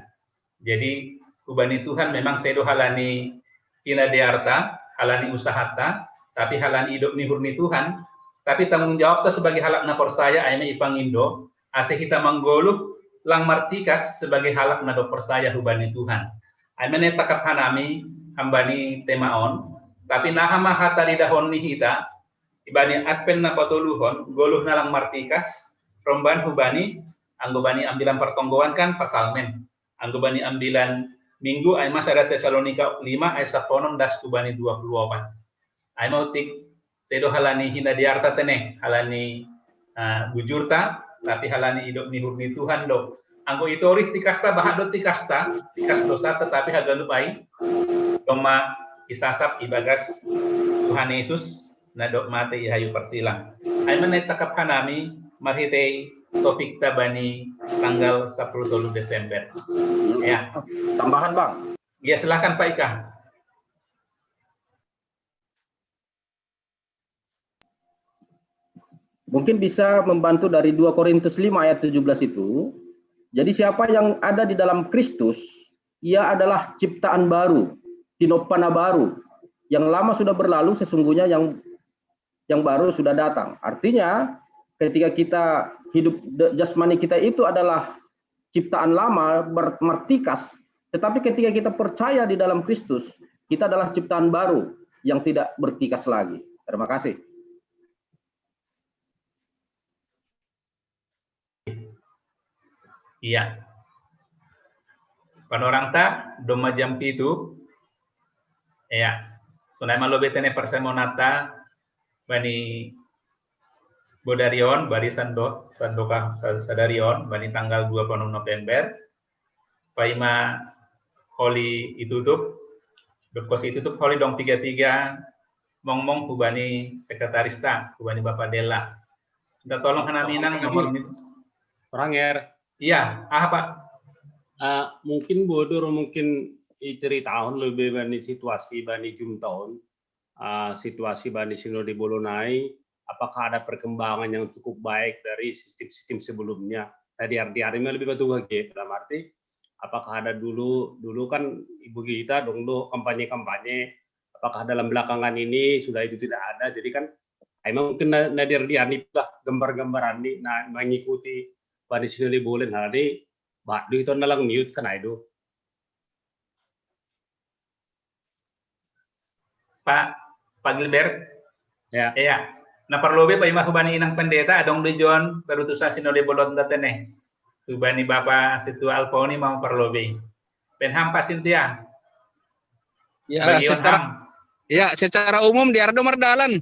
Jadi hubani Tuhan memang sedo halani hinadearta, halani usahata, tapi halani idop ni uhur ni Tuhan, tapi tanggung jawabta sebagai halak na porsaya ai ma ipangindo, ase hita manggoluh lang martikas sebagai halak na dob porsaya hubani Tuhan. Ai ma na itangkap hanami hambani tema on, tapi naha ma hataridahon ni hita, ibani Advent na patoluhon, goluh nalang martikas, romban hubani, anggo bani ambilan partonggoan kan Psalmen. Anggo bani ambilan minggu ai ma sada Tesalonika lima ai saponom das hubani dua puluh opat. Ai ma utik sedo halani hinadearta tene, halani uh, bujurta, tapi halani idop ni uhur ni Tuhan do. Anggo itorih tikasta bahat do tikasta, tikas dosa tetapi haganup ai doma isasap ibagas Tuhan Yesus na dok mate i hayu parsilang. Ai ma na itangkap hanami marhitei topikta bani tanggal sapuluh tolu Desember. Ya. Tambahan Bang. Ya silakan Pak Ika. Mungkin bisa membantu dari dua Korintus lima ayat tujuh belas itu. Jadi siapa yang ada di dalam Kristus, ia adalah ciptaan baru, tinopana baru. Yang lama sudah berlalu, sesungguhnya yang yang baru sudah datang. Artinya, ketika kita hidup jasmani kita itu adalah ciptaan lama, martikas, tetapi ketika kita percaya di dalam Kristus, kita adalah ciptaan baru yang tidak bertikas lagi. Terima kasih. Iya. Panorangta doma jam pitu. Iya. Sonai ma lobi tene parsemonata bani bodarion, bari sando, sandoka sadarion bani tanggal dua puluh enam November. Paima holi itutup, dokos itutup holi dong tiga-tiga mongmong hubani sekretarista, hubani Bapak Dela. Minta tolong hanami nang nomor. Pranger. Iya, ah Pak. Uh, mungkin bodur mungkin iceritahon lebih bani situasi bani jumtahon, uh, situasi bani sinode bolonai, apakah ada perkembangan yang cukup baik dari sistem-sistem sebelumnya. Nah, di hari ini lebih batu lagi, dalam arti apakah ada dulu dulu kan ibu kita dong do kampanye-kampanye, apakah dalam belakangan ini sudah itu tidak ada? Jadi kan emang mungkin na- nadir di ani lah gambar-gambaran nih, nah, mengikuti Bani Sinode Bolen hari ini, Pak, itu nalang mute kan itu. Pak, Pak Gilbert. Ya. Iya. Nah, parlobe Pak Ima hubani inang pendeta adong di John perutusan Sinode Bolon tatene. Hubani Bapak Situ Alponi mau parlobe. Penham Pak Sintia. Ya, Bagi secara, Onam. Ya, secara umum di Ardo Mardalan.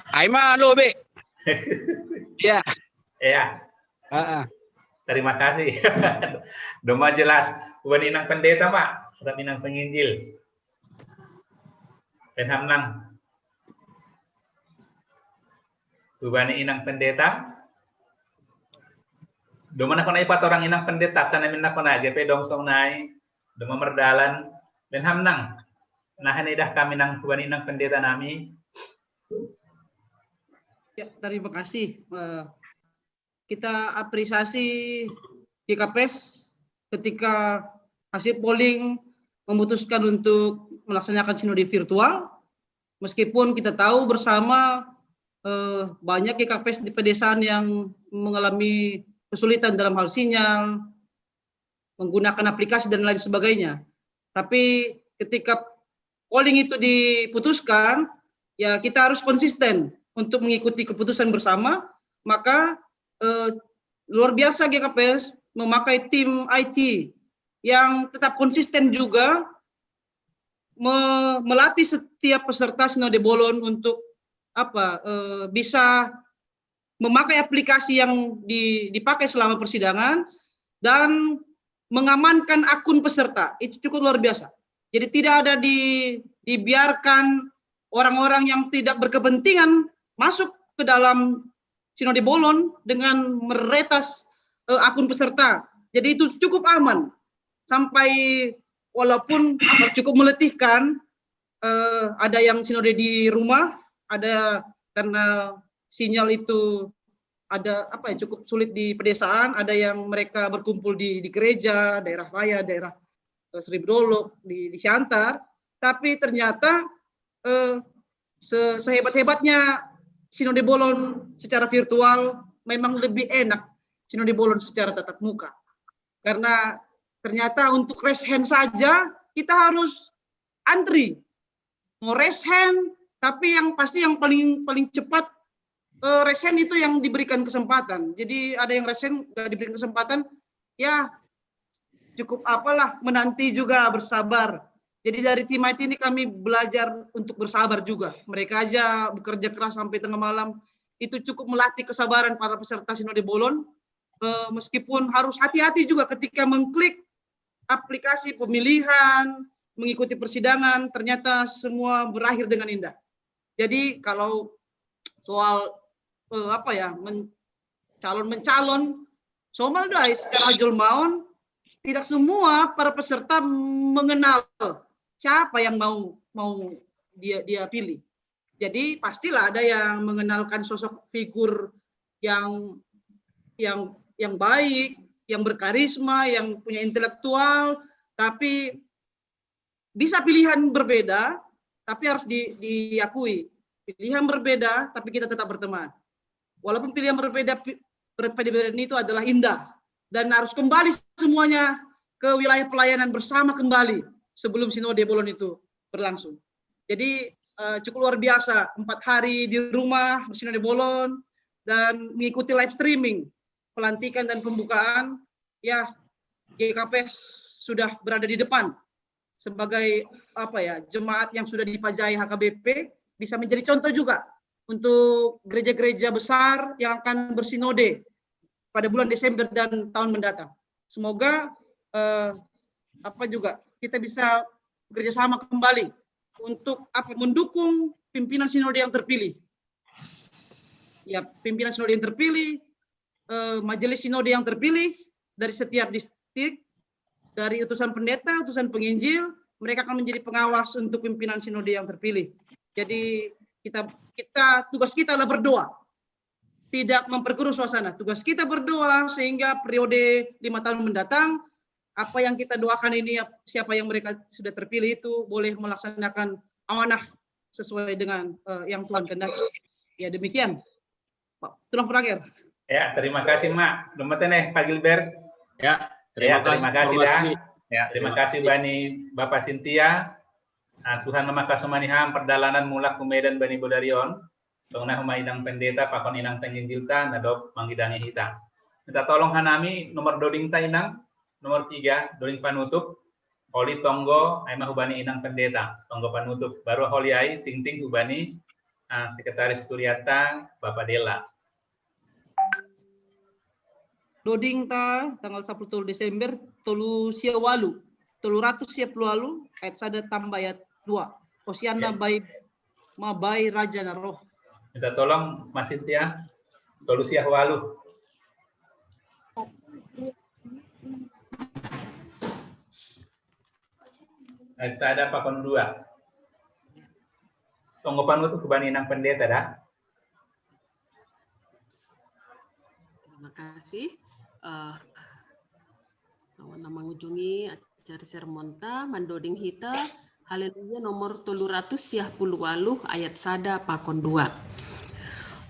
Aima lobe. Ya. Iya. Heeh. Terima kasih. Doma jelas. Hubani inang pendeta, Pak. Tetap inang penginjil. Penham nang. Hubani inang pendeta. Doma nakon ai patorang inang pendeta, tanamin nakon aja pe dongsong nai. Doma merdalan. Penham nang. Nah, ini dah kami nang hubani inang pendeta nami. Ya, terima kasih. Eh, kita apresiasi G K P S ketika hasil polling memutuskan untuk melaksanakan sinode virtual, meskipun kita tahu bersama eh, banyak G K P S di pedesaan yang mengalami kesulitan dalam hal sinyal, menggunakan aplikasi dan lain sebagainya. Tapi ketika polling itu diputuskan, ya kita harus konsisten untuk mengikuti keputusan bersama, maka eh, luar biasa G K P S memakai tim I T yang tetap konsisten juga me- melatih setiap peserta Sinode Bolon untuk apa eh, bisa memakai aplikasi yang di- dipakai selama persidangan dan mengamankan akun peserta. Itu cukup luar biasa. Jadi tidak ada di- dibiarkan orang-orang yang tidak berkepentingan masuk ke dalam Sinode Bolon dengan meretas eh, akun peserta. Jadi itu cukup aman sampai walaupun cukup meletihkan, eh, ada yang sinode di rumah, ada karena sinyal itu ada apa ya cukup sulit di pedesaan, ada yang mereka berkumpul di, di gereja, daerah raya, daerah eh, Seribu Dolok, di, di Siantar, tapi ternyata eh, se- sehebat-hebatnya Sinode Bolon secara virtual memang lebih enak Sinode Bolon secara tatap muka. Karena ternyata untuk raise hand saja kita harus antri. Mau raise hand, tapi yang pasti yang paling paling cepat eh, raise hand itu yang diberikan kesempatan. Jadi ada yang raise hand nggak diberikan kesempatan, ya cukup apalah menanti juga bersabar. Jadi dari tim I T ini kami belajar untuk bersabar juga. Mereka aja bekerja keras sampai tengah malam. Itu cukup melatih kesabaran para peserta Sinode Bolon. Eh, meskipun harus hati-hati juga ketika mengklik aplikasi pemilihan, mengikuti persidangan, ternyata semua berakhir dengan indah. Jadi kalau soal eh, apa ya men, calon mencalon, somal doai secara jolmaon tidak semua para peserta mengenal siapa yang mau mau dia dia pilih. Jadi pastilah ada yang mengenalkan sosok figur yang yang yang baik, yang berkarisma, yang punya intelektual, tapi bisa pilihan berbeda, tapi harus di, diakui pilihan berbeda, tapi kita tetap berteman. Walaupun pilihan berbeda, perbedaan itu adalah indah dan harus kembali semuanya ke wilayah pelayanan bersama kembali sebelum Sinode Bolon itu berlangsung. Jadi eh, cukup luar biasa, empat hari di rumah bersinode Bolon dan mengikuti live streaming pelantikan dan pembukaan. Ya, G K P S sudah berada di depan sebagai apa ya jemaat yang sudah dipajai H K B P bisa menjadi contoh juga untuk gereja-gereja besar yang akan bersinode pada bulan Desember dan tahun mendatang. Semoga eh, apa juga kita bisa bekerja sama kembali untuk apa mendukung pimpinan sinode yang terpilih. Ya, pimpinan sinode yang terpilih, eh, majelis sinode yang terpilih dari setiap distrik, dari utusan pendeta, utusan penginjil, mereka akan menjadi pengawas untuk pimpinan sinode yang terpilih. Jadi kita kita tugas kita adalah berdoa, tidak memperkeruh suasana. Tugas kita berdoa sehingga periode lima tahun mendatang, apa yang kita doakan ini, siapa yang mereka sudah terpilih itu boleh melaksanakan amanah sesuai dengan uh, yang Tuhan kehendaki. Ya, demikian. Pak, tulang berakhir. Ya, terima kasih, Mak. Domatene, Pak Gilbert. Ya, terima, ya, terima kasih, kasih dah. Ya, terima kasih bani Bapak Sintia. Nah, Tuhan memakai semaniham perjalanan mulak ke Medan bani Bodarion. Songna huma inang pendeta pakon inang penginjilta nadop mangidangi hita. Minta tolong hanami nomor doding ta inang, nomor tiga, doding panutup. Holi tonggo ai ma hubani inang pendeta, tonggo panutup. Baru holi ai tingting hubani uh, sekretaris kuriata Bapak Dela. Doding ta tanggal sepuluh Desember tolu sia walu, tolu ratus sia puluh walu ayat sada tambah ayat dua. Hosianna ya. Bai mabai Raja na roh. Minta tolong Mas Sintia, tolu sia walu. Ayat sada pakon dua. Tonggo panutup hubani inang pendeta dah. Terima kasih. Uh, selamat mengujungi acara sermon ta, mandoding hita. Haleluya nomor tolu ratus sia puluh walu ayat sada pakon dua.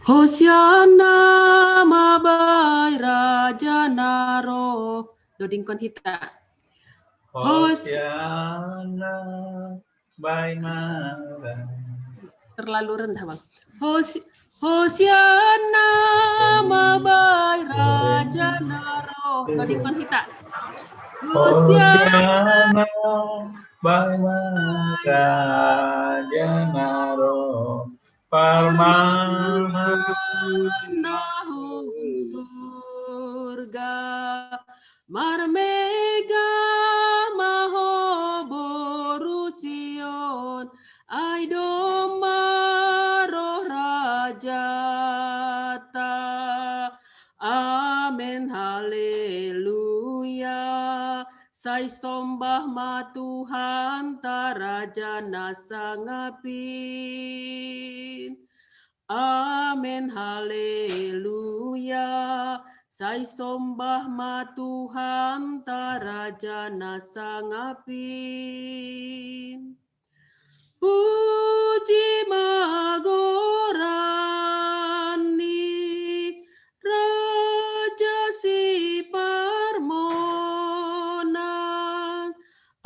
Hosianna mabai Raja na roh. Dodingkon hita. Hosianna bai mara. Terlalu rendah, Bang. Hosi Hosianna mabai Raja na roh. Dodingkon hita. Hosianna bai mara Raja na roh. Parman nahum surga. Marmega maho boru Sion, ai domma roh Rajata. Amen, haleluya. Sai sombah ma Tuhanta Raja na sangapin. Amen, haleluya. Sai sombah ma Tuhanta Raja na sangapin. Puji ma goranni Raja si parmonan.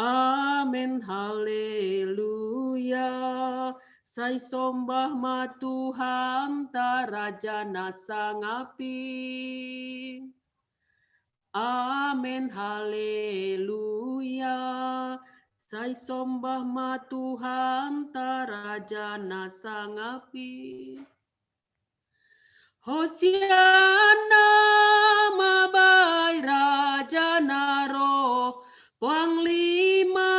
Amen, haleluya. Sai sombah ma Tuhanta Raja na sangapin. Amen, haleluya. Sai sombah ma Tuhanta Raja na sangapin. Hosianna mabai Raja na roh, Puang lima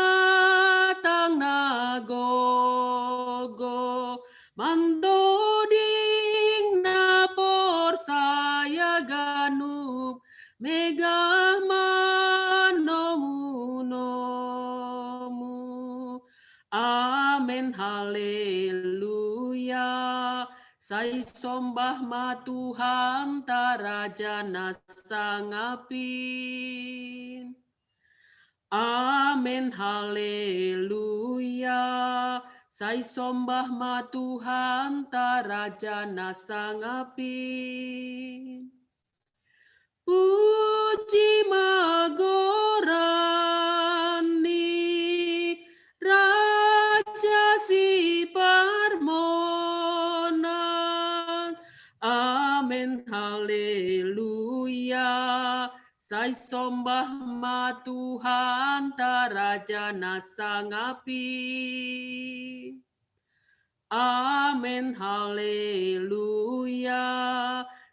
tang na gogo, mandoding na porsaya ganup, megah ma nomu-nomu. Amen, haleluya. Sai sombah ma Tuhanta Raja na sangapin. Amen, haleluya. Sai sombah ma Tuhanta Raja na sangapin. Puji ma goranni Raja si parmonan. Amen, haleluya. Sai sombah ma Tuhanta Raja na sangapin. Amen, haleluya.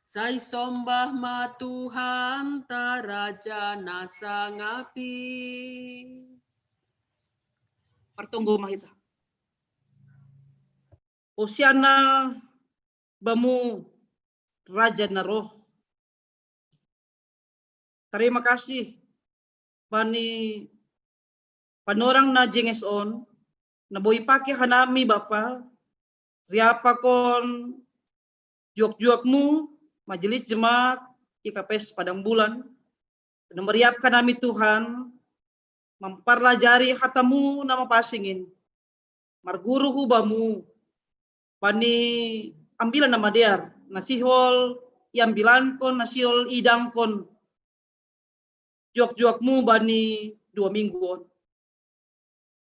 Sai sombah ma Tuhanta Raja na sangapin. Partonggo ma hita. Hosianna bamu Raja na roh. Tarima kasih bani panorang na jenges on, na boi pake hanami Bapa, Riap pakon juak-juakmu, majelis jemaat I K P S Padang Bulan. Meriap kanami Tuhan, mamparlajari hatamu na mapasingin, marguru hubamu, bani ambilan na madear, na sihol iambilankon, na sihol idangkon, juak-juakmu bani dua minggu on.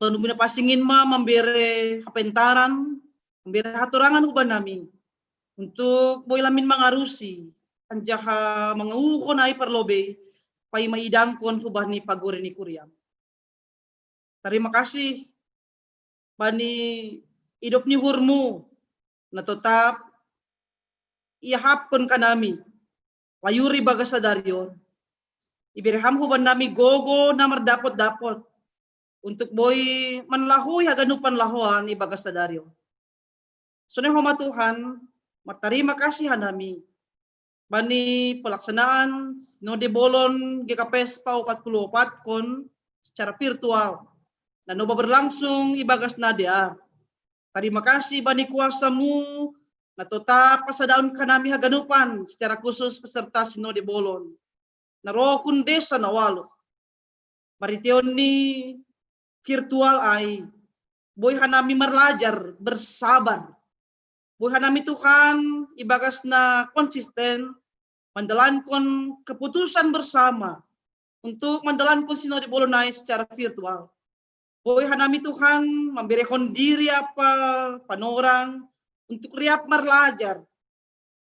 Lalu bina pasingin ma mambere hapentaran, mambere hatorangan hubanami, untuk boi lamin mangarusi, anjaha mangauhon ai parlobei, paima idangkon hubani pagori ni kuriam. Tarima kasih bani idop ni uhurmu, na totap iahapkon kanami, layuri bagas sadari on. Ibere ham hubanami gogo na mardapot-dapot, untuk boi manlahoi haganupan lahoan ibagas sadari on. Sonai homa Tuhan, martarima kasih hanami, bani pelaksanaan Sinode Bolon G K P S paopat puluh opat kon secara virtual, na noba berlangsung ibagas na dear. Tarima kasih bani kuasamu, na totap pasadahon kanami haganupan secara khusus peserta Sinode Bolon. Na rohun desa na walu. Mariteon ni virtual ai, boi hanami marlajar bersabar. Boi hanami Tuhan ibagas na konsisten mandalankon keputusan bersama untuk mandalankon Sinode Bolon ai secara virtual. Boi hanami Tuhan mamberehon diri apa panorang untuk riap marlajar.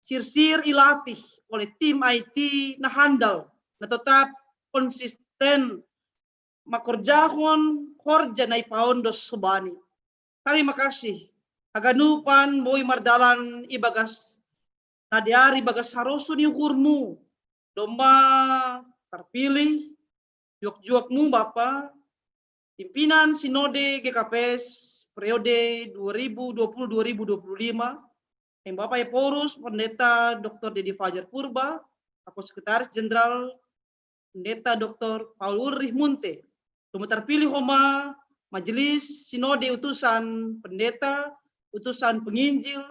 Sirsir ilatih oleh tim I T na handal, na totap konsisten makorjahon horja na ipaondos hubani. Tarima kasih haganupan boi mardalan ibagas na dear ibagas harosuh ni uhurmu, domma tarpilih juak-juakmu Bapa, pimpinan Sinode G K P S periode dua ribu dua puluh dua ribu dua puluh lima, yang Bapa Ephorus Pendeta Doktor Dedi Fajar Purba, aku Sekretaris Jenderal Pendeta Doktor Paul Ulrich Munte, domma tarpilih homa Majelis Sinode utusan pendeta, utusan penginjil,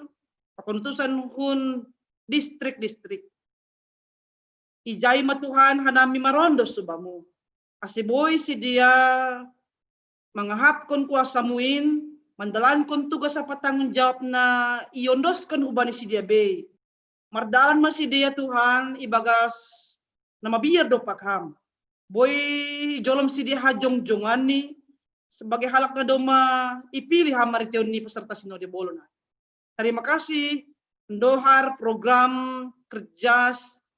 pakon utusan hun distrik-distrik. Ijai ma Tuhan hanami marondos hubamu, ase boi sidea mangahapkon kuasamu in mandalankon tugas apa tanggung jawab na iondoskon hubani sidea bei. Mardalan ma sidea Tuhan ibagas na mabiar dompak ham. Boi jolom sidea hajongjonganni sebagai halak na domma ipilih ham mariteon ni peserta Sinode Bolon. Tarima kasih, ndohar program kerja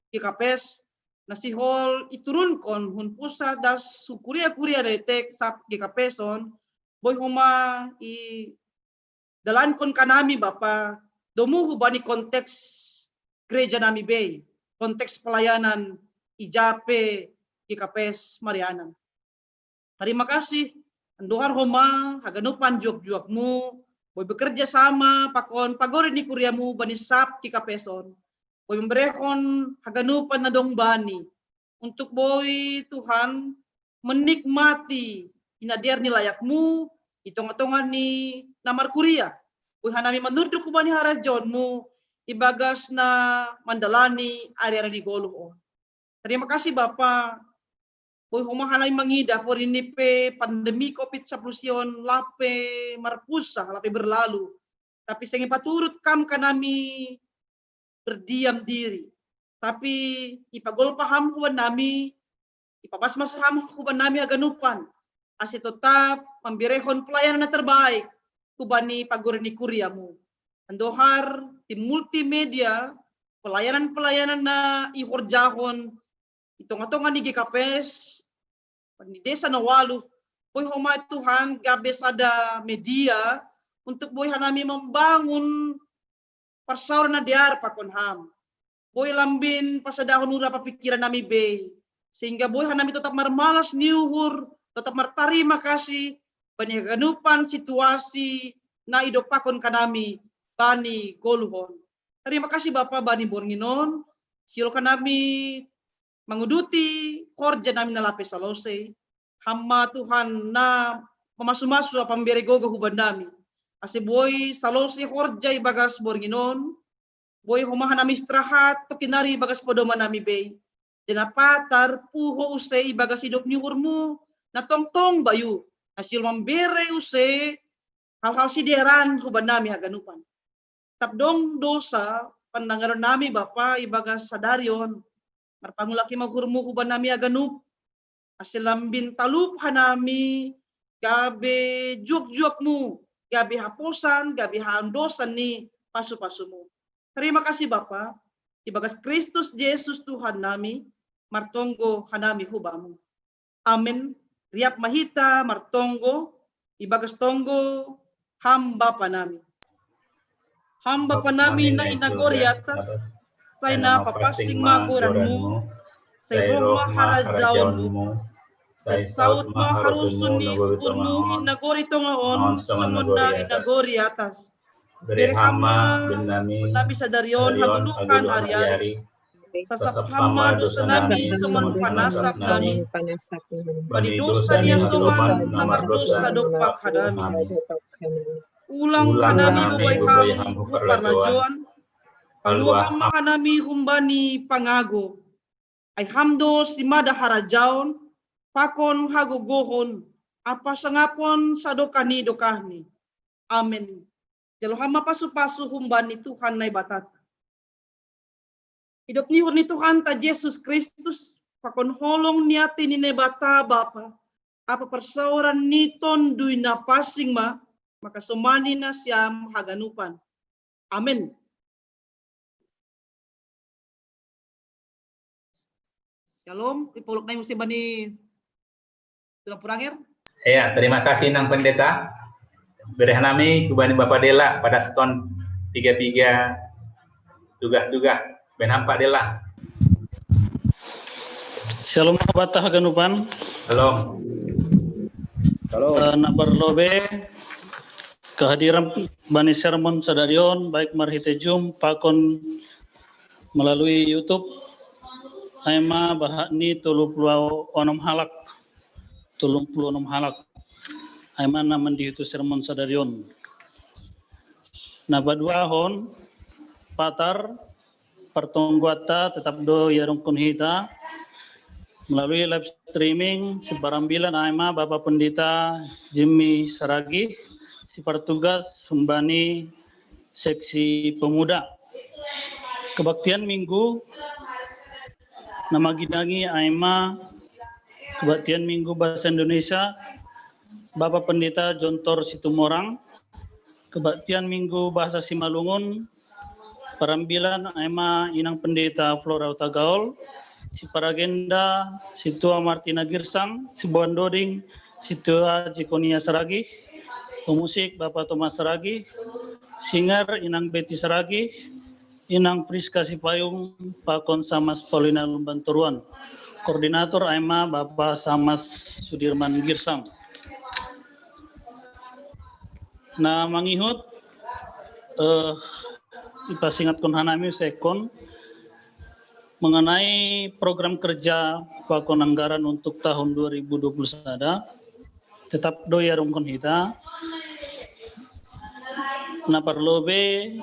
G K P S na sihol iturunkon hun pusat das hun kuria-kuria detek sap G K P S on, boi homa i dalankon kanami Bapa, domu hubani konteks gereja nami bei, konteks pelayanan ijape G K P S Marianan. Tarima kasih, ndohar homa haganupan juak-juakmu, boi bekerja sama pakon pagori ni kuriamu bani sap G K P S on, boi memberehon haganupan na dong bani, untuk boi Tuhan menikmati i na dear ni layakmu i tonga-tonga ni na markuria. Boi hanami manurduk hubani harajaonmu ibagas na mandalani ari-ari ni goluh on. Tarima kasih Bapa, boi homa hanami mangidah porini pe pandemi covid sapuluh sia on lape marpusa, lape berlalu. Tapi seng ipaturut kam kanami berdiam diri. Tapi ipagolpa ham hubanami, ipabasbas ham hubanami haganupan, ase totap mamberehon pelayanan na terbaik hubani pagori ni kuriamu. Ndohar tim multimedia, pelayanan-pelayanan na ihorjahon i tonga-tonga ni G K P S, di desa na walu, boi homa Tuhan gabe sada media untuk boi hanami membangun parsauran na dear pakon ham. Boi lambin pasadahon ura papikiran nami bei, sehingga boi hanami totap marmalas ni uhur, totap martarima kasih bani haganupan situasi na idop pakon kanami bani goluh on. Tarima kasih Bapa bani borngin on, sihol kanami manguduti horja nami na lape salosei. Ham ma Tuhan na mamasu-masu apa mambere gogo hubanami, Asi boi salosi horja ibagas borngin on, boi homa hanami istirahat, tokinari ibagas podoman nami bei. Dena Patar, puho use ibagas idop ni uhurmu, na tongtong bayu, na sihol mambere use hal-hal sidearan huban nami haganupan. Tap dong dosa pandangaron nami Bapa ibagas sadari on, marpangulaki ma uhurmu huban nami haganup, asi lambin talup hanami gabe juak-juakmu, gabe haposan, gabe haondosan ni pasu-pasumu. Terima kasih Bapa, ibagas Kristus Jesus Tuhan nami, martonggo hanami hubamu. Amen. Riap ma hita martonggo, ibagas tonggo Ham Bapa nami. Ham Bapa nami na i nagori atas, sai na papansing ma goranmu, sai roh ma harajaonmu, sai saut ma harosuon ni uhurmu i nagori tonga on songon na i nagori atas. Bere Ham ma boan nami sadari on hagoluhan ari-ari. Sasap Ham ma dosa nami songon panasap nami. Bani dosa ni hasoman na mardosa dompak hanami. Ulang hanami bobai Ham hu parlajouan. Palua Ham ma hanami humbani pangago. Ai Ham do simada harajaon, pakon, hagogohon, ampa sangapon sadokah ni dokahni. Amen. Jalo Ham ma pasu-pasu humbani Tuhan Naibatata. Idop ni uhur ni Tuhanta Jesus Kristus, pakon holong ni atei ni Naibata Bapa, ampa parsaoran ni Tonduy Napansing ma, mangkasomani nasiam haganupan. Amen. Shalom, ipoluk nai muse bani Tulang Puranger. Ya, terima kasih Nang Pendeta. Bere hanami hubani Bapa Dela, padaskon piga-piga tugah-tugah. Bahen Ham Pak Dela. Shalom Bapa haganupan. Shalom. Shalom. Eh, na parlobei kehadiran bani sermon sadari on, baik marhite Zoom pakon melalui YouTube, ai ma bahat ni tolu puluh onom halak, tolu puluh onom halak. Ai ma na mandihutu sermon sadari on. Na paduahon, Patar, partonggoanta tetap do iadongkon hita melalui live streaming, siparambilan ai ma Bapa Pendeta Jimmy Saragih, sipartugas humbani seksi pemuda. Kebaktian Minggu na maginangi ai ma kebaktian Minggu bahasa Indonesia, Bapa Pendeta Jontor Situmorang, kebaktian Minggu bahasa Simalungun, parambilan ai ma Inang Pendeta Flora Hutagaol, siparagenda Situa Martina Girsang, siboan doding Situa Jikonia Saragih, pemusik Bapa Thomas Saragih, singer Inang Betty Saragih, Inang Priska Sipayung, pakon Samas Paulina Lumban Toruan. Koordinator ai ma Bapa Samas Sudirman Girsang. Na mangihut, eh, ipasingatkon hanami sekon mengenai program kerja pakon anggaran untuk tahun dua ribu dua puluh sada, tetap do iadongkon hita. Na parlobei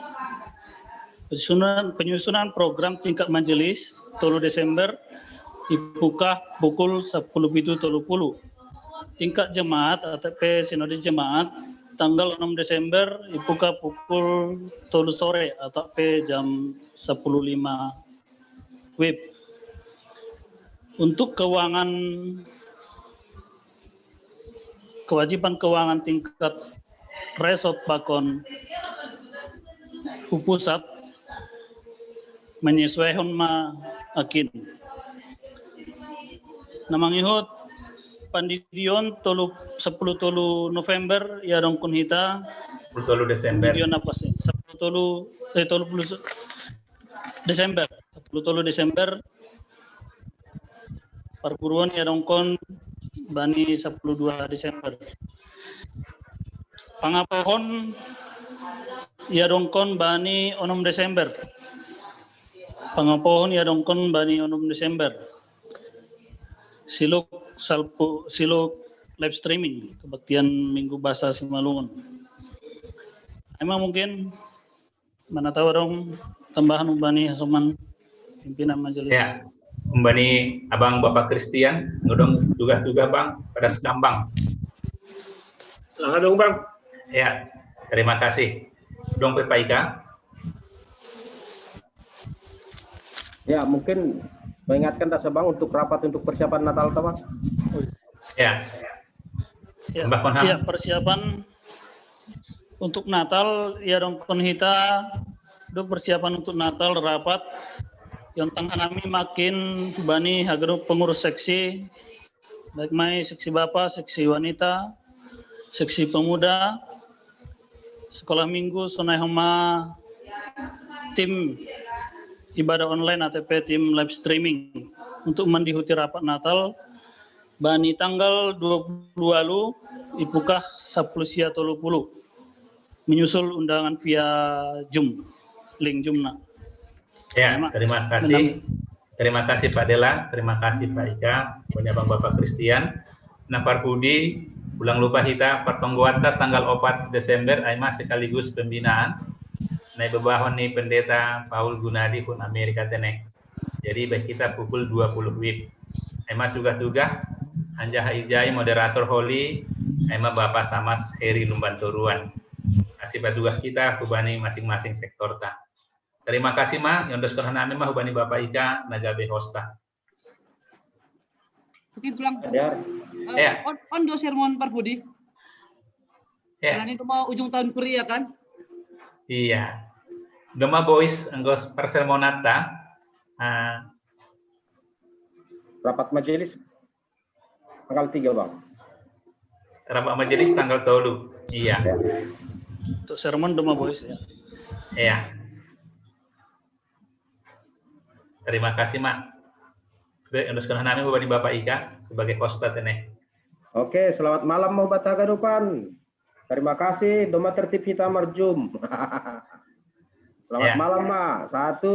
penyusunan, penyusunan program tingkat majelis tolu Desember ipukah pukul sepuluh pitu tolu puluh. Tingkat jemaat atau pe sinode jemaat tanggal enam Desember ipukah pukul tolu sore atau pe jam sepuluh lima wib. Untuk keuangan, kewajiban keuangan tingkat resort pakon hu pusat menyesuaihon ma akin. Na mangihut pandidion tolu, sepuluh tolu November iadongkon hita. Sepuluh tolu Desember. Pandidion apa sih? Sepuluh tolu, eh, tolu puluh Desember, sepuluh tolu Desember. Parguruon iadongkon bani sepuluh dua Desember. Pangapohon iadongkon bani onom Desember. Pangapohon iadongkon bani onom Desember. Siluk salpu, siluk live streaming kebaktian Minggu Bahasa Simalungun. Emang mungkin mana tahu dong tambahan umbani Hasoman pimpinan majelis. Ya, umbani abang Bapak Kristian, ngudung tugas-tugas bang, pada sedang bang. Silakan dong bang. Ya, terima kasih. Dong P P I K. Ya, mungkin mengingatkan dasar bang untuk rapat untuk persiapan Natal, bang. Ya. Ya, Mbak Konham. Ya, persiapan untuk Natal, ya dong kon hita, do persiapan untuk Natal rapat. Yang tangkan kami makin bani hagru pengurus seksi, baik mai seksi bapak, seksi wanita, seksi pemuda, sekolah minggu, sonai homa tim ibadah online A T P tim live streaming untuk mendihuti rapat Natal bani tanggal dua puluh walu ipukah sepuluh sia tolu puluh menyusul undangan via Zoom, link Zoom na. Ya, terima kasih. Terima kasih Pak Dela, terima kasih Pak Ika, punya Bang Bapak Kristian. Nah, Parpudi, ulang lupa kita pertonggoan ta tanggal opat Desember, aima sekaligus pembinaan. Nai bebahon ni Pendeta Paul Gunadi pun Amerika Teneh. Jadi baik kita pukul dua puluh wib. Aima tugas-tugas, anjaha ijai moderator holi, aima Bapak Samas Heri Lumbantoruan. Kasih tugas kita hubani masing-masing sektor ta. Terima kasih ma, yondos kono nami ma hubani Bapak Ika nagabe hosta. Mungkin tulang. Ya. Uh, Ya. On, on do sermon Parpudi. Ya. Karena itu mau ujung tahun kuliah kan? Iya. Doma boys enggos persermonata. Ah, Rapat majelis tanggal tiga bang. Rapat majelis tanggal tolu. Iya. Untuk sermon doma boys ya. Iya. Terima kasih Mak. Terus nami hubani Bapak Ika sebagai host teneh. Oke, selamat malam mau bataga dupan. Terima kasih, doma tertib hita marjum. Selamat Ya. Malam ma. Satu,